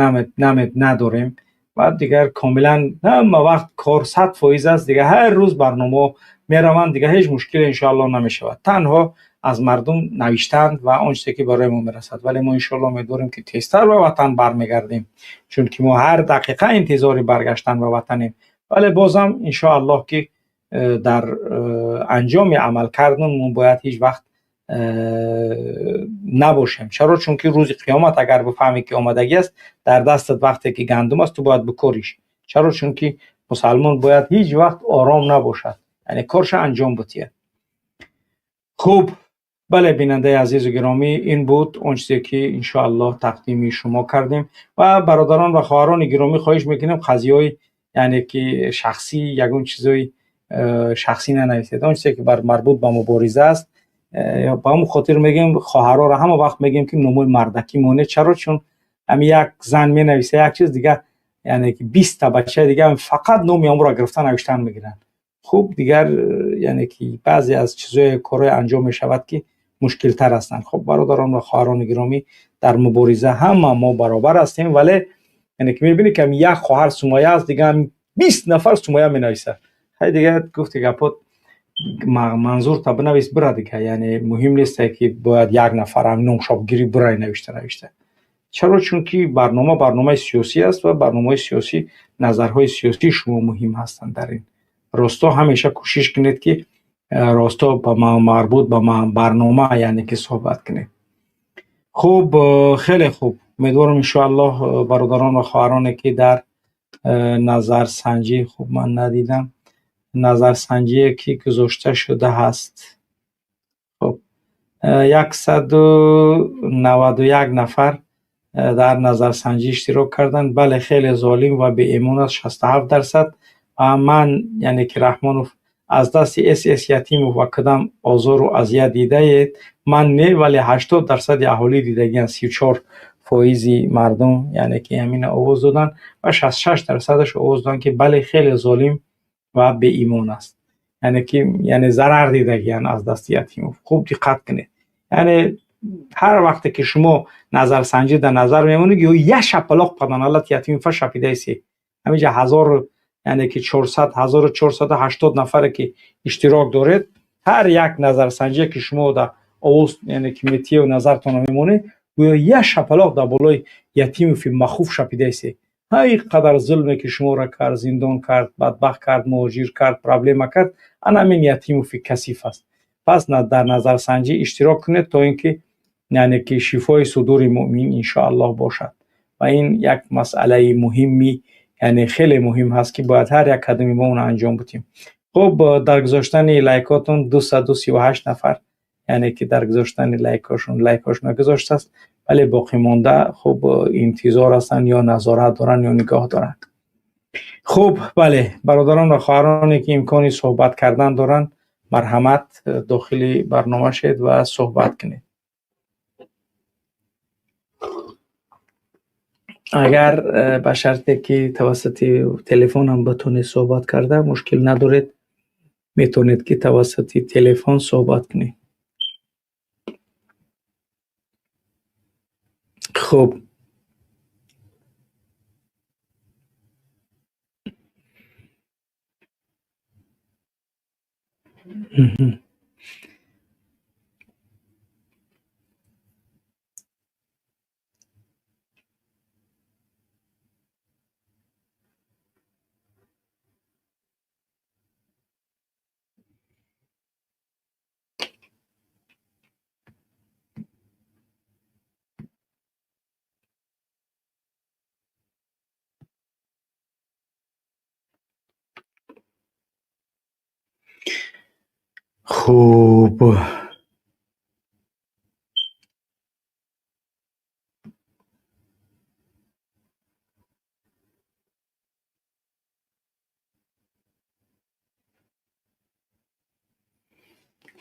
надорем ва дигар комилан ҳама вақт кор 100% аст, дигар ҳар рӯз барномаҳо мераванд, дигар ҳеҷ мушкиле иншоаллоҳ намешавад. Танҳо аз мардум навиштанд ва он чизе ки барои мо мерасад. Вале мо иншоаллоҳ умедворем ки тезтар ба ватан бармегардем, чунки мо ҳар дақиқа интизори баргаштан ба ватанем. Вале бозам иншоаллоҳ ки дар анҷоми амалкардан мо бояд ҳеҷ вақт набошем. Чаро? Чунки рӯзи қиёмат агар бифаҳмӣ ки омадагӣ аст, дар дастат вақте ки гандум аст, ту бояд бикориш. Чаро? Чунки мусалмон бояд ҳеҷ вақт ором набошад, яъне корша анҷом бидиҳад. Хуб, бале, бинандаи азизу гиромӣ, ин буд он чизе ки иншоаллоҳ тақдими шумо кардем. Ва бародарон ва хоҳарони гиромӣ, хоҳиш мекунем, қазияҳои яъне ки шахсӣ, ягон чизои шахсӣ нанависед. Он чизе ки марбут ба мубориза аст, ба ҳамон хотир мегӯем, хоҳарора ҳама вақт мегӯем ки номои мардакӣ монед. Чаро? Чун ҳамин як зан менависа як чиз, дигар яъне ки 20-та бачаи дигар фақат номи ҳамонро гирифта навиштан мегиранд. Хуб, дигар яъне ки баъзе аз чизҳои корҳое анҷом мешавад ки мушкилтар ҳастанд. Хуб, бародарон ва хоҳарони гиромӣ, дар мубориза ҳама мо баробар ҳастем, вале яъне ки мебинӣ ки як хоҳар Сумая аст, дигар 20 нафар Сумая менависад. Ҳай, дигар гуфти гапот, манзурта бинавис, бира дигар. Яъне муҳим нест ки бояд як нафар номшобгирӣ бирай навишта навишта. Чаро? Чунки барнома барномаи сиёсӣ аст ва барномаҳои сиёсӣ, назарҳои сиёсии шумо муҳим ҳастанд. Дар ин росто ҳамеша кӯшиш кунед ки росто ба марбут ба барнома яъне ки суҳбат кунед. Хуб, хеле хуб, умедворам иншоаллоҳ бародарон ва хоҳароне ки дар назарсанҷӣ, хуб, ман надидам назарсанҷие ки гузошта шуда ҳаст. Хуб, 191 нафар дар назарсанҷӣ иштирок карданд. Бале, хеле золим ва беэмон аст, 67%. Ва ман яъне ки Раҳмонов аз дасти СС Ятимов ва кадам озору азият дидаед? Ман не, вале 80%-и аҳолӣ дидагианд. 34%-и мардум яъне ки ҳамина овоз доданд ва 66%-аш овоз доданд ки бале, хеле золим ва беимон аст, яъне ки яъне зарар дидагианд аз дасти Ятимов. Хуб диққат кунед, яъне ҳар вақте ки шумо назарсанҷӣ дар назар мемонед, ё як шапалоқ паданалат Ятимова шапидаисе. Ҳаминҷа ҳазор яъне ки чорсад, 1480 нафаре ки иштирок доред, ҳар як назарсанҷие ки шумо дар овоз яъне ки метиев назартонро мемонед, гӯё як шапалоқ дар болои Ятимови махуф шапидаисе. Ҳай, қадар зулме ки шуморо кард, зиндон кард, бадбахт кард, муҳоҷир кард, проблема кард, ана ҳамин Ятимови касиф аст. Пас дар назарсанҷӣ иштирок кунед, то ин ки яъне ки шифои судури муъмин иншоаллоҳ бошад. Ва ин як масъалаи муҳимми, яъне хеле муҳим ҳаст, ки бояд ҳар як қадами мо онро анҷом бидиҳем. Хуб, дар гузоштани лайкотон 238 нафар, яъне ки дар гузоштани лайкошон гузоштааст, вале боқӣ монда хуб интизор ҳастанд ё назорат доранд ё нигоҳ доранд. Хуб, бале, бародарон ва хоҳароне ки имкони суҳбат кардан доранд, марҳамат дохили барнома шед ва суҳбат кунед. Агар ба шарте ки тавассути телефон ҳам битонед суҳбат карда, мушкил надоред, метавонед ки тавассути телефон суҳбат кунед. Хуб, хуб,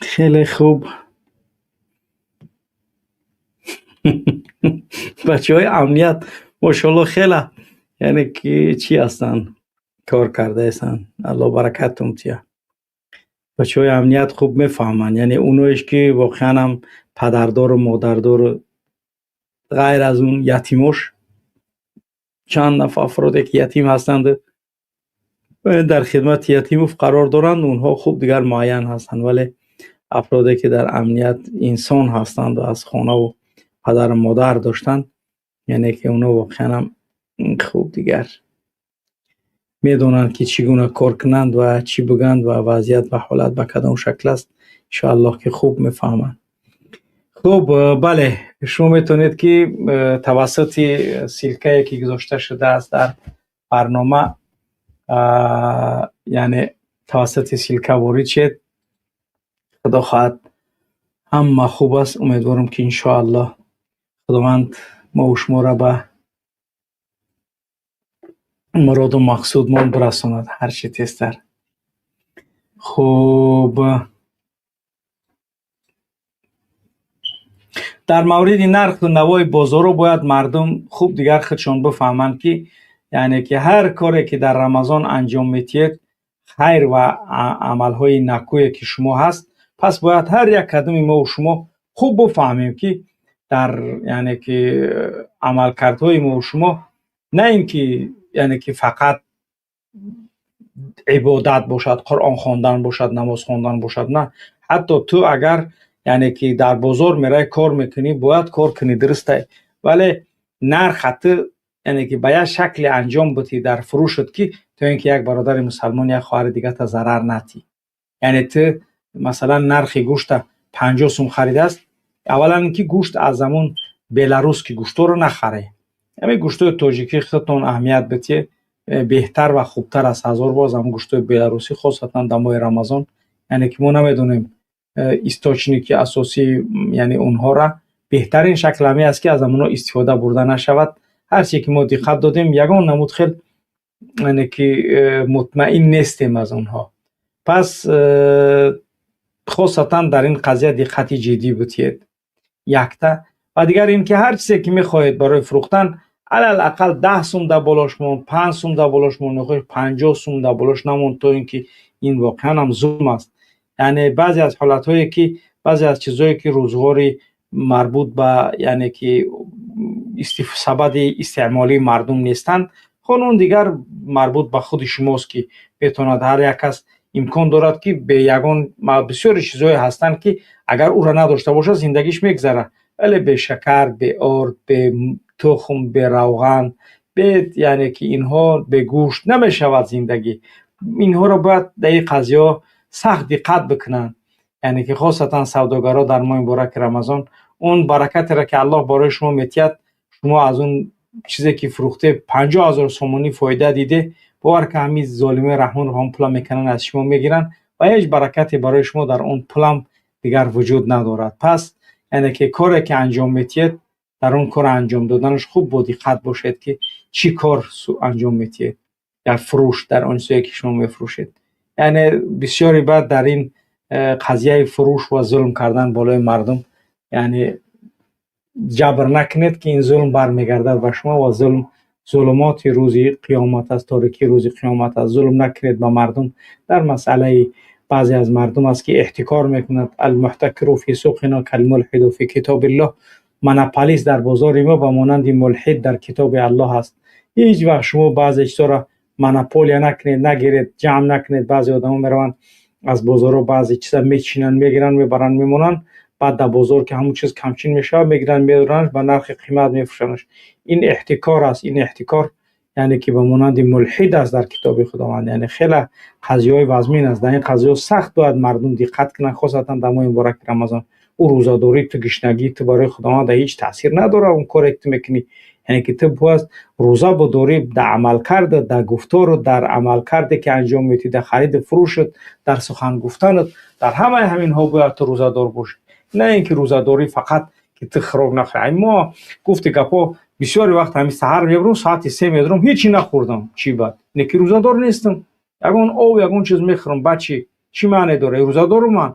хеле хуб. Бачаҳои амният мошоалло хела, яъне ки чӣ ҳастанд, кор кардаестанд, Аллоҳ баракатум тия. Бачаҳои амният хуб мефаҳманд, яъне оноеш ки воқеан ҳам падардору модардору ғайр аз он ятимош, чанд нафар афроде ки ятим ҳастанд дар хидмати ятимов қарор доранд, онҳо хуб дигар муайян ҳастанд, вале афроде ки дар амният инсон ҳастанд ва аз хонаву падару модар доштанд, яъне ки онҳо воқеан ҳам хуб дигар медонанд ки чӣ гуна кор кунанд ва чӣ бигӯянд ва вазъият ва ҳолат ба кадом шакл аст, иншоаллоҳ ки хуб мефаҳманд. Хуб, бале, шумо метавонед ки тавассути ссилкае ки гузошта шудааст дар барнома, яъне тавассути ссилка ворид шед. Худо хоҳад ҳама хуб аст. Умедворам ки иншоаллоҳ Худованд мову шуморо ба муроду мақсудмон бирасонад ҳарчи тезтар. Хуб, дар мавриди нарху навои бозорро бояд мардум хуб дигар худшон бифаҳманд, ки яъне ки ҳар коре ки дар Рамазон анҷом метиҳед, хайр ва амалҳои накӯе ки шумо ҳаст, пас бояд ҳар як кадоми мову шумо хуб бифаҳмем, ки дар яъне ки амалкардҳои мову шумо на ин ки яъне ки фақат ибодат бошад, Қуръон хондан бошад, намоз хондан бошад, на. Ҳатто ту агар яъне ки дар бозор меравӣ кор мекунӣ, бояд кор кунӣ, дурустай, вале нарха ту яъне ки ба як шакле анҷом бидиҳӣ дар фурӯшат, ки то ин ки як бародари мусалмон, як хоҳари дигарта зарар натӣ. Яъне ту масалан нархи гӯшта 50 сум харидааст, аввалан ин ки гӯшт аз ҳамон беларусски гӯштҳоро нахарӣ, ҳамин гӯштҳои тоҷикӣ худтон аҳамият бидиҳед, беҳтар ва хубтар аст ҳазор боз ҳамон гӯштҳои беларусӣ, хосатан дар моҳи Рамазон. Яъне ки мо намедонем источники асосӣ, яъне онҳоро беҳтарин шакл ҳамин аст, ки аз ҳамонҳо истифода бурда нашавад. Ҳарче ки мо диққат додем, ягон намуд хел яъне ки мутмаин нестем аз онҳо. Пас хосатан дар ин қазия диққати ҷиддӣ бидиҳед якта. Ва дигар ин ки ҳар чизе ки мехоҳед барои фурӯхтан, алал ақал 10 сум дар болош мон, 5 сум дар болош мон, мехоҳед 50 сум дар болош намон, то ин ки ин воқеан ҳам зулм аст. Яъне баъзе аз ҳолатҳое ки баъзе аз чизҳое ки рӯзғори марбут ба яъне ки сабади истеъмолии мардум нестанд, қонун дигар марбут ба худи шумост, ки метавонад ҳар як кас имкон дорад, ки бе ягон бисёри чизҳое ҳастанд, ки агар ӯро надошта бошад, зиндагиш мегзарад, вале бе шакар, бе орд, бе тухм, бе равған, бе яъне ки инҳо бе гӯшт намешавад зиндагӣ. Инҳоро бояд дар ин қазияҳо сахт диққат бикунанд. Яъне ки хосатан савдогарҳо дар моҳи мубораки Рамазон Он баракатеро ки Аллоҳ барои шумо метиҳад, шумо аз он чизе ки фурӯхте 50,000 сомонӣ фоида диде, бовар ки ҳамин золимои Раҳмонов ҳамон пула мекунанд, аз шумо мегиранд ва ҳеҷ баракате барои шумо дар он пулам дигар вуҷуд надорад. Пас яъне ки коре ки анҷом метиҳед, дар он кор анҷом доданаш хуб бо диққат бошед, ки чӣ кор анҷом метиҳед дар фурӯш, дар он чизе ки шумо мефурӯшед. Яъне бисёре баъд дар ин қазияи фурӯш ва зулм кардан болои мардум, яъне ҷабр накунед, ки ин зулм бармегардад ба шумо ва зулм зулумоти рӯзи қиёмат аст, торикии рӯзи қиёмат аст. Зулм накунед ба мардум. Дар масъалаи баъзе аз мардум аст, ки эҳтикор мекунад. Алмуҳтакиру фи суқино калмулҳиду фи китобиллоҳ. Монополист дар бозори мо ба монанди мулҳид дар китоби Аллоҳ аст. Ҳеҷ вақт шумо баъзе чизҳоро монополия накунед, нагиред, ҷамъ накунед. Баъзе одамо мераванд аз бозорҳо, баъзе чиза мечинанд, мегиранд, мебаранд, мемонанд. Баъд дар бозор ки ҳамон чиз камчин мешавад, мегиранд, меоранд, ба нархи қимат мефурӯшандаш. Ин эҳтикор аст. Ин эҳтикор яъне ки ба монанди мулҳид аст дар китоби Худованд. Яъне хеле қазияҳои вазмин аст. Дар ин қазияҳо сахт бояд мардум диққат кунанд, хосатан дар моҳи мубораки Рамазон. Ӯ рӯзадорӣ ту, гишнагии ту барои Худованд ҳеҷ таъсир надорад он коре ки ту мекунӣ. Яъне ки ту бояд рӯза бодорӣ дар амалкардат, дар гуфтору, дар амалкарде ки анҷом медиҳӣ, дар хариду фурӯшат, дар сухан гуфтанат, дар ҳамаи ҳаминҳо бояд ту рӯзадор бошӣ. На ин ки рӯзадорӣ фақат ки ту хӯрок нахӯрӣ. Мо гуфти гапҳо бисёре вақт ҳамин саҳар мебурам, соати 3 медурам, ҳечи нахӯрдам. Чӣ бад? Не ки рӯзадор нестам. Ягон об, ягон чиз мехӯрам, баъд чӣ? Чӣ маъне дора? Рӯзадору ман.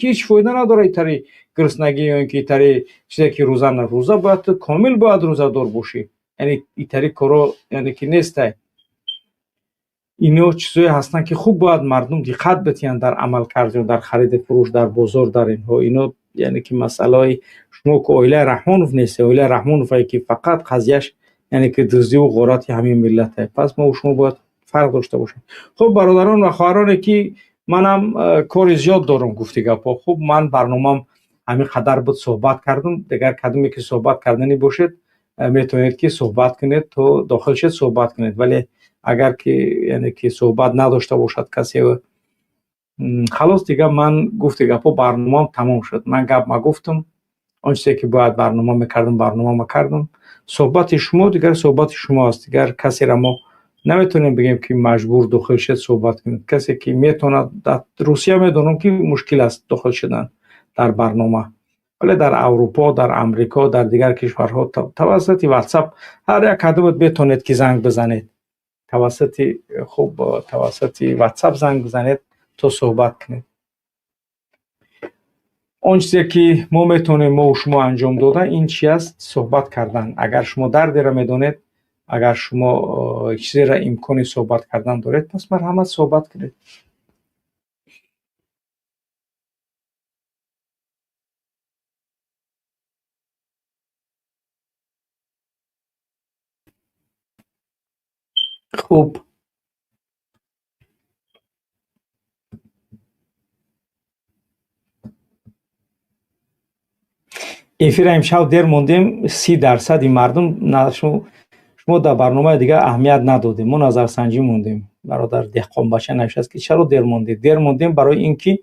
Ҳеҷ фоида надора итари гурснагӣ ё инки итари чизе ки рӯза на. Рӯза бояд ту комил бояд рӯзадор бошӣ. Яъне итари коро яъне ки нестай. Ино чизое ҳастанд, ки хуб бояд мардум диққат бидиҳанд дар амалкард, дар хариду фурӯш, дар бозор, дар инҳо. Ино яъне ки масъалаҳои шумо ки оилаи Раҳмонов нест, оилаи Раҳмоновае ки фақат қазияш яъне ки дуздиву ғорати ҳамин миллате. Пас мо шумо бояд фарқ дошта бошем. Хуб, бародарон ва хоҳароне ки манам кори зиёд дорам, гуфти гапҳо. Хуб, ман барномам ҳамин қадар буд, суҳбат кардам. Дигар кадоме ки суҳбат карданӣ бошед, метавонед ки суҳбат кунед, то дохил шед, суҳбат кунед. Вале агар ки яъне ки суҳбат надошта бошад касе, халос, дигар ман гуфти гапҳо барномаам тамом шуд. Ман гап магуфтам, он чизе ки бояд барнома мекардам, барнома макардам. Суҳбати шумо дигар суҳбати шумо аст. Дигар касеро мо наметавонем бигем ки маҷбур дохил шед, суҳбат кунед. Касе ки метавонад, дар Русия медонам ки мушкил аст дохил шудан дар барнома, вале дар Аврупо, дар Амрико, дар дигар кишварҳо тавассути WhatsApp ҳар як кадомат метавонед ки занг бизанед. Тавассути хуб, тавассути WhatsApp занг бизанед то суҳбат кунед. Он чизе ки мо метавонем мо шумо анҷом дода, ин чи аст? Суҳбат кардан. Агар шумо дардеро медонед, агар шумо чизеро имкони суҳбат кардан доред, пас марҳамат, суҳбат кунед. Хуб, эфира имшаб дер мондем. 30% мардум шумо дар барномаи дигар аҳамият надодем, мо назарсанҷӣ мондем. Бародар Деҳқонбача навиштааст, ки чаро дер мондед? Дер мондем барои ин ки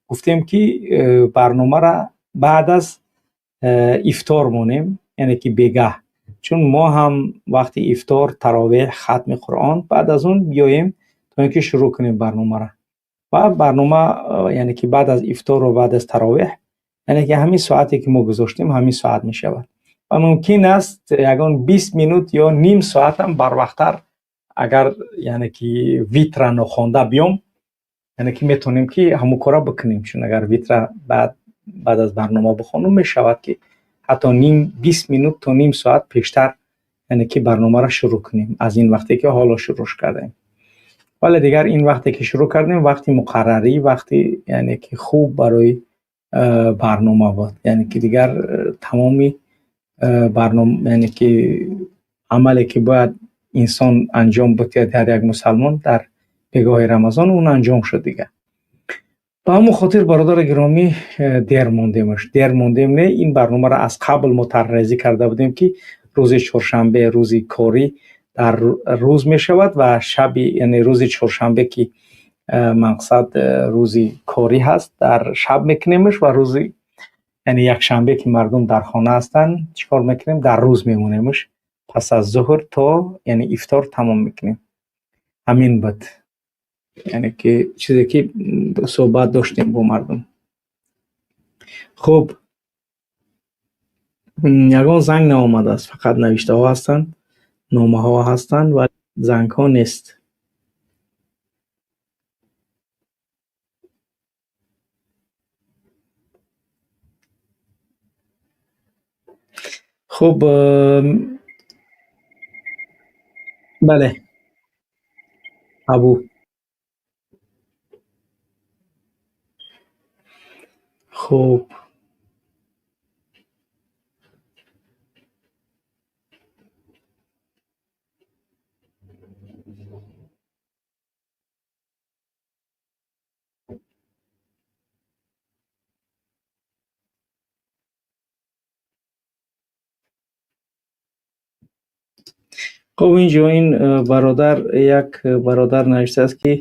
гуфтем, ки барномаро баъд аз ифтор монем, яъне ки бегаҳ, чун мо ҳам вақти ифтор, таровеҳ, хатми Қуръон, баъд аз он биёем то ин ки шурӯъ кунем барномаро. Ва барнома яъне ки баъд аз ифтору баъд аз таровеҳ, яъне ки ҳамин соате ки мо гузоштем, ҳамин соат мешавад. Ва мумкин аст ягон 20 минут ё ним соатам барвақттар, агар яъне ки витра нохонда биём, яъне ки метавонем ки ҳамон кора бикунем, чун агар витра баъд аз барнома бихонам, мешавад ки ҳатто ним, 20 минут то ним соат пештар, яъне ки барномаро шурӯъ кунем аз ин вақте ки ҳоло шурӯъш кардем. Вале дигар ин вақте ки шурӯъ кардем, вақти муқаррарӣ, вақти яъне ки хуб барои барнома буд. Яъне ки дигар тамоми барнома, яъне ки амале ки бояд инсон анҷом бидиҳад, ҳар як мусалмон дар бегоҳи Рамазон, он анҷом шуд дигар. Ба ҳамон хотир, бародари гиромӣ, дер мондемаш. Дер мондем не, ин барномаро аз қабл мо тарҳрезӣ карда будем, ки рӯзи чоршанбе, рӯзи корӣ дар рӯз мешавад ва шаби, яъне рӯзи чоршанбе ки мақсад рӯзи корӣ ҳаст, дар шаб мекунемаш ва рӯзи Яъне якшанбе ки мардум дар хона ҳастанд, чӣ кор мекунем? Дар рӯз мемонемш, пас аз зуҳр то яъне ифтор тамом мекунем. Ҳамин буд, яъне ки чизе ки суҳбат доштем бо мардум. Хуб, ягон занг наомадааст, фақат навиштаҳо ҳастанд, номаҳо ҳастанд ва зангҳо нест. Хуб, бале, Абу. Хуб, хуб, инҷо ин бародар, як бародар навиштааст, ки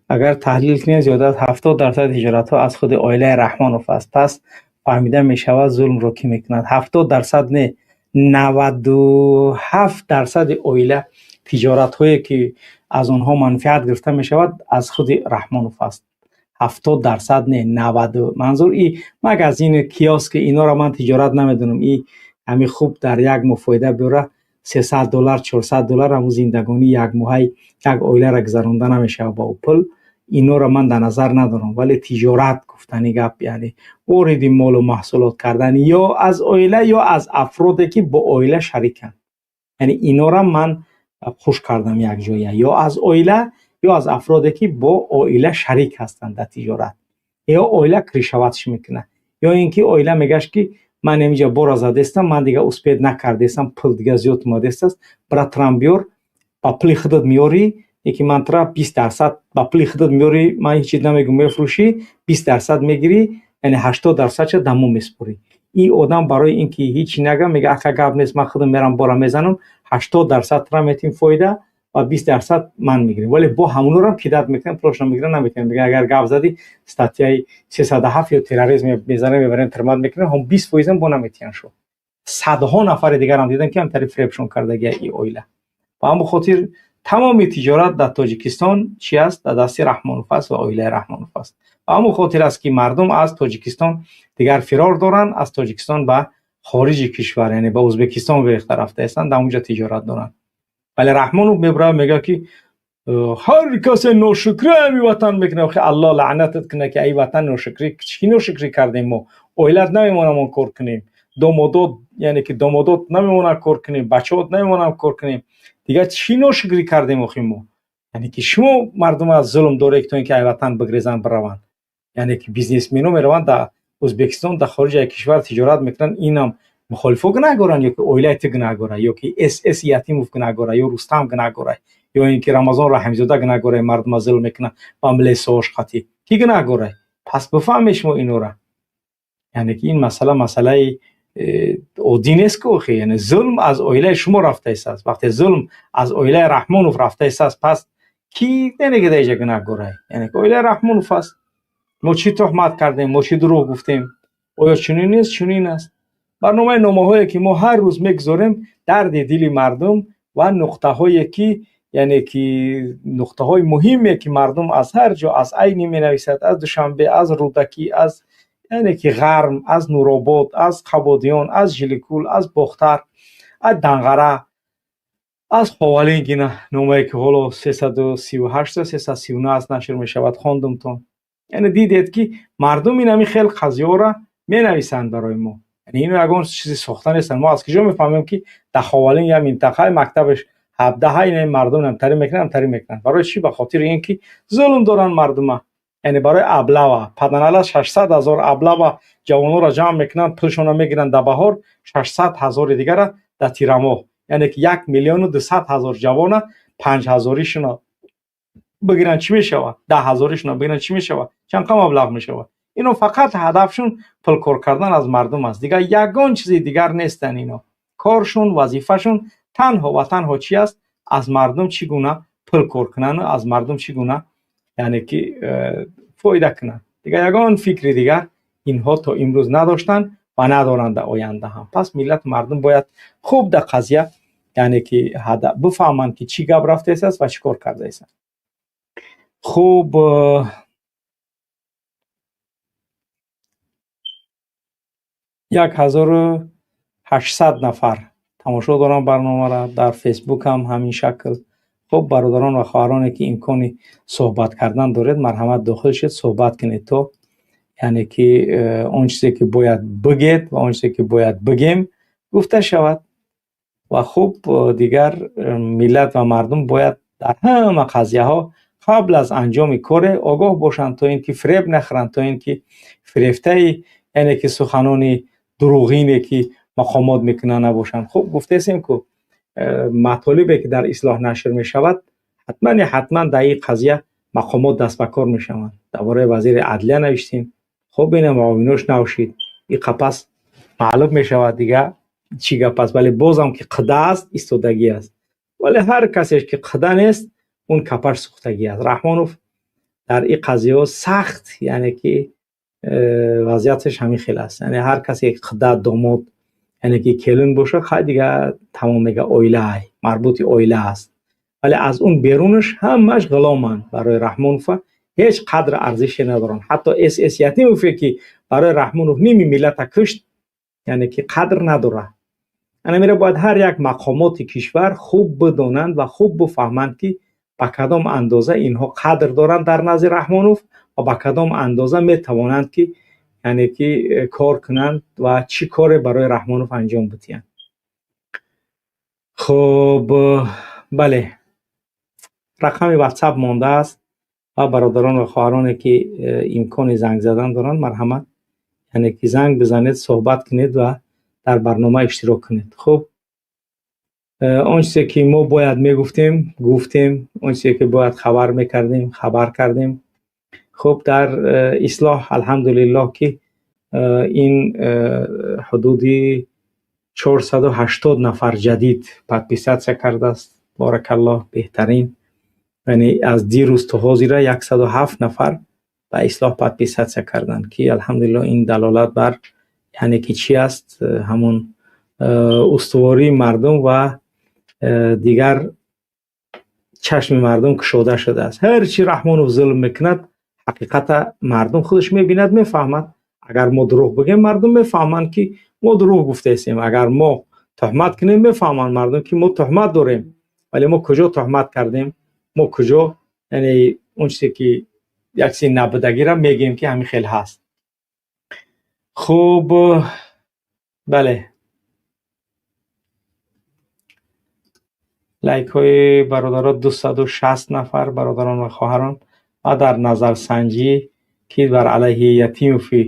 агар таҳлил кунем, зиёда аз 70% тиҷоратҳо аз худи оилаи Раҳмонов аст, пас фаҳмида мешавад, зулмро кӣ мекунад. 70% не, 97%-и оила тиҷоратҳое ки аз онҳо манфиат гирифта мешавад, аз худи Раҳмонов аст. 70% не, наваду, манзур и магазини, киоски, инора ман тиҷорат намедонам. И ҳами хуб дар як моҳ фоида биёра $300, $400, ҳамун зиндагонии якмоҳаи як оиларо гузаронда намешавад ба ӯ пул. Инора ман дар назар надорам, вале тиҷорат гуфтани гап яъне вориди молу маҳсулот кардан ё аз оила, ё аз афроде ки бо оила шариканд. Яъне инора ман хуш кардам якҷоя, ё аз оила, ё аз афроде ки бо оила шарик ҳастанд дар тиҷорат, ё оила крышевать ш мекунад, ё ин ки оила мегашт, ки ман инҷа бора задестам, ман дига успеть накардестам, пул дига зиёд омадестаст, бира трам биёр, ба пули худат меёрӣ, яки ман тра 20% ба пули худат меёрӣ, ман ҳеҷ чиз намегӯм, мефурӯшӣ, 20% мегирӣ, яъне 80%-ша дамо месупорӣ. И одам барои ин ки ҳечи нага, мега: «Ака, гап нест, ман худам мерам, бора мезанам, 80% тра метим фоида ва 20% ман мегирем». Вале бо ҳамонорам кидать мекунам, пулошро мегирам, наметавонам. Мега: «Агар гап задӣ, статья и 307 ё терроризм мезанем, мебарем, тирмат мекунем». Ҳам 20%-ам бо наметиҳанд. Шо садҳо нафари дигарам дидам, ки ҳамтари фиребшон кардагия и оила. Ба ҳамон хотир тамоми тиҷорат дар Тоҷикистон чи аст? Дар дасти Раҳмонов аст ва оилаи Раҳмонов аст. Ба ҳамон хотир аст, ки мардум аз Тоҷикистон дигар фирор доранд, аз Тоҷикистон ба хориҷи кишвар, яъне ба Ӯзбекистон гирифта рафта ҳастанд, дар онҷо тиҷорат доранд. Вале Раҳмонов мебарад, мегӯяд, ки ҳар касе ношукрӣ ами ватан мекунад. Охи, Аллоҳ лаънатат кунад, ки ай ватан ношукрӣ. Чӣ ношукрӣ кардем мо? Оилат намемонам кор кунем, домодот, яъне ки домодот намемонад кор кунем, бачаҳот намемонам кор кунем. Дигар чӣ ношукрӣ кардем охи мо? Яъне ки шумо мардум аз зулм доред, то ин ки ай ватан бигрезанд, бираванд. Яъне ки бизнесмено мераванд дар Ӯзбекистон, дар хориҷи аз кишвар тиҷорат мекунанд. Инам мухолифо гунаҳгоранд, ё ки оилаи ту гунаҳгора, ё ки СС Ятимов гунаҳгора, ё Рустам гунаҳгора, ё ин ки Рамазон Раҳимзода гунаҳгора, мардума зулм мекунад ба милисаош қатӣ? Кӣ гунаҳгора? Пас бифаҳмед шумо инора. Яъне ки ин масъала масъалаи оддӣ нест ку охи. Яъне зулм аз оилаи шумо рафта истааст. Вақте зулм аз оилаи Раҳмонов рафта истааст, пас кӣ, яъне ки дар инҷа гунаҳгора? Яъне ки оилаи Раҳмонов аст. Мо чӣ туҳмат кардем? Мо чӣ дурӯғ гуфтем? Оё чунин нест? Чунин аст. Барномаи номаҳое ки мо ҳар рӯз мегузорем, дарди дили мардум ва нуқтаҳое ки, яъне ки нуқтаҳои муҳиме ки мардум аз ҳар ҷо, аз Айнӣ менависад, аз Душанбе, аз Рӯдакӣ, аз, яъне ки, Ғарм, аз Нуробод, аз Қабодиён, аз Жиликул, аз Бохтар, аз Данғара, аз Ховалинг. Ина номае ки ҳоло 338, 339 аст, нашр мешавад, хондумтон. Яъне дидед, ки мардум ин ҳамин хел қазияҳоро менависанд барои мо. Яъне ино ягон чизи сохта нестанд. Мо аз куҷо мефаҳмем, ки дар Ховалинг як минтақаи мактабаш 17, ина мардум намтарӣ мекунанд, намтарӣ мекунанд? Барои чӣ? Ба хотири ин ки зулм доранд мардума, яъне барои облава паданала 600 000 облава ҷавононро ҷамъ мекунанд, пулшонро мегиранд дар баҳор, 600 000-и дигара дар тирамоҳ. Яъне ки 1 200 000 ҷавона 5000-ишона бигиранд, чӣ мешавад? 10 000-ишона бигиранд, чӣ мешавад? Чанд қа маблағ мешавад? Ино фақат ҳадафшон пулкор кардан аз мардум аст, дигар ягон чизи дигар нестанд. Ино коршон, вазифашон танҳо ва танҳо чӣ аст? Аз мардум чӣ гуна пул кор кунанд, аз мардум чӣ гуна, яъне ки, фоида кунанд. Дигар ягон фикри дигар инҳо то имрӯз надоштанд. ва надоранд дар оянда ҳам. Пас миллату мардум бояд хуб дар қазия, яъне ки бифаҳманд, ки чӣ гап рафтааст ва чӣ кор кардааст. Хуб, 1800 нафар тамошо дорам барномаро, дар Фейсбук ҳам ҳамин шакл. Хуб, бародарон ва хоҳароне, ки имкони суҳбат кардан доред, марҳамат, дохил шед, суҳбат кунед, то яъне ки он чизе ки бояд бигед ва он чизе ки бояд бигем, гуфта шавад. Ва хуб, дигар миллат ва мардум бояд дар ҳама қазияҳо қабл аз анҷоми коре огоҳ бошанд, то ин ки фиреб нахӯранд, то ин ки фирефтаи, яъне ки суханони дурӯғине, ки мақомот мекунанд, набошанд. Хуб, гуфтаистем, ку матолибе ки дар Ислоҳ нашр мешавад, ҳатман ҳатман дар ин қазия мақомот даст ба кор мешаванд. Дар бораи вазири адлия навиштем. Хуб, ина муовинош навшид, и қапас маълум мешавад дига чӣ гап аст. Вале бозам ки қида аст, истодагӣ аст, вале ҳар касеш ки қида нест, он капаш сӯхтагӣ аст. Раҳмонов дар ин қазияҳо сахт, яъне ки вазъияташ ҳамин хел аст. Яъне ҳар касе қида, домод, яъне ки келин боша, хай, дига тамом, мега оилаай, марбути оила аст, вале аз он берунаш ҳамаш ғуломанд барои Раҳмонова, ҳеҷ қадр арзише надоранд. Ҳатто СС Ятимове, ки барои Раҳмонов ними миллата кушт, яъне ки қадр надорад. Ана мера бояд ҳар як мақомоти кишвар хуб бидонанд ва хуб бифаҳманд, ки ба кадом андоза инҳо қадр доранд дар назди Раҳмонов ва ба кадом андоза метавонанд, ки яъне ки кор кунанд ва чӣ коре барои Раҳмонов анҷом бидиҳанд. Хуб, бале, рақами Ватсап мондааст ва бародарон ва хоҳароне, ки имкони занг задан доранд, марҳамат, яъне ки занг бизанед, суҳбат кунед ва дар барнома иштирок кунед. Хуб, он чизе ки мо бояд мегуфтем, гуфтем, он чизе ки бояд хабар мекардем, хабар кардем. Хуб, дар Ислоҳ, алҳамдулиллоҳ, ки ин ҳудуди 480 нафар ҷадид подписаться кардааст. Боракаллоҳ, беҳтарин. Яъне аз дирӯз то ҳозира 107 нафар ба Ислоҳ подписаться карданд, ки алҳамдулиллоҳ, ин далолат бар, яъне ки чӣ аст, ҳамон устувории мардум ва дигар чашми мардум кушода шудааст. Ҳар чӣ Раҳмонов зулм мекунад, ҳақиқата мардум худаш мебинад, мефаҳмад. Агар мо дурӯғ бигем, мардум мефаҳманд, ки мо дурӯғ гуфтаистем. Агар мо туҳмат кунем, мефаҳманд мардум, ки мо туҳмат дорем. Вале мо куҷо туҳмат кардем? Мо куҷо, яъне он чизе ки як чизи набудагиро мегӯем, ки ҳамин хел ҳаст. Хуб, бале, лайкҳои бародаро 260 нафар, бародарон ва хоҳарон. Ва дар назарсанҷӣ, ки бар алайҳи Ятимови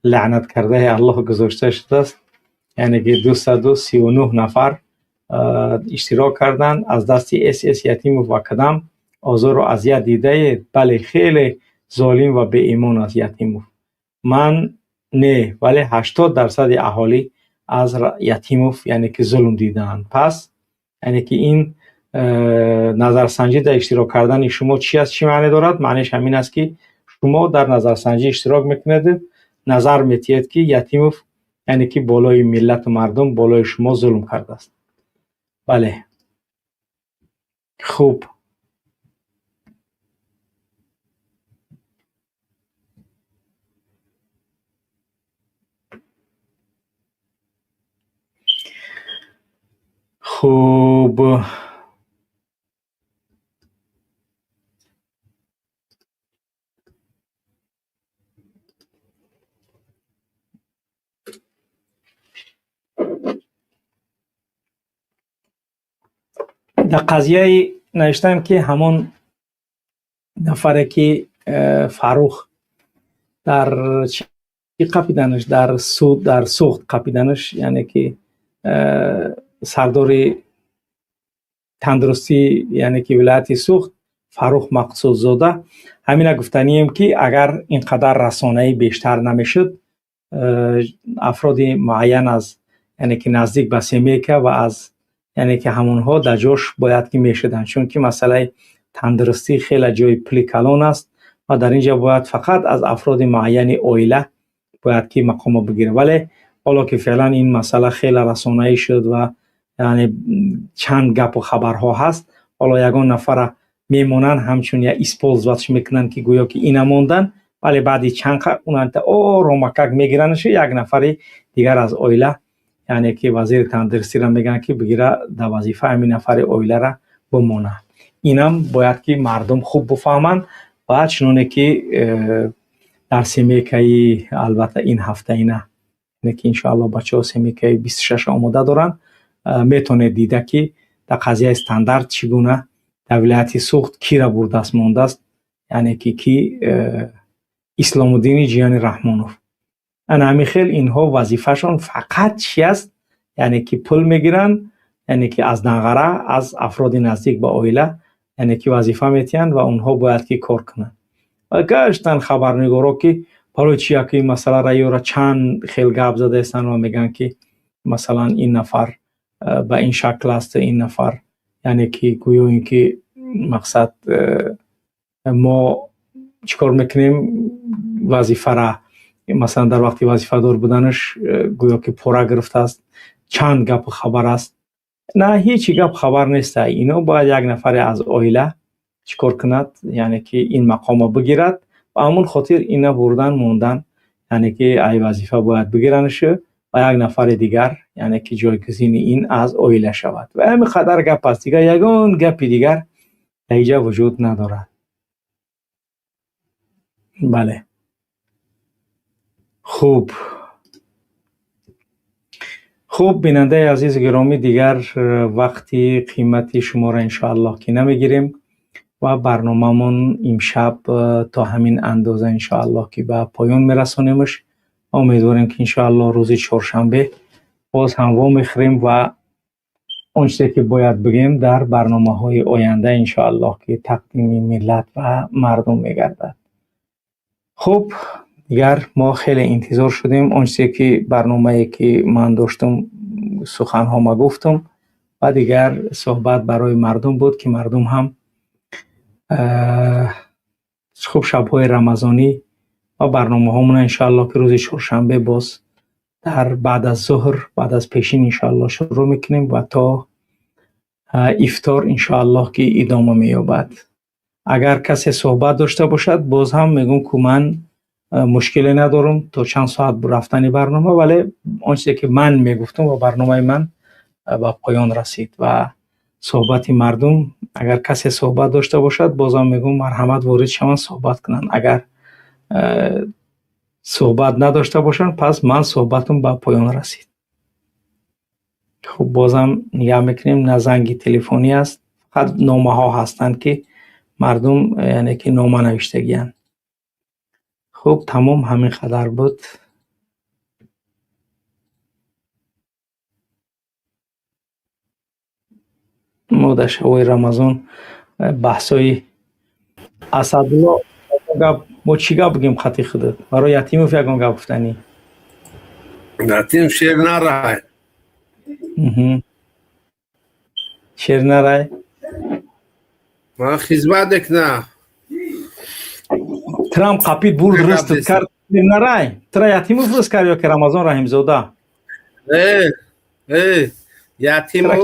лаънат кардаи Аллоҳ гузошта шудааст, яъне ки 239 нафар иштирок карданд. Аз дасти СС Ятимов ва кадам озору азият дидаед? Бале, хеле золим ва беимон аст Ятимов. Ман не, вале 80% аҳолӣ аз Ятимов, яъне ки зулм дидаанд. Пас яъне ки ин назарсанҷӣ дар иштирок кардани шумо чӣ аст, чӣ маъне дорад? Маънеш ҳамин аст, ки шумо дар назарсанҷӣ иштирок мекунед, назар метиҳед, ки Ятимов, яъне ки болои миллату мардум, болои шумо зулм кардааст. Бале, хуб. Хуб, дар қазияи навиштам, ки ҳамон нафаре ки Фаррух дар чӣ қапиданаш, дар суд, дар Суғд қапиданаш, яъне ки сардори тандурустӣ, яъне ки вилояти Суғд, Фаррух Мақсудзода, ҳамина гуфтанием, ки агар ин қадар расонаӣ бештар намешуд, афроди муайян аз, яъне ки наздик ба семейка ва аз, яъне ки ҳамонҳо дар ҷош бояд ки мешуданд, чунки масъалаи тандурустӣ хеле ҷои пули калон аст ва дар ин ҷо бояд фақат аз афроди муайяни оила бояд ки мақомо бигирад. Вале Ҳоло ки феълан ин масъала хеле расонаӣ шуд ва яъне чанд гапу хабарҳо ҳаст, ҳоло ягон нафара мемонанд, ҳамчун я использовать мекунанд, ки гӯё ки ина мондан, вале баъди чанд унанта оромакак мегиранаш, як нафари дигар аз оила, яъне ки вазири тандурустиро мегӯянд, ки бигира дар вазифа ҳамин нафари оилара бимонад. Инам бояд ки мардум хуб бифаҳманд. Ва чуноне ки дар семейкаи, албатта, ин ҳафтаина, ки иншоалло бачаҳо семейкаи 26 омода доранд, метавонед дида, ки дар қазияи стандарт чӣ гуна дар вилояти Суғд кира бурдааст, мондааст, яъне ки Исломуддини ҷияни Раҳмонов. Ана ҳамин хел инҳо вазифашон фақат чи аст? Яъне ки пул мегиранд, яъне ки аз данғара, аз афроди наздик ба оила, яъне ки вазифа метиҳанд ва онҳо бояд ки кор кунанд. Ва гаштан хабарнигоро, ки барои чи яке ин масъаларо ёра чанд хел гап задаистанд ва мегӯянд, ки масалан ин нафар ба ин шакл аст, ин нафар, яъне ки гӯё ин ки мақсад мо чӣ кор мекунем, вазифара, масалан, дар вақти вазифадор буданаш гӯё ки пора гирифтааст. Чанд гапу хабар аст. На, ҳеҷ гап хабар неста. Ино бояд як нафаре аз оила чӣ кор кунад, яъне ки ин мақомо бигирад ва ҳамон хотир ина бурдан мондан, яъне ки ай вазифа бояд бигиранаш ва як нафари дигар, яъне ки ҷойгузини ин аз оила шавад. Ва ҳамин қадар гап аст, дигар ягон гапи дигар дар инҷа вуҷуд надорад. Бале, хуб, бинандаи азизу гиромӣ, дигар вақти қимати шуморо иншоаллоҳ ки намегирем ва барномамон имшаб то ҳамин андоза иншоаллоҳ ки ба поён мерасонемш. Умедворем, ки иншоаллоҳ рӯзи чоршанбе боз ҳам вомехӯрем ва он чизе ки бояд бигӯем, дар барномаҳои оянда иншоаллоҳ ки тақдими миллат ва мардум мегардад. Хуб, дигар мо хеле интизор шудем. Он чизе ки барномае ки ман доштум, суханҳо ма гуфтум ва дигар суҳбат барои мардум буд, ки мардум ҳам хуб шабҳои рамазонӣ ва барномаҳомона иншоаллоҳ ки рӯзи чоршанбе боз дар баъд аз зуҳр, баъд аз пешин иншоаллоҳ шурӯъ мекунем ва то ифтор иншоаллоҳ ки идома меёбад. Агар касе суҳбат дошта бошад, боз ҳам мегӯм, ку ман мушкиле надорам то чанд соат рафтани барнома, вале он чизе ки ман мегуфтам ва барномаи ман ба поён расид ва суҳбати мардум, агар касе суҳбат дошта бошад, бозам мегӯм, марҳамат, ворид шаванд, суҳбат кунанд. Агар суҳбат надошта бошанд, пас ман суҳбатам ба поён расид. Хуб, бозам нигаҳ мекунем, на занги телефонӣ аст, фақат номаҳо ҳастанд, ки мардум, яъне ки нома навиштагианд. Хуб, тамом, ҳамин қадар буд. Мо дар шабҳои Рамазон баҳсҳои Асадулло гап, мо чӣ гап бигем? Хати худат барои Ятимов ягон гап гуфтанӣ? Ятим шер нарай. Шер нарай. Ман хизмат мекунам. Трамп қапид, бурд, рустат кард, шер нарай. Тра Ятимов руст кард ё ки Рамазон Раҳимзода? Ятимов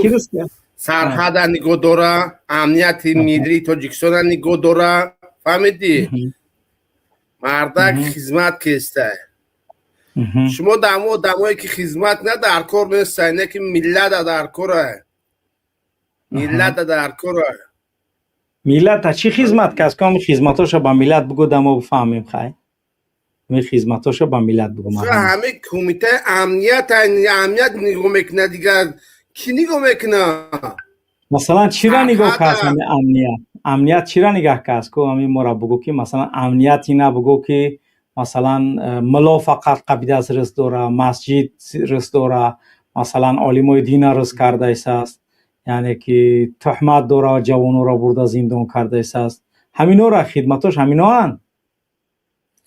сарҳада нигоҳ дора, амнияти миллии Тоҷикистона нигоҳ дора, фаҳмидӣ? Мардак хизмат кеста. Шумо дамо одамое ки хизмат на дар кор нестай, не ки миллата дар кора, миллата дар кора. Миллата чӣ хизмат кас? Кам хизматоша ба миллат бугӯ, дамо бифаҳмем. Хай, ҳамин хизматоша ба миллат бугӯ. Ҳамин кумитаи амният, амният нигоҳ мекунад, дигар кӣ нигоҳ мекунад? Масалан, чира нигоҳ кард ҳамин амният? Амният чира нигаҳ кард ку? Ҳамин мора бугӯ, ки масалан амният ина бугӯ, ки масалан мулло фақат қабидааст, ризқ дора, масҷид ризқ дора, масалан олимои дина ризқ кардаистааст, яъне ки туҳмат дора, ҷавононро бурда зиндон кардаистааст. Ҳаминора хидматош ҳаминоанд,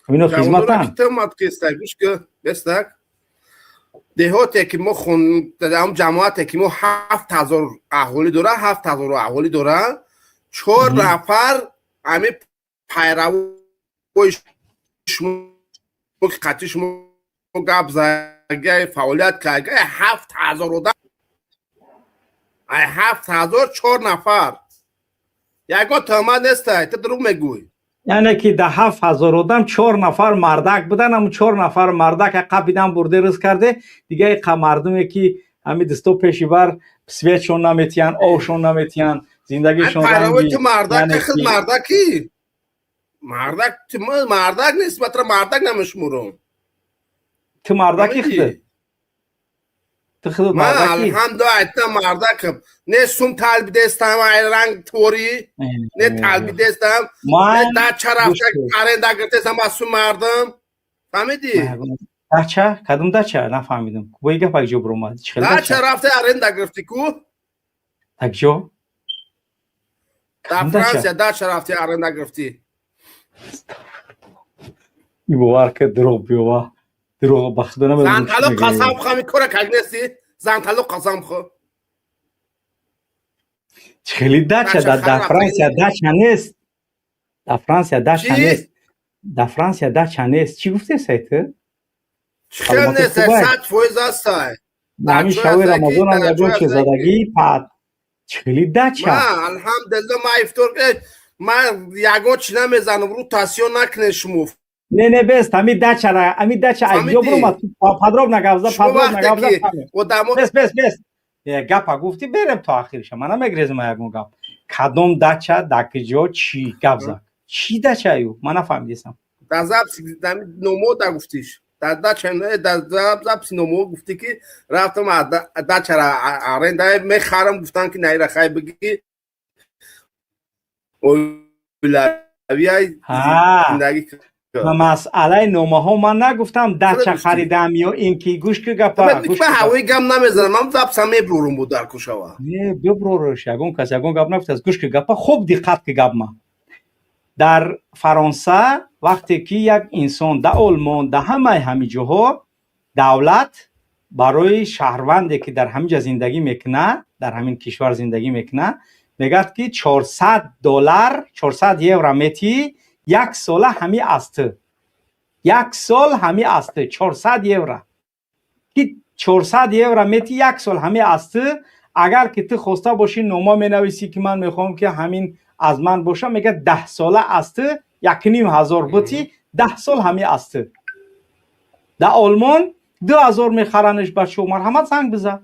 ҳамино хизматанд. Деҳоте ки мо, ҷамоате ки мо 7000 аҳолӣ дора, 7000 аҳолӣ дора, чор нафар ҳамин пайравои шумо ки қатъи шумо гап. кардагай, фаъолият кардагай 7000 одам, ай 7000 чор нафар. Ягон туҳмат нестай, ту дурӯғ мегӯй. Яъне ки да 7000 одам чор нафар мардак будан, ҳамун чор нафар мардак қапидан бурде рӯз карде, дига иқа мардуме ки ҳами дисто пеши бар светшон наметиҳанд, овшон наметиҳанд, зиндагишон ранги. Ту мардак худ мардаки? Мардак ту мардак нест, ман туро мардак намешуморам. Ту мардаки худ? Ту худ мардаки? Алҳамдулилла, айтам мардакам. Не сум талбидестам, ай ранг творӣ, не талбидестам, не дача рафта аренда гирифтестам аз сум мардам. Фаҳмидӣ? Дача? Кадом дача? Нафаҳмидам. Бо и гап як ҷо биромад. Чӣ хел дача рафта аренда гирифтӣ ку? Так ҷо? Дар Франсия дача рафти аренда гирифтӣ. И бовар ки дурӯғ биёва. Дурӯғ ба худо намедонам. Зантало қасам хӯ, ҳамин кора как нести? Зантало қасам хӯ. Чӣ хели дача? Дар Франсия дача нест. Дар Франсия дача нест. Дар Франсия дача нест. Чӣ гуфте сай ту? Чӣ хел нест? 100% ҳастай. Ҳамин шави Рамазонам ягон чиз задагӣ пад. Чӣ хели дача? Алҳамдулилла, ман ифтор ман ягон чӣ намезанам, рӯ тасиё накунед шумо. Не, не, бест, ҳами дачара, ҳами дача ҷо биромад, подробно гап за, подробно гап за. Бес, бес, бес. Гапа гуфтӣ, берем то ахириша. Ман намегрезам ягон гап. Кадом дача, дар куҷо, чӣ гап зад? Чӣ дача ю? Ман нафаҳмидисам. Дар запси номо да гуфтиш. Дар дача, дар запси номо гуфтӣ ки рафтам дачара аренда мехарам, гуфтан ки наира хай бигӣ. Оилавияй зиндагӣ. Масъалаи номаҳо ман нагуфтам дача харидам ё ин ки гӯш ки гапа. Ман ҳавои гап намезанам, ман запсам меброрум бо дар кушава. Не, биброрш, ягон кас ягон гап нагуфтааст. Гӯш ки гапа, хуб диққат ки гап ма. Дар Фаронса вақте ки як инсон да Олмон, да ҳамаи ҳамин ҷоҳо давлат барои шаҳрванде ки дар ҳамин ҷа зиндагӣ мекунад, дар ҳамин кишвар зиндагӣ мекунад, мегӯяд ки $400, 400 евро метиҳӣ, як сола ҳами аз ту. Як сол ҳами аз ту, 400 евро. Ки 400 евро метиҳӣ, як сол ҳами аз ту. Агар ки ту хоста бошӣ нома менависӣ ки ман мехоҳам ки ҳамин аз ман боша, мегӯяд 10 сола аз ту, 1500 бутӣ, 10 сол ҳами аз ту. Дар Олмон 2000 мехараниш бачаҳо, марҳамат занг бизан.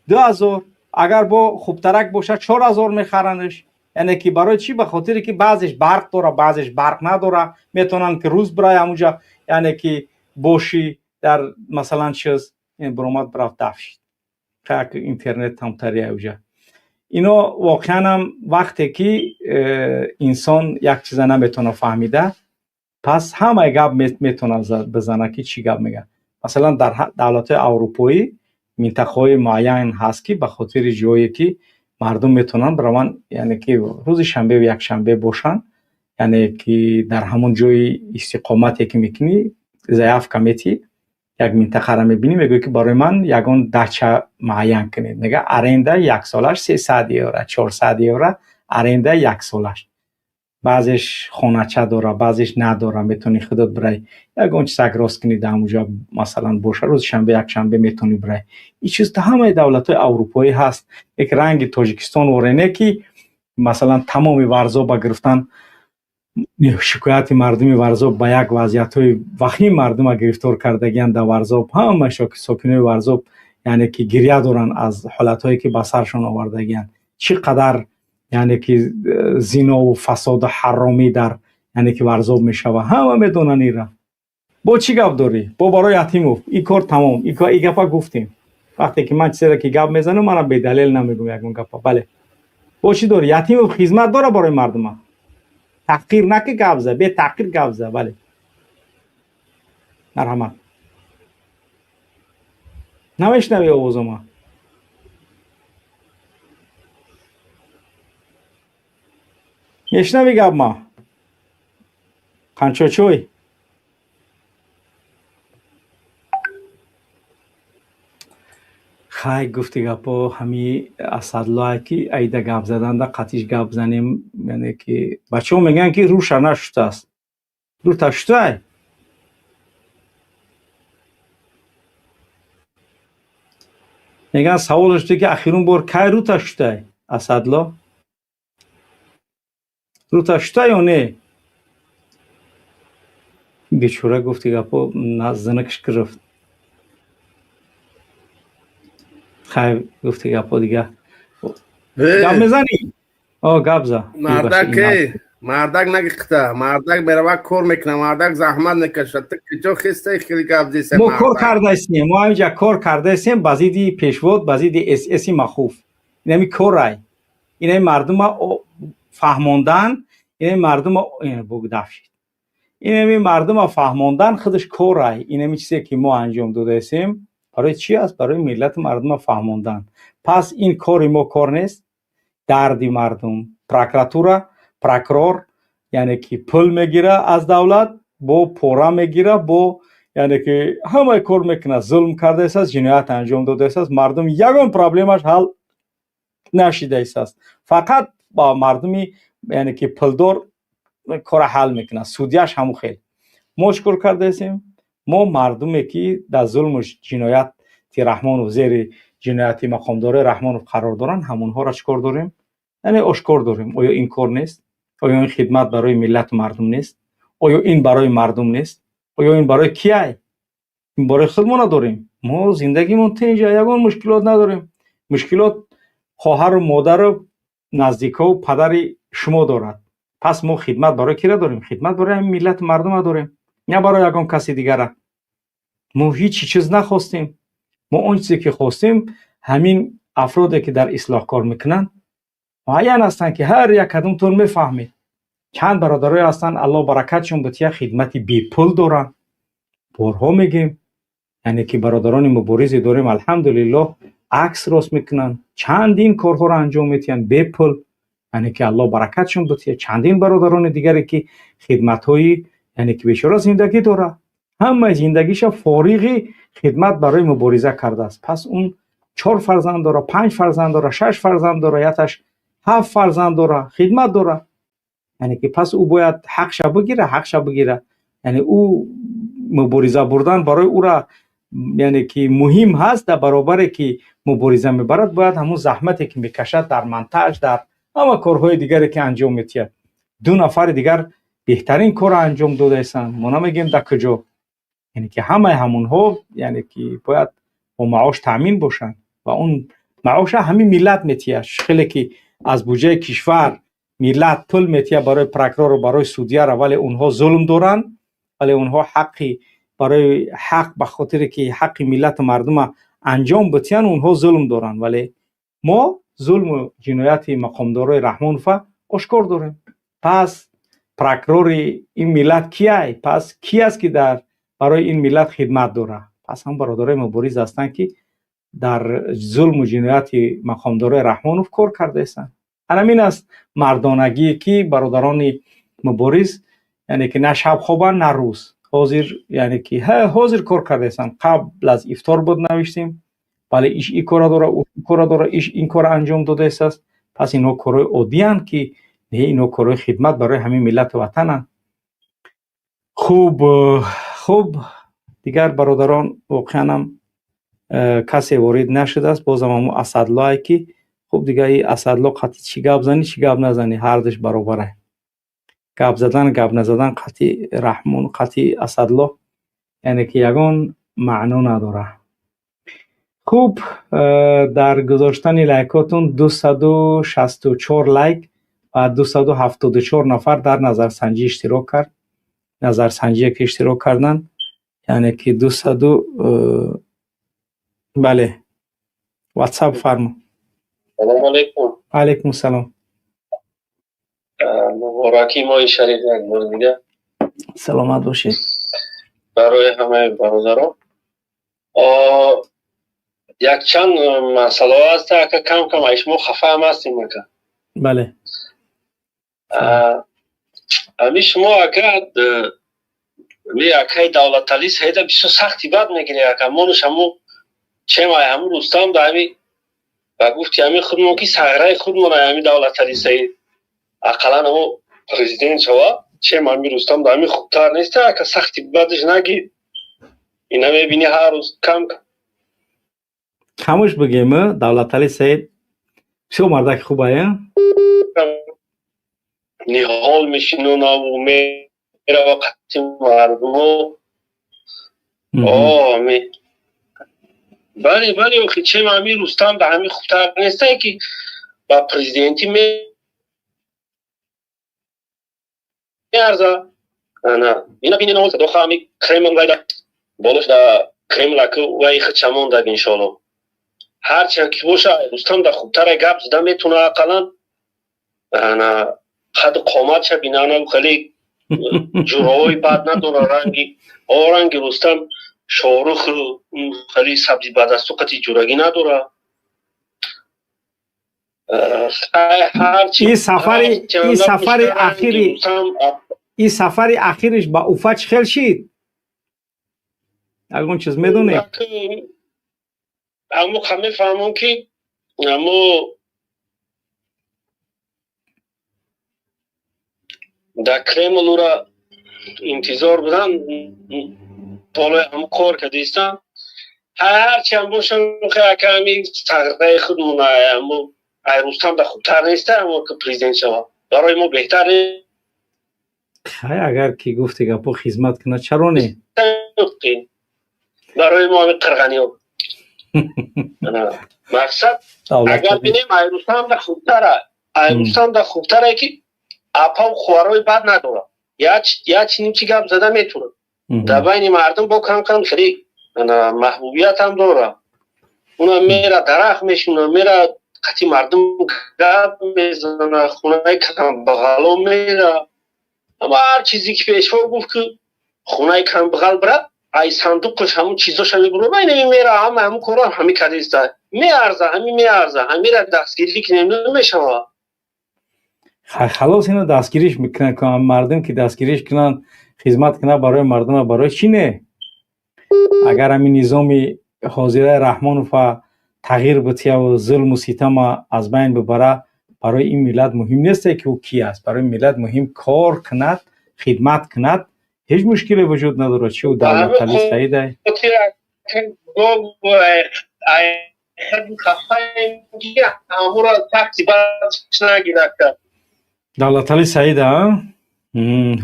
2000, агар бо хубтарак бошад 4000 мехараниш. Яъне ки барои чӣ? Ба хотире ки баъзеш барқ дора, баъзеш барқ надора, метавонанд ки рӯз бирай ҳамунҷа, яъне ки бошӣ дар масалан чиз, биромад бирафт дафшид. Как интернет тамтария уҷа. Ино воқеан ҳам вақте ки инсон як чиза наметавона фаҳмида, пас ҳамаи гап метавона бизана ки чӣ гап мегӯяд. Масалан дар давлатҳои аврупоӣ минтақаҳои муайян ҳаст ки ба хотири ҷое ки мардум метавонанд бираванд, яъне ки рӯзи шанбеву якшанбе бошанд, яъне ки дар ҳамон ҷои истиқомате ки мекунӣ, заявка метиҳӣ, як минтақаро мебинӣ, мегӯӣ ки барои ман ягон дача муайян кунед. Мега аренда яксолаш 300 евро, 400 евро аренда яксолаш. Баъзеш хонача дора, баъзеш надора, метавонӣ худат бирай ягон чизак рост кунӣ дар ҳамонҷо масалан боша, рӯзи шанбе якшанбе метавонӣ бирай. Ин чиз то ҳамаи давлатҳои аврупоӣ ҳаст. Як ранги Тоҷикистон воре не ки масалан тамоми Варзоба гирифтан, шикояти мардуми Варзоб ба як вазъиятҳои вахим мардума гирифтор кардагиянд дар Варзоб. Ҳама сокинои Варзоб яъне ки гиря доранд аз ҳолатҳое ки ба саршон овардагиянд. Чӣ қадар яъне ки зинову фасоду ҳаромӣ дар яъне ки Варзоб мешавад, ҳама медонанд инра. Бо чӣ гап дорӣ? Бо барои Ятимов ин кор тамом, ин гапа гуфтем. Вақте ки ман чизеро ки гап мезанам, мана бедалел намегӯм ягон гапа. Бале, бо чӣ дорӣ? Ятимов хизмат дора барои мардума. Таҳқир наки гап за, бе таҳқир гап за. Бале, марҳамат. Намешнавӣ овозума? Мешнавӣ гап ма? Қанчочой? Хай гуфти гапо ҳами Асадлое ки айда гап заданда қатиш гап занем, яъне ки бачаҳо мегӯянд ки рӯша нашуштааст. Рӯта шутай? Меган саволаш ки ахирун бор кай рута шутай, Асадло? Рута шутай ё не? Бечора гуфти гапо зинакш гирифт. Хай, гуфти гапо дига. Гап мезанӣ? О, гап за. Мардак мардак нагихта, мардак мерава, кор мекуна, мардак заҳмат мекашад. Ту куҷо хестай, хеле гап зеса? Мо кор кардаистем, мо ҳаминҷа кор кардаистем ба зидди пешвод, ба зидди ССи махуф. Инами корай. Инами мардума фаҳмондан, инами мардума дафшид. Инами мардума фаҳмондан худаш корай. Инами чизе ки мо анҷом додаистем, барои чи аст? Барои миллату мардума фаҳмондан. Пас ин кори мо кор нест? Дарди мардум. Прокуратура, прокурор, яъне ки пул мегира аз давлат, бо пора мегира, бо яъне ки ҳамаи кор мекунад, зулм кардаистааст, ҷиноят анҷом додаистааст, мардум ягон проблемаш ҳал нашидаистааст. Фақат ба мардуми, яъне ки пулдор кора ҳал мекунад, судьяш ҳамун хел. Мо чӣ кор кардаистем? Мо мардуме ки дар зулму ҷинояти Раҳмонов, зери ҷинояти мақомдорои Раҳмонов қарор доранд, ҳамонҳоро чӣ кор дорем? Яъне ошкор дорем. Оё ин кор нест? Оё ин хидмат барои миллату мардум нест? Оё ин барои мардум нест? Оё ин барои кияй? Ин барои худмона дорем. Мо зиндагимон тинҷа, ягон мушкилот надорем. Мушкилот хоҳару модару наздикову падари шумо дорад. Пас мо хидмат барои кира дорем? Хидмат барои ҳамин миллату мардума дорем, на барои ягон каси дигара. Мо ҳеҷ чиз нахостем. Мо он чизе ки хостем, ҳамин афроде ки дар ислоҳ кор мекунанд, муайян ҳастанд, ки ҳар як кадомтон мефаҳмед. Чанд бародарое ҳастанд, Аллоҳ баракатшон бутия, хидмати бепул доранд. Борҳо мегем, яъне ки бародарони муборизе дорем, алҳамдулиллоҳ, акс рост мекунанд, чандин корҳоро анҷом медиҳанд бепул, яъне ки Аллоҳ баракатшон бутия. Чандин бародарони дигаре ки хидматҳои, яъне ки бечора зиндагӣ дорад, ҳамаи зиндагиша фориғи хидмат барои мубориза кардааст. Пас он чор фарзанд дора, панҷ фарзанд дора, шаш фарзанд дора, яташ ҳафт фарзанд дора, хидмат дора. Яъне ки пас ӯ бояд ҳақша бигира, ҳақша бигира. Яъне ӯ мубориза бурдан барои ӯра, яъне ки муҳим ҳаст, дар баробаре ки мубориза мебарад, бояд ҳамун заҳмате ки мекашад дар монтаж, дар ҳама корҳои дигаре ки анҷом медиҳад. Ду нафари дигар беҳтарин корро анҷом додаистанд, мо намегӯем дар куҷо. Яъне ки ҳамаи ҳамонҳо, яъне ки бояд бо маош таъмин бошанд ва он маоша ҳамин миллат метиҳад. Хеле ки аз буҷаи кишвар миллат пул метиҳад барои прокурору барои судьяра, вале онҳо зулм доранд, вале онҳо ҳаққи барои ҳақ, ба хотире ки ҳаққи миллату мардума анҷом битиҳанд, онҳо зулм доранд. Вале мо зулму ҷинояти мақомдорои Раҳмонова ошкор дорем. Пас прокурори ин миллат кияй? Пас ки аст ки дар барои ин миллат хидмат дорад? Пас ҳам бародарои мубориз ҳастанд, ки дар зулму ҷинояти мақомдорои Раҳмонов кор кардаистанд. Ҳамин аст мардонагие ки бародарони мубориз, яъне ки на шаб хобанд, на рӯз. Ҳозир, яъне ки ҳозир кор кардаистанд. Қабл аз ифтор буд навиштем, вале иш ин кора дора, ӯ ин кора дора, иш ин кора анҷом додаистааст. Пас инҳо корҳои оддиянд ки не, инҳо корҳои хидмат барои ҳамин миллату ватананд. Хуб, хуб, дигар бародарон, воқеанам касе ворид нашудааст. Бозам ҳамун Асадлое ки хуб, дигар и Асадло қатъи чӣ гап занӣ, чӣ гап назанӣ, ҳардуш баробарай. Гап задан, гап назадан қатъи Раҳмон, қатъи Асадло, яъне ки ягон маъно надорад. Хуб, дар гузоштани лайкотон 264 лайк ва 274 нафар дар назарсанҷӣ иштирок кард. Назарсанҷие ки иштирок карданд, яъне ки дусаду бале, ватсап фармо. Салому алайкум. Алайкум салом. Мубораки моҳи шариф як бор дига. Саломат бошед. Барои ҳамаи бародарон. Якчанд масъалаҳо ҳаст, ака, кам кам ай шумо хафа ҳам ҳастем, ака. Бале. Ами шумо, ака, ми акаи Давлаталӣ Саида бисёр сахти бад мегирӣ, ака. Монуш ҳаму чем ай ҳаму Рустам да ҳами ба гуфти ҳами худмон ки сағраи худмон ай ҳами Давлаталӣ Саид ақаллан ҳаму президент шава, чем ҳами Рустам да ҳами хубтар нест, ака, сахти бадаш нагир. Ина мебини, ҳар рӯз кам Камаш бигем, Давлатали Саид бисёр мардаки хубае. Ниҳол мешинонаву мерава қати мардумо. О, бале, бале, охи чем ҳами Рустам да ҳами хубтар нестае, ки ба президентӣ меарза. Ана ина бинен, доха ҳами Кремл вайда болош да Кремл аку вай хичамондаг, иншоалло. Ҳарчанд ки боша, Рустам да хубтара гап зада метуна, ақаллан ана қаду қоматша бинана, хеле ҷуроҳои бад надора, ранги оранги Рустам Шорух хеле сабзи бадасту қати ҷурагӣ надора. И сафари ахириш ба Уфа чӣ хел шид? Ягон чиз медонед? Амо мефаҳмам, ки амо дар Кремл ура интизор будан, болои ҳамо кор кардистам. Ҳарчанд бошам, аками тағйираи худмона, амо ай Рустам да хубтар неста, амо ки президент шава, барои мо беҳтар. Хай, агар ки гуфти гапо хизмат кунад, чаро не? Барои мо ҳами қирғаниё мақсад, агар бинем, ай Рустам да хубтара, ай Рустам да хубтара, ки апав хуарои бад надора, як нимчи гап зада метавонад дар байни мардум, бо кам кам хеле маҳбубиятам дора. Уна мера дарахт мешуна, мера қати мардум гап мезана, хонаи камбағало мера. Ама ҳар чизе ки пешво гуфт, ки хонаи камбағал бирад, ай сандуқаш ҳамун чизоша мебурад, ина мера, ҳама ҳамун корро ҳами кардиста. Меарза, ҳами меарза, ҳамира дастгирӣ кунем, намешава. Халос, ина дастгириш мекунанд мардум, ки дастгириш кунанд, хизмат кунанд барои мардума, барои чӣ не? Агар ҳамин низоми ҳозираи Раҳмонова тағйир битияву зулму ситама аз байн бибара, барои ин миллат муҳим несте, ки ӯ ки аст. Барои миллат муҳим кор кунад, хидмат кунад, ҳеҷ мушкиле вуҷуд надорад, чи ӯ Давлатали Саидай. Давлатали Саида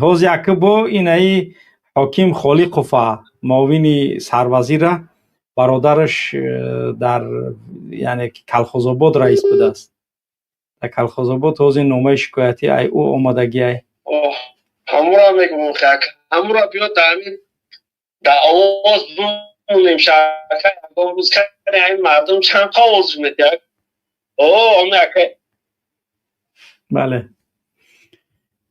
ҳоз яке бо инаи ҳоким Холиқова, муовини сарвазира, бародараш дар, яъне, Калхозобод раис будааст. Дар Калхозобод ҳозир номаи шикоятӣ ай ӯ омадагиай. Ҳамура мегӯм, ҳамура биё дар ҳамин дар овоз бимонем, шака ягон рӯз кане ҳамин мардум чанд қа овоз медиҳад. О, ами ака. Бале,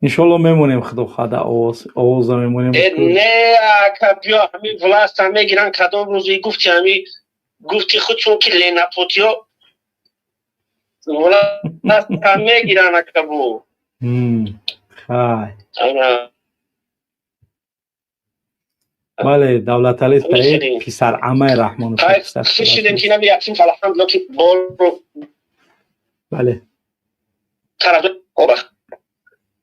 иншоалло, мемонем, худо хоҳад, дар овоз, овоза мемонем. Не, ака, биё ҳамин власта мегиранд кадом рӯзи, гуфти ҳами гуфти худшон, ки ленапотиё власта мегиранд, ака, бу. Хай, бале, Давлатали Саид писарамаи Раҳмонов. Шидем ки нами яксим, алҳамдулилла, ки бору. Бале.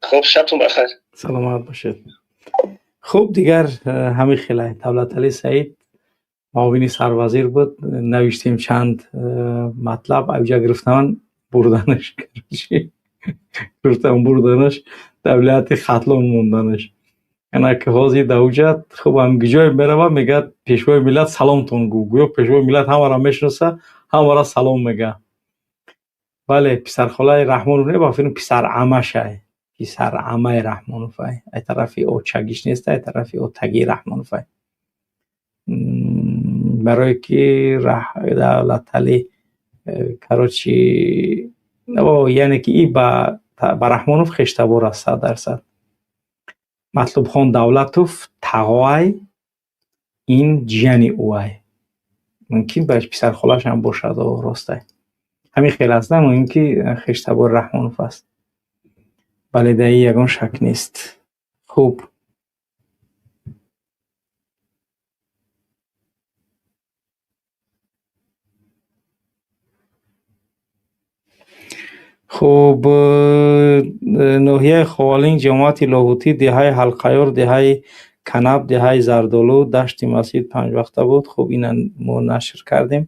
Хуб, шабтон бахайр. Саломат бошед. Хуб, дигар ҳамин хелай Давлатали Саид муовини сарвазир буд. Навиштем чанд матлаб, авҷа гирифтан бурданаш, гирифтан бурданаш, дар вилояти Хатлон монданаш. Ана ки ҳозир дар уҷа хуб ҳам ҷое мерава, мегӯяд: «Пешвои миллат саломтон гӯ». Гӯё пешвои миллат ҳамаро мешиноса, ҳамаро салом мега. Бале, писархолаи Раҳмонов не, ба фикр, писарамашай, писарамаи Раҳмоновай, ай тарафи очагиш нест, ай тарафи отагии Раҳмоновай. Барое ки Давлатали, короче, яъне ки и ба Раҳмонов хештабор аст 100%. Матлубхон Давлатов тағоай, ин ҷияни ӯай, мумкин ба писархолашам бошад. Ростай, ҳамин хел аст, на муҳим, ки хештабори Раҳмонов аст. Бале, дар ин ягон шак нест. Хуб. Хуб, ноҳияи Ховалинг, ҷамоати Лоҳутӣ, деҳаи Ҳалқаёр, деҳаи Канаб, деҳаи Зардолу, дашти масҷид панҷвақта буд. Хуб, ина мо нашр кардем.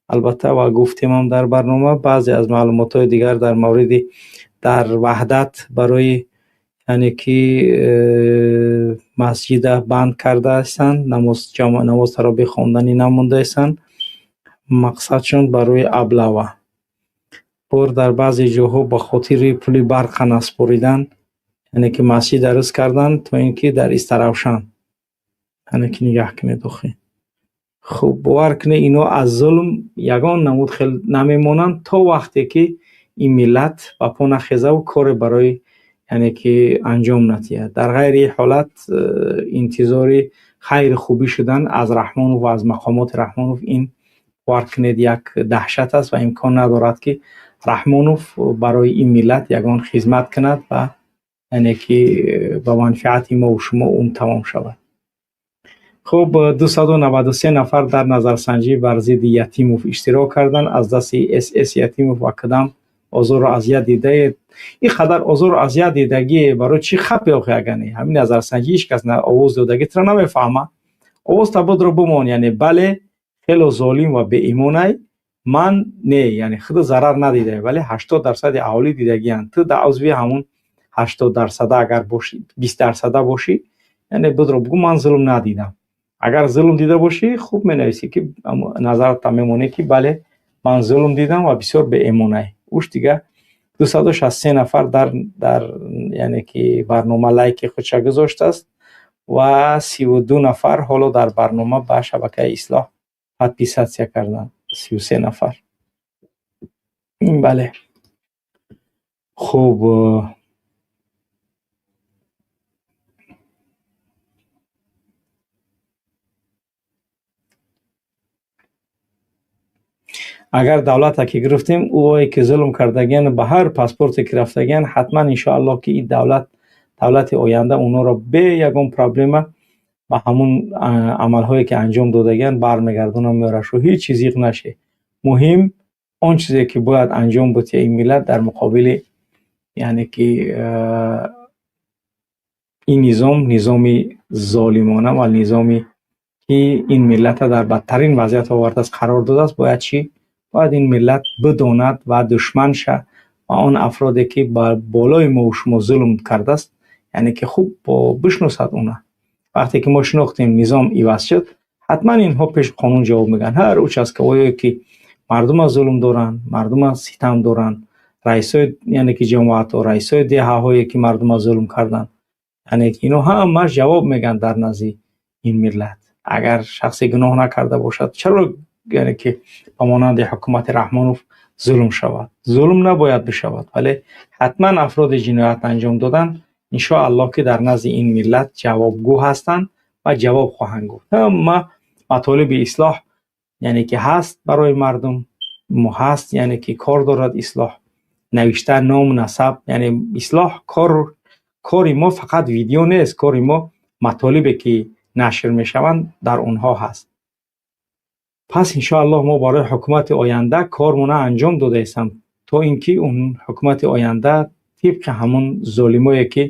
Албатта ва гуфтем ҳам дар барнома баъзе аз маълумотҳои дигар дар мавриди дар Ваҳдат барои яъне ки масҷида банд кардаастанд, намоз таровеҳ хонданӣ намондаастанд, мақсадшон барои аблава. Бор дар баъзе ҷоҳо ба хотири пули барқа наспоридан, яъне ки масҷида рӯз карданд, то ин ки дар Истаравшан. Яъне ки нигаҳ кунед охи. Хуб, бовар кунед, ино аз зулм ягон намуд хел намемонанд то вақте ки ин миллат ба по нахезаву коре барои яъне ки анҷом надиҳад. Дар ғайри ин ҳолат интизори хайри хубӣ шудан аз Раҳмонов ва аз мақомоти Раҳмонов ин бовар кунед як даҳшат аст ва имкон надорад ки Раҳмонов барои ин миллат ягон хизмат кунад ва яъне ки ба манфиати мо ва шумо он тамом шавад. Хуб, 293 нафар дар назарсанҷӣ бар зидди Ятимов иштирок карданд. Аз дасти СС Ятимов ва кадам озору азият дидаед? Ин қадар озору азият дидагие барои чӣ хапе охи агане? Ҳамин назарсанҷӣ ҳеҷ кас овоз додагӣ туро намефаҳма. Овоз табодро бимон, яъне бале, хело золим ва беимонай, ман не, яъне худо зарар надидае, вале 80% аҳолӣ дидагианд. Ту дар узви ҳамун 80% агар бошӣ, 20% бошӣ, яъне будро бугӯ ман зулм надидам. Агар зулм дида бошӣ, хуб менависӣ ки назарата мемонӣ ки бале, ман зулм дидам ва бисёр беимонай. Уш дига 263 нафар дар яъне ки барнома лайки худша гузоштааст ва 32 нафар ҳоло дар барнома ба шабакаи Ислоҳ подписатсия карданд. 33 нафар. Бале. Хуб, агар давлата ки гирифтем, ӯое ки зулм кардагиан ба ҳар паспорте ки рафтагиан, ҳатман иншоаллоҳ ки ин давлат, давлати оянда онҳоро бе ягон проблема ба ҳамун амалҳое ки анҷом додагиан бармегардонанд, меоранд. Ҳеҷ чиз зиқ наше. Муҳим он чизе ки бояд анҷом бутия ин миллат дар муқобили яъне ки ин низом, низоми золимона ва низоми ки ин миллата дар бадтарин вазъият овардааст, қарор додааст, бояд чӣ? Бояд ин миллат бидонад ва душман ша ва он афроде ки ба болои мо ва шумо зулм кардааст, яъне ки хуб бишносад уна. Вақте ки мо шинохтем низом иваз шуд, ҳатман инҳо пеши қонун ҷавоб мегӯянд. Ҳар участковое ки мардума зулм доранд, мардума ситам доранд, раисои яъне ки ҷамоатҳо, раисои деҳаҳое ки мардума зулм карданд, яъне ки ино ҳамааш ҷавоб мегӯянд дар назди ин миллат. Агар шахсе гуноҳ накарда бошад, чаро яъне ки ба монанди ҳукумати Раҳмонов зулм шавад? Зулм набояд бишавад, вале ҳатман афроди ҷиноят анҷом додан иншоаллоҳ ки дар назди ин миллат ҷавобгӯ ҳастанд ва ҷавоб хоҳанд гуфт. Ҳама матолиби ислоҳ яъне ки ҳаст барои мардум, ҳаст, яъне ки кор дорад ислоҳ. Навишта ном, насаб, яъне ислоҳ кори мо фақат видео нест, кори мо матолибе ки нашр мешаванд дар онҳо ҳаст. Пас иншоаллоҳ мо барои ҳукумати оянда кормона анҷом додаистам, то ин ки он ҳукумати оянда тибқи ҳамун золимое ки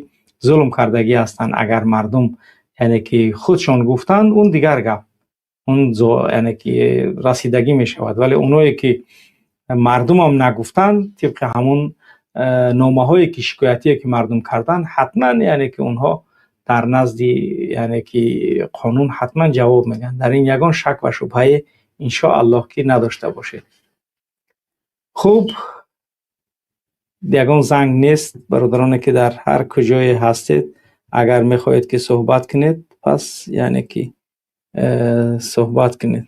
зулм кардагӣ ҳастанд, агар мардум яъне ки худшон гуфтанд, он дигар гап, он яъне ки расидагӣ мешавад, вале оное ки мардумам нагуфтанд, тибқи ҳамун номаҳое ки шикоятие ки мардум карданд, ҳатман яъне ки онҳо дар назди яъне ки қонун ҳатман ҷавоб мегӯянд. Дар ин ягон шак ва шубҳае иншоаллоҳ ки надошта бошед. Хуб, ягон занг нест, бародароне ки дар ҳар куҷое ҳастед, агар мехоҳед ки суҳбат кунед, пас яъне ки суҳбат кунед.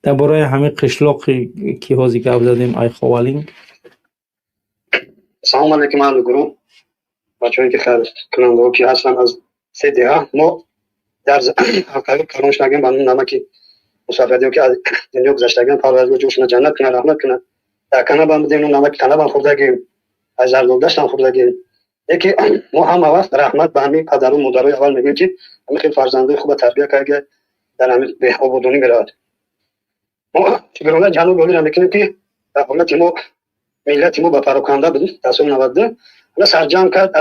Дар бораи ҳамин қишлоқе ки ҳозир гап задем, Айховалинг. Салом алейкум аҳли гурӯҳ, бачаҳое ки хайркунандаҳо ки ҳастанд аз се деҳа. Мо дар ҳалқаи калон шудагем ба намаки мусафадиё ки аз дунё гузаштагиан, Парвардигор ҷошона ҷаннат кунад, раҳмат кунад. Дар канабам будем, намаки танабам хӯрдагем, аз зардолдаштам хӯрдагем. Яке мо ҳама вақт раҳмат ба ҳамин падару модарои аввал мегӯем, ки ҳамин хел фарзандои хуба тарбия карда дар ҳамин беободонӣ меравад. Мо шукрона ҷаноби олиро мекунем, ки дар ҳолати мо миллати мо ба пароканда буд дар соли 92. Ҳала сарҷамъ кард,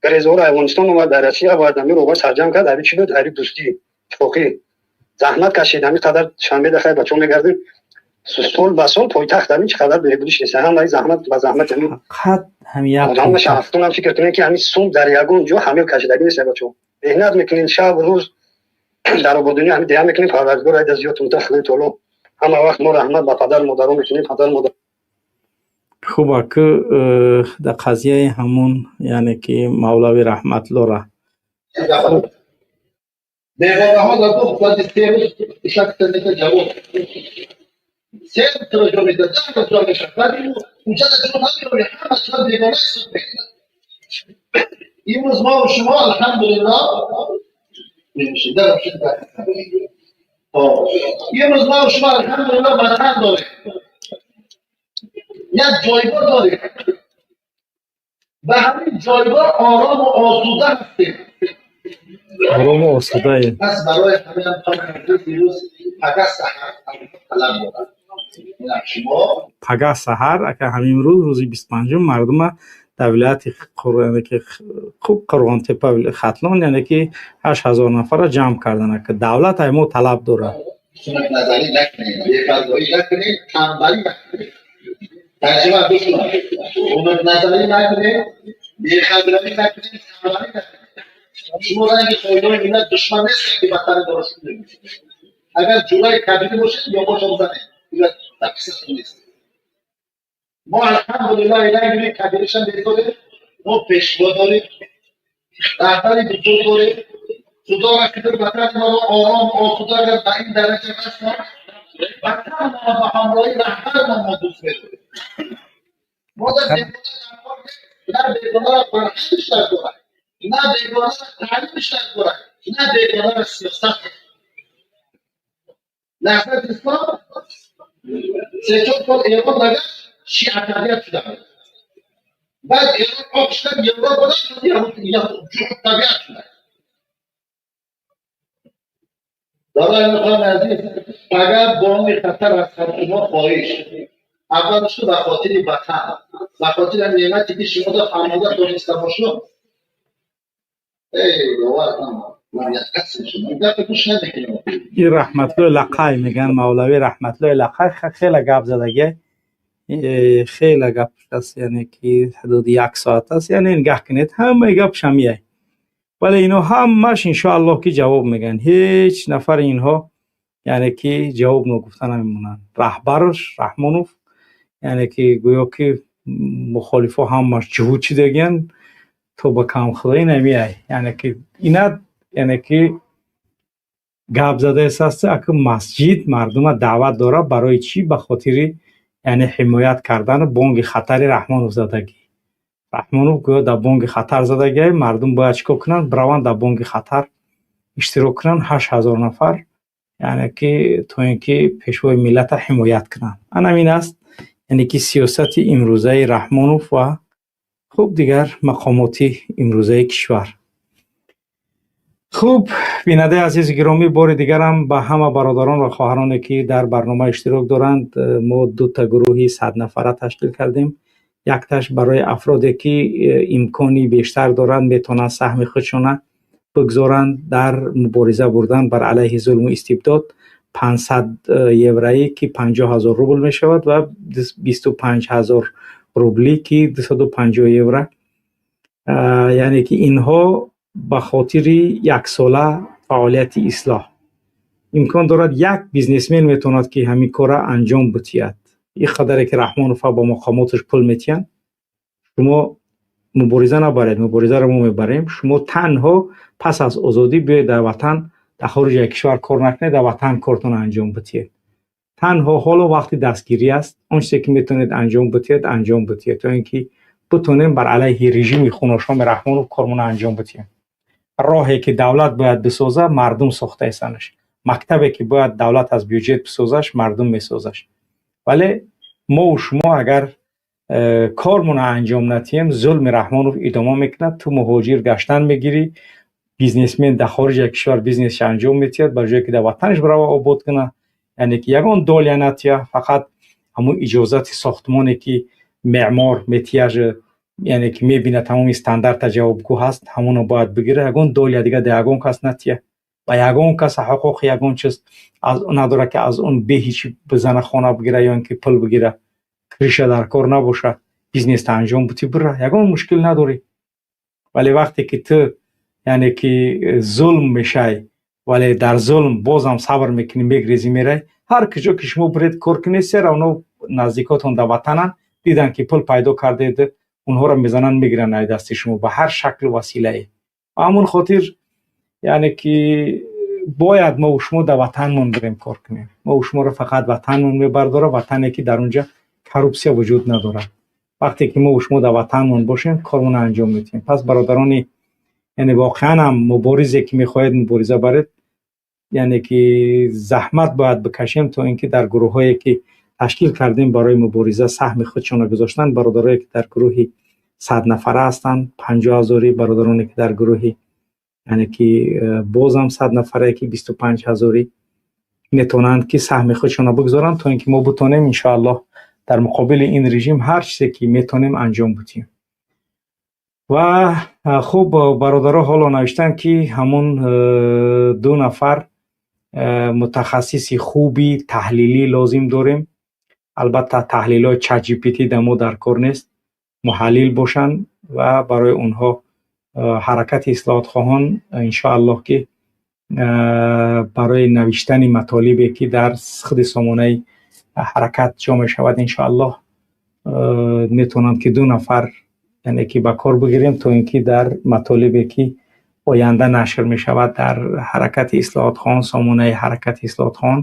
грезҳоро Афғонистон овард, дар Россия овард, амир овард, сарҷамъ кард. Аби чӣ буд? Аби дӯстӣ, иттифоқӣ заҳмат кашид. Ҳамин қадар шанбе дахай бачаҳо мегардем, сол ба сол пойтахт ҳамин чӣ қадар беҳбудиш нест. Ҳамаи заҳмат ба заҳмат ҳамин фақат ҳамин як одамаша пойтахт. Ҳафтунам фикр кунем, ки ҳамин сум дар ягон ҷо ҳамил кашидагӣ нест. Бачаҳо меҳнат мекунем, шаб рӯз дар ободонӣ ҳамин деҳа мекунем. Парвардигор айда зиёд мута, Худои таоло ҳама вақт мо раҳмат ба падару модарон мекунем, падару модар. Хуб, аку дар қазияи ҳамун, яъне ки Мавлави Раҳматллора. Бегонаҳо дар ду баъди 3 рӯз ишак мета ҷавоб се рӯз ҷо медад, 10 рӯз ҷо мешавад. Баъди уҷа ҷо намеёбӣ, ҳама чиз бегона ҳисоб мекунад. Имрӯз мо шумо, алҳамдулиллоҳ, имрӯз мо шумо, алҳамдулиллоҳ, ватан дорем, як ҷойгоҳ дорем, ба ҳамин ҷойгоҳ орому осуда ҳастем. Орому осудаем. Пас барои ҳамин дирӯз пага саҳар талаб дорад шумо. Пага саҳар, ака, ҳамин рӯз, рӯзи 25-ум, мардума дар вилояти, яъне ки хуб, Қурғонтепа, Хатлон, яъне ки 8000 нафарро ҷамъ кардан, ака. Давлат ай мо талаб дорад. Назарӣ накунед, бепарвоӣ накунед, танбалӣ накунед. Тарҷима бикунед: назарӣ накунед, беқадравӣ накунед, танбалӣ накунед. Шумо ранги хоинои миллат, душман нестед, ки ватани дорашон. Агар ҷураи кабирӣ бошед, ёбошо бизанед, дар қиссатон нест. Мо, алҳамдулиллаҳ, ранги кабиришам безорем. Мо пешво дорем, раҳбари бузург дорем. Худоро шукр, ватани моро ором осуда кард, ба ин дараҷа расонд. Ватан мо ба ҳамроҳи раҳбармон мо дӯст медорем. Мо дар на бегонаро фарҳангиш дар дорад, на бегонаро таълимиш дар дорад, на бегонаро сиёсат. Наҳзати ислом 3-4 сол Эрон нагашт, шиа табиат шуда. Баъд Эрон об шуда, Европа табиат шуда. Барои мехоҳам, азиз, фақат бонги хатар аз шумо хоҳиш: аввалш ба хотири ватан, ба хотири неъмате, ки шумо да фаҳмода дониста бошо. Эй, бовар Ин Раҳматлои Лақай мегӯянд, Мавлави Раҳматлои Лақай хеле гап задагия, хеле гап аст, яъне ки ҳудуди як соат аст. Яъне нигаҳ кунед, ҳамаи гапш ҳамияй. Вале ино ҳамаш, иншоаллоҳ, ки ҷавоб мегӯянд. Ҳеҷ нафари инҳо, яъне ки, ҷавоб ногуфта намемонанд. Раҳбарш Раҳмонов, яъне ки, гӯё ки мухолифо ҳамаш ҷуҳуд шидагиянд то ба камхудоӣ намеяй. Яъне ки ина, яъне ки, гап задаест, аку масҷид мардума даъват дорад. Барои чӣ? Ба хотири, яъне, ҳимоят кардану бонги хатари Раҳмонов задагӣ. Раҳмонов гӯё дар бонги хатар задагиай, мардум бояд чӣ кор кунанд? Бираванд, дар бонги хатар иштирок кунанд, 8000 нафар, яъне ки, то ин ки пешвои миллата ҳимоят кунанд. Анамин аст, яъне ки, сиёсати имрӯзаи Раҳмонов ва хуб, дигар мақомоти имрӯзаи кишвар. Хуб, бинандаи азизи гиромӣ, бори дигарам ба ҳама бародарон ва хоҳароне, ки дар барнома иштирок доранд. Мо дута гурӯҳи 100 нафара ташкил кардем. Якташ барои афроде, ки имкони бештар доранд, метавонанд саҳми худшона бигзоранд дар мубориза бурдан бар алайҳи зулму истибдод, 500 евроӣ, ки 50 000 рубл мешавад, ва 25 000 рублӣ, ки 250 евро. Яъне ки инҳо ба хотири яксола фаъолияти ислоҳ. Имкон дорад, як бизнесмен метавонад, ки ҳамин корра анҷом бутиҳад. Ин қадаре ки Раҳмонова ба мақомоташ пул метиҳанд, шумо мубориза набаред, муборизаро мо мебарем. Шумо танҳо пас аз озодӣ биёед дар ватан, дар хориҷи кишвар кор накунед, дар ватан кортонро анҷом бутиҳед. Танҳо ҳоло вақти дастгирӣ аст. Он чизе ки метавонед анҷом бутиҳед, анҷом бутиҳед, то ин ки битонем бар алайҳи режими хуношоми Раҳмонов кормона анҷом бутиҳем. Роҳе ки давлат бояд бисоза, мардум сохтаесанаш. Мактабе ки бояд давлат аз бюҷет бисозаш, мардум месозаш. Вале мову шумо агар кормона анҷом натиҳем, зулми Раҳмонов идома мекунад. Ту муҳоҷир гаштан мегирӣ, бизнесмен дар хориҷи кишвар бизнесша анҷом метиҳад, ба ҷое ки дар ватанаш бирава обод кунад. Яъне ки ягон доля натия, фақат ҳамун иҷозати сохтмоне, ки меъмор метияж, яъне ки мебинад, тамоми стандарта ҷавобгӯ ҳаст, ҳамоно бояд бигира. Ягон доля дига да ягон кас натия ва ягон кас ҳуқуқи ягон чиз надорад, ки аз он беҳичи бизана, хона бигира ё ин ки пул бигира. Крыша дар кор набоша, бизнеста анҷом бути, бира, ягон мушкил надорӣ. Вале вақте ки ту, яъне ки, зулм мешай, вале дар зулм бозам сабр мекунӣ, мегрезӣ, мерай, ҳар куҷо ки шумо биред кор кунед, все равно наздикотон дар ватананд, дидан ки пул пайдо кардед, онҳоро мезананд, мегиранд ай дасти шумо ба ҳар шаклу василае. Ба ҳамон хотир, яъне ки, бояд мо шумо дар ватанмон бирем кор кунем. Мо шуморо фақат ватанмон мебардорад, ватане ки дар онҷа коррупсия вуҷуд надорад. Вақте ки мо шумо дар ватанмон бошем, кормонро анҷом медиҳем. Пас, бародарони, яъне воқеан ҳам муборизе ки мехоҳед мубориза баред, яъне ки заҳмат бояд бикашем, то ин ки дар гурӯҳҳое ки ташкил кардем барои мубориза, саҳми худшонро гузоштанд. Бародарое ки дар гурӯҳи 100 нафара ҳастанд, 50 ҳазорӣ, бародароне ки дар гурӯҳи, яъне ки, бозам 100 нафарае ки 25 ҳазорӣ, метавонанд ки саҳми худшонро бигузоранд, то ин ки мо битонем, иншоаллоҳ, дар муқобили ин режим ҳар чизе ки метавонем, анҷом бидиҳем. Ва хуб, бародаро ҳоло навиштанд, ки ҳамун ду нафар мутахассиси хуби таҳлилӣ лозим дорем. Албатта, таҳлилҳои ChatGPT дар мо дар кор нест, муҳаллил бошанд. Ва барои онҳо Ҳаракати ислоҳотхоҳон, иншоаллоҳ, ки барои навиштани матолибе ки дар худи сомонаи ҳаракат ҷо мешавад, иншоаллоҳ, метавонанд ки ду нафар, яъне ки, ба кор бигирем, то ин ки дар матолибе ки оянда нашр мешавад дар Ҳаракати ислоҳотхоҳон, сомонаи Ҳаракати ислоҳотхоҳон,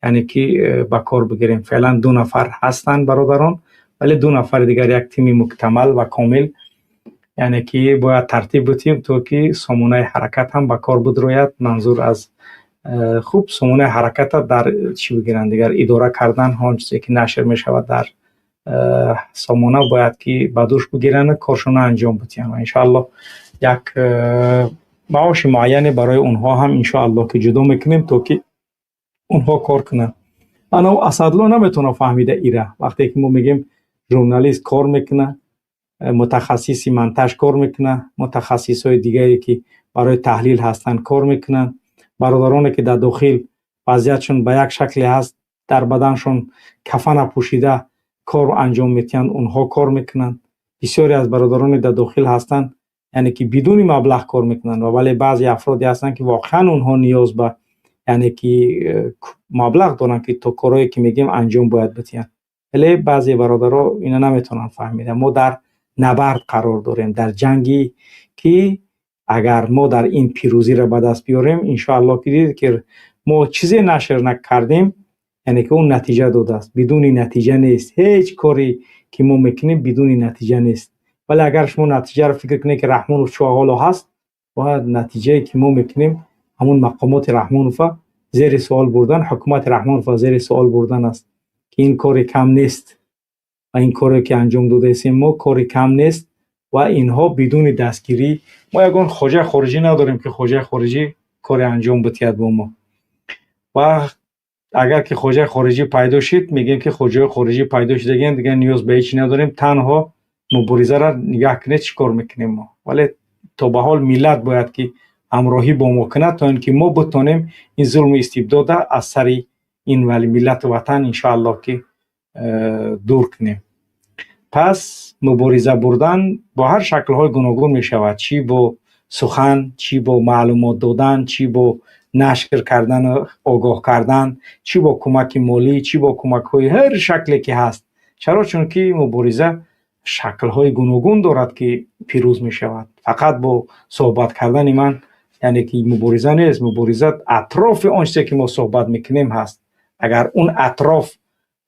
яъне ки, ба кор бигирем. Феълан ду нафар ҳастанд, бародарон, вале ду нафари дигар, як тими муктамал ва комил, яъне ки, бояд тартиб бидиҳем, то ки сомонаи ҳаракат ҳам ба кор бидрояд. Манзур аз хуб сомонаи ҳараката дар чӣ бигиранд, дигар идора кардан, он чизе ки нашр мешавад дар сомона, бояд ки ба дӯш бигиранд, коршона анҷом бидиҳанд. Ва иншоаллоҳ, як маоши муайяне барои онҳо ҳам, иншоаллоҳ, ки ҷудо мекунем, то ки онҳо кор кунанд. Ана Асадло наметавонад фаҳмида ира. Вақте ки мо мегӯем, журналист кор мекунад, мутахассиси монтаж кор мекунад, мутахассисҳои дигаре ки барои таҳлил ҳастанд, кор мекунанд, бародароне ки дар дохил вазъиятшон ба як шакле ҳаст, дар баданшон кафана пӯшида кор анҷом медиҳанд, онҳо кор мекунанд. Бисёре аз бародароне дар дохил ҳастанд, яъне ки, бидуни маблағ кор мекунанд. Ва вале баъзе афроде ҳастанд, ки воқеан онҳо ниёз ба, яъне ки, маблағ доранд, ки то корҳое ки мегӯем, анҷом бояд бидиҳанд. Вале баъзе бародаро ина наметавонанд фаҳмида. Мо дар набард қарор дорем, дар ҷанги ки агар мо дар ин пирӯзиро ба даст биёрем, иншоаллоҳ, ки дидед, ки мо чизе нашр накардем, яъне ки, он натиҷа додааст. Бидуни натиҷа нест, ҳеҷ коре ки мо мекунем, бидуни натиҷа нест. Вале агар шумо натиҷаро фикр кунед, ки Раҳмонов чо ҳоло ҳаст, бояд натиҷае ки мо мекунем, ҳамун мақомоти Раҳмонова зери суол бурдан, ҳукумати Раҳмонова зери суол бурдан аст, ки ин кори кам нест. Ва ин коре ки анҷом додаистем мо, кори кам нест. Ва инҳо бидуни дастгирӣ, мо ягон хоҷаи хориҷӣ надорем, ки хоҷаи хориҷӣ коре анҷом бидиҳад бо мо. Ва агар ки хоҷаи хориҷӣ пайдо шид, мегӯем, ки хоҷаҳои хориҷӣ пайдо шудагианд, дигар ниёз ба ҳеҷ надорем, танҳо муборизаро нигаҳ кунед, чӣ кор мекунем мо. Вале то ба ҳол миллат бояд ки ҳамроҳӣ бо мо кунад, то ин ки мо битонем ин зулму истибдода аз сари ин вали миллату ватан, иншоаллоҳ, ки дур кунем. Пас мубориза бурдан бо ҳар шаклҳои гуногун мешавад: чӣ бо сухан, чӣ бо маълумот додан, чӣ бо нашр кардану огоҳ кардан, чӣ бо кӯмаки молӣ, чӣ бо кӯмакҳои ҳар шакле ки ҳаст. Чаро? Чунки мубориза шаклҳои гуногун дорад, ки пирӯз мешавад. Фақат бо суҳбат кардани ман, яъне ки, мубориза нест. Мубориза атрофи он чизе ки мо суҳбат мекунем ҳаст. Агар он атроф,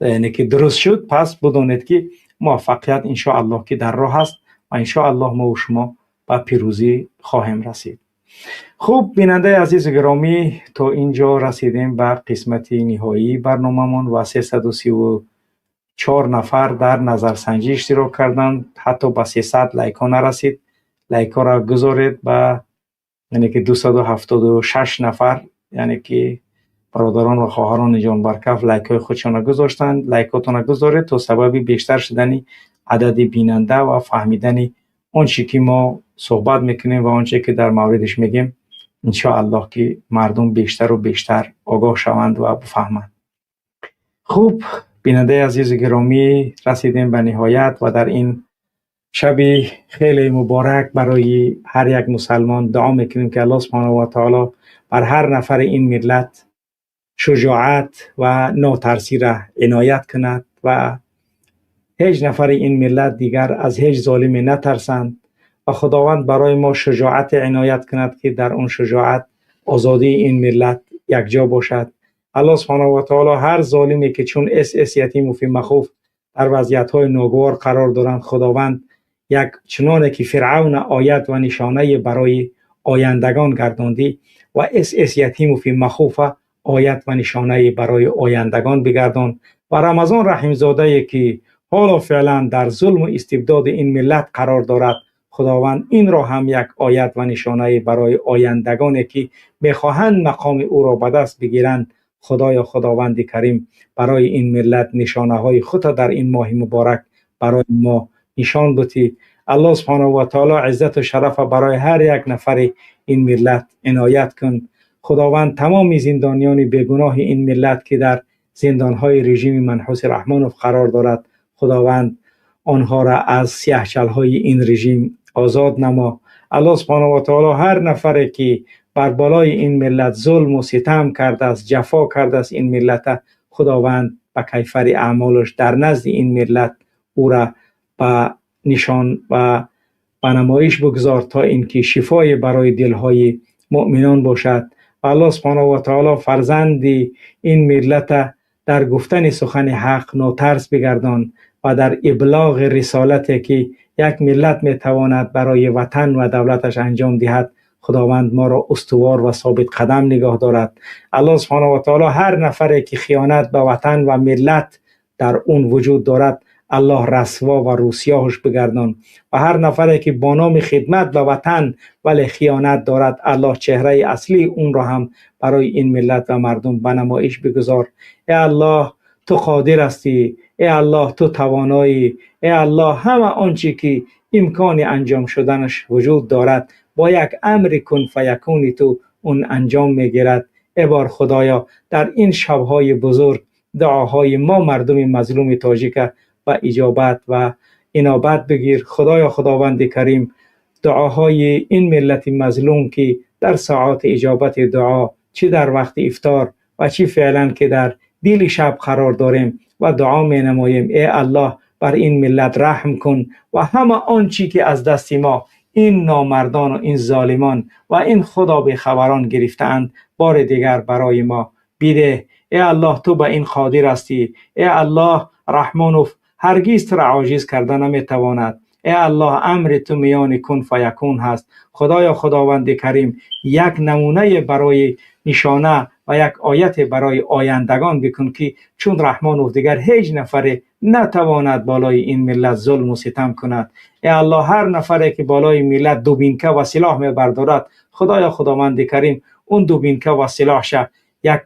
яъне ки, дуруст шуд, пас бидонед, ки муваффақият, иншоаллоҳ, ки дар роҳ аст ва иншоаллоҳ мо шумо ба пирӯзӣ хоҳем расид. Хуб, бинандаи азизу гиромӣ, то ин ҷо расидем ба қисмати ниҳоии барномамон ва 334 нафар дар назарсанҷӣ иштирок карданд. Ҳатто ба 300 лайкҳо нарасид. Лайкҳоро гузоред ба, яъне ки, 276 нафар, яъне ки. Бародарон ва хоҳарони ҷонбаркаф лайкҳои худшонро гузоштанд. Лайкотонро гузоред то сабаби бештар шудани адади бинанда ва фаҳмидани он чӣ ки мо суҳбат мекунем ва он чӣ ки дар мавридиш мегем, иншоаллоҳ ки мардум бештару бештар огоҳ шаванд ва бифаҳманд. Хуб, бинандаи азизу гиромӣ, расидем ба ниҳоят ва дар ин шаби хеле муборак барои ҳар як мусалмон дуо мекунем, ки Аллоҳ субҳонаҳу ва таоло бар ҳар нафари ин миллат шуҷоат ва нотарсиро иноят кунад ва ҳеҷ нафари ин миллат дигар аз ҳеҷ золиме натарсанд ва Худованд барои мо шуҷоате иноят кунад, ки дар он шуҷоат озодии ин миллат якҷо бошад. Аллоҳ субҳонаҳу ва таоло ҳар золиме ки чун СС Ятимофи махуф дар вазъиятҳои ногувор қарор доранд, Худованд як чуноне ки Фиръавна оят ва нишонае барои ояндагон гардондӣ ва СС Ятимофи махуфа оят ва нишонае барои ояндагон бигардон ва Рамазон Раҳимзодае ки ҳоло феълан дар зулму истибдоди ин миллат қарор дорад, Худованд инро ҳам як оят ва нишонае барои ояндагоне ки мехоҳанд мақоми ӯро ба даст бигиранд, Худоё Худованди Карим, барои ин миллат нишонаҳои худро дар ин моҳи муборак барои мо нишон бутӣ. Аллоҳ субҳонаҳу ва таоло иззату шарафа барои ҳар як нафари ин миллат иноят кун. Худованд тамоми зиндониёни бегуноҳи ин миллат ки дар зиндонҳои режими манҳуси Раҳмонов қарор дорад, Худованд онҳоро аз сиёҳчалҳои ин режим озод намо. Аллоҳ субҳонаҳу ва таоло ҳар нафаре ки бар болои ин миллат зулму ситам кардааст, ҷафо кардааст ин миллата, Худованд ба кайфари аъмолаш дар назди ин миллат ӯра ба нишон ва ба намоиш бигзор, то инки шифое барои дилҳои муъминон бошад. Ва Аллоҳ субҳонаҳу ва таоло фарзанди ин миллата дар гуфтани сухани ҳақ нотарс бигардон ва дар иблоғи рисолате ки як миллат метавонад барои ватан ва давлаташ анҷом диҳад, Худованд моро устувор ва собитқадам нигоҳ дорад. Аллоҳ субҳонаҳу ва таоло ҳар нафаре ки хиёнат ба ватан ва миллат дар он вуҷуд дорад, Аллоҳ расво ва рӯсиёҳаш бигардон ва ҳар нафаре ки бо номи хидмат ба ватан вале хиёнат дорад, Аллоҳ чеҳраи аслии онро ҳам барои ин миллат ва мардум ба намоиш бигузор. Э Аллоҳ, ту қодир ҳастӣ, э Аллоҳ, ту тавоноӣ, э Аллоҳ, ҳама он чӣ ки имкони анҷом шуданаш вуҷуд дорад, бо як амри кун фаякуни ту он анҷом мегирад. Э бор Худоё, дар ин шабҳои бузург дуоҳои мо мардуми мазлуми тоҷика ба иҷобат ва инобат бигир. Худоё Худованди Карим, дуоҳои ин миллати мазлум ки дар соати иҷобати дуо, чӣ дар вақти ифтор ва чӣ феълан ки дар дили шаб қарор дорем ва дуо менамоем, э Аллоҳ, бар ин миллат раҳм кун ва ҳама он чӣ ки аз дасти мо ин номардон ва ин золимон ва ин худо бехабарон гирифтаанд, бори дигар барои мо бидеҳ. Э Аллоҳ, ту ба ин қодир ҳастӣ. Э Аллоҳ, Раҳмонов ҳаргиз туро оҷиз карда наметавонад. Э Аллоҳ, амри ту миёни кун фаякун ҳаст. Худоё Худованди Карим, як намунае барои нишона ва як ояте барои ояндагон бикун ки чун Раҳмонов дигар ҳеҷ нафаре натавонад болои ин миллат зулму ситам кунад. Э Аллоҳ, ҳар нафаре ки болои миллат дубинка ва силоҳ мебардорад, Худоё Худованди Карим, он дубинка ва силоҳша як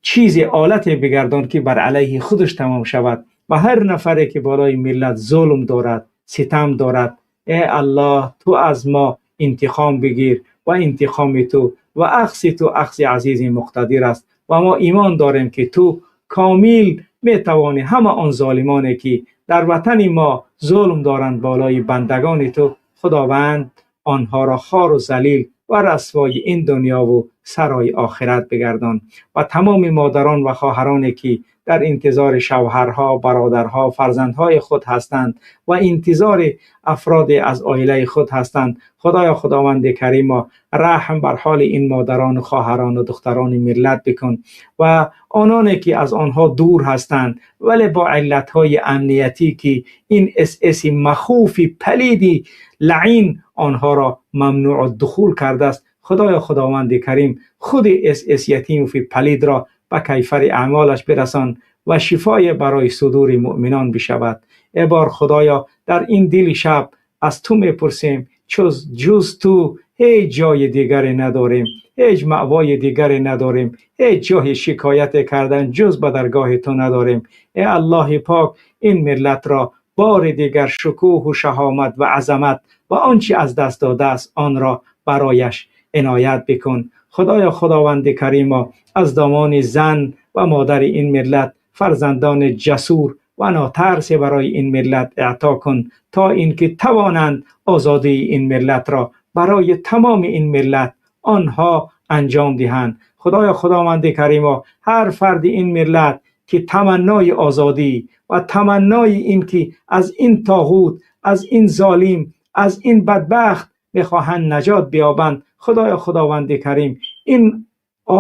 чизи олате бигардон ки бар алайҳи худаш тамом шавад. Ва ҳар нафаре ки болои миллат зулм дорад, ситам дорад, э Аллоҳ, ту аз мо интиқом бигир ва интиқоми ту ва ахзи ту ахзи азизи муқтадир аст ва мо имон дорем ки ту комил метавонӣ ҳама он золимоне ки дар ватани мо зулм доранд болои бандагони ту, Худованд онҳоро хору залил ва расвои ин дунёву сарои охират бигардон. Ва тамоми модарон ва хоҳароне ки дар интизори шавҳарҳо, бародарҳо, фарзандҳои худ ҳастанд ва интизори афроде аз оилаи худ ҳастанд, Худоё Худованди Каримо, раҳм бар ҳоли ин модарону хоҳарону духтарони миллат бикун ва ононе ки аз онҳо дур ҳастанд вале бо иллатҳои амниятӣ ки ин СС махуфи палиди лаъин онҳоро мамнӯъ духул кардааст, Худоё Худованди Карим, худи СС Ятимофи палидро ба кайфари аъмолаш бирасон ва шифое барои судури муъминон бишавад. Э бор Худоё, дар ин дили шаб аз ту мепурсем, ҷуз ту Ҳеҷ ҷои дигаре надорем, ҳеҷ маъвои дигаре надорем, ҳеҷ ҷои шикояте кардан ҷуз ба даргоҳи ту надорем. Э Аллоҳи пок, ин миллатро бори дигар шукӯҳу шаҳомат ва азамат ва он чи аз даст додааст, онро барояш иноят бикун. Худоё, худованди каримо, аз домони зан ва модари ин миллат фарзандони ҷасур ва нотарсе барои ин миллат аъто кун, то инки тавонанд озодии ин миллатро барои тамоми ин миллат онҳо анҷом диҳанд. Худоё, худованди каримо, ҳар фарди ин миллат ки таманнои озодӣ ва таманнои ин ки аз ин тоғут, аз ин золим, аз ин бадбахт мехоҳанд наҷот биёбанд, худоё, худованди карим, ин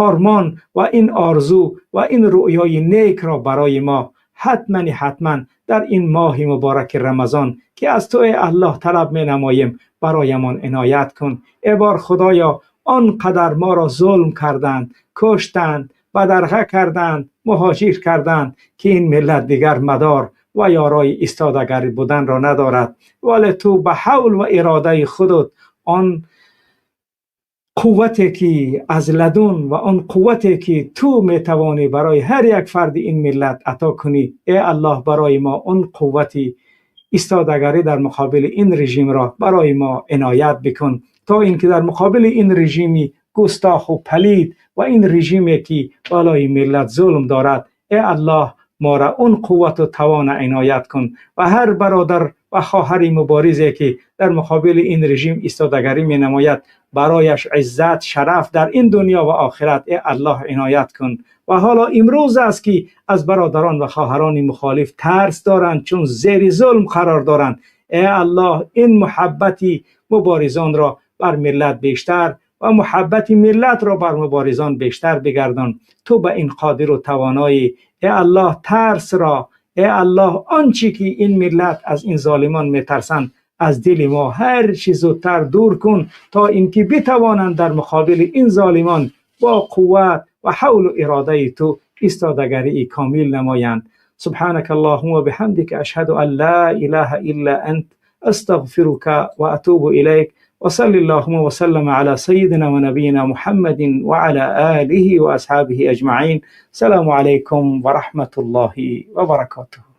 ормон ва ин орзу ва ин рӯёи некро барои мо ҳатмани ҳатман дар ин моҳи мубораки Рамазон, ки аз ту, эй Аллоҳ, талаб менамоем, бароямон иноят кун. Э бор Худоё, он қадар моро зулм карданд, куштанд, бадарға карданд, муҳоҷир карданд, ки ин миллат дигар мадор ва ёрои истодагарӣ буданро надорад. Вале ту ба ҳавл ва иродаи худут он қуввате ки аз ладун ва он қуввате ки ту метавонӣ барои ҳар як фарди ин миллат ато кунӣ, э Аллоҳ, барои мо он қуввати истодагарӣ дар муқобили ин режимро барои мо иноят бикун, то инки дар муқобили ин режими густоху палид ва ин режиме ки болои миллат зулм дорад, э Аллоҳ, моро он қуввату тавона иноят кун ва ҳар бародар ва хоҳари муборизе ки дар муқобили ин режим истодагарӣ менамояд, барояш иззат, шараф дар ин дунё ва охират, э Аллоҳ, иноят кун. Ва ҳоло имрӯз аст ки аз бародарон ва хоҳарони мухолиф тарс доранд, чун зери зулм қарор доранд. Э Аллоҳ, ин муҳаббати муборизонро бар миллат бештар ва муҳаббати миллатро бар муборизон бештар бигардон. Ту ба ин қодиру тавоноӣ. Э Аллоҳ, тарсро, э Аллоҳ, он чи ки ин миллат аз ин золимон метарсанд, аз дили мо ҳар чӣ зудтар дур кун, то инки битавонанд дар муқобили ин золимон бо қувват ва ҳавлу иродаи ту истодагарии комил намоянд. سبحانك اللهم وبحمدك، أشهد أن لا إله إلا أنت، أستغفرك وأتوب إليك. وصل اللهم وسلم على سيدنا ونبينا محمد وعلى آله وأصحابه أجمعين. السلام عليكم ورحمة الله وبركاته.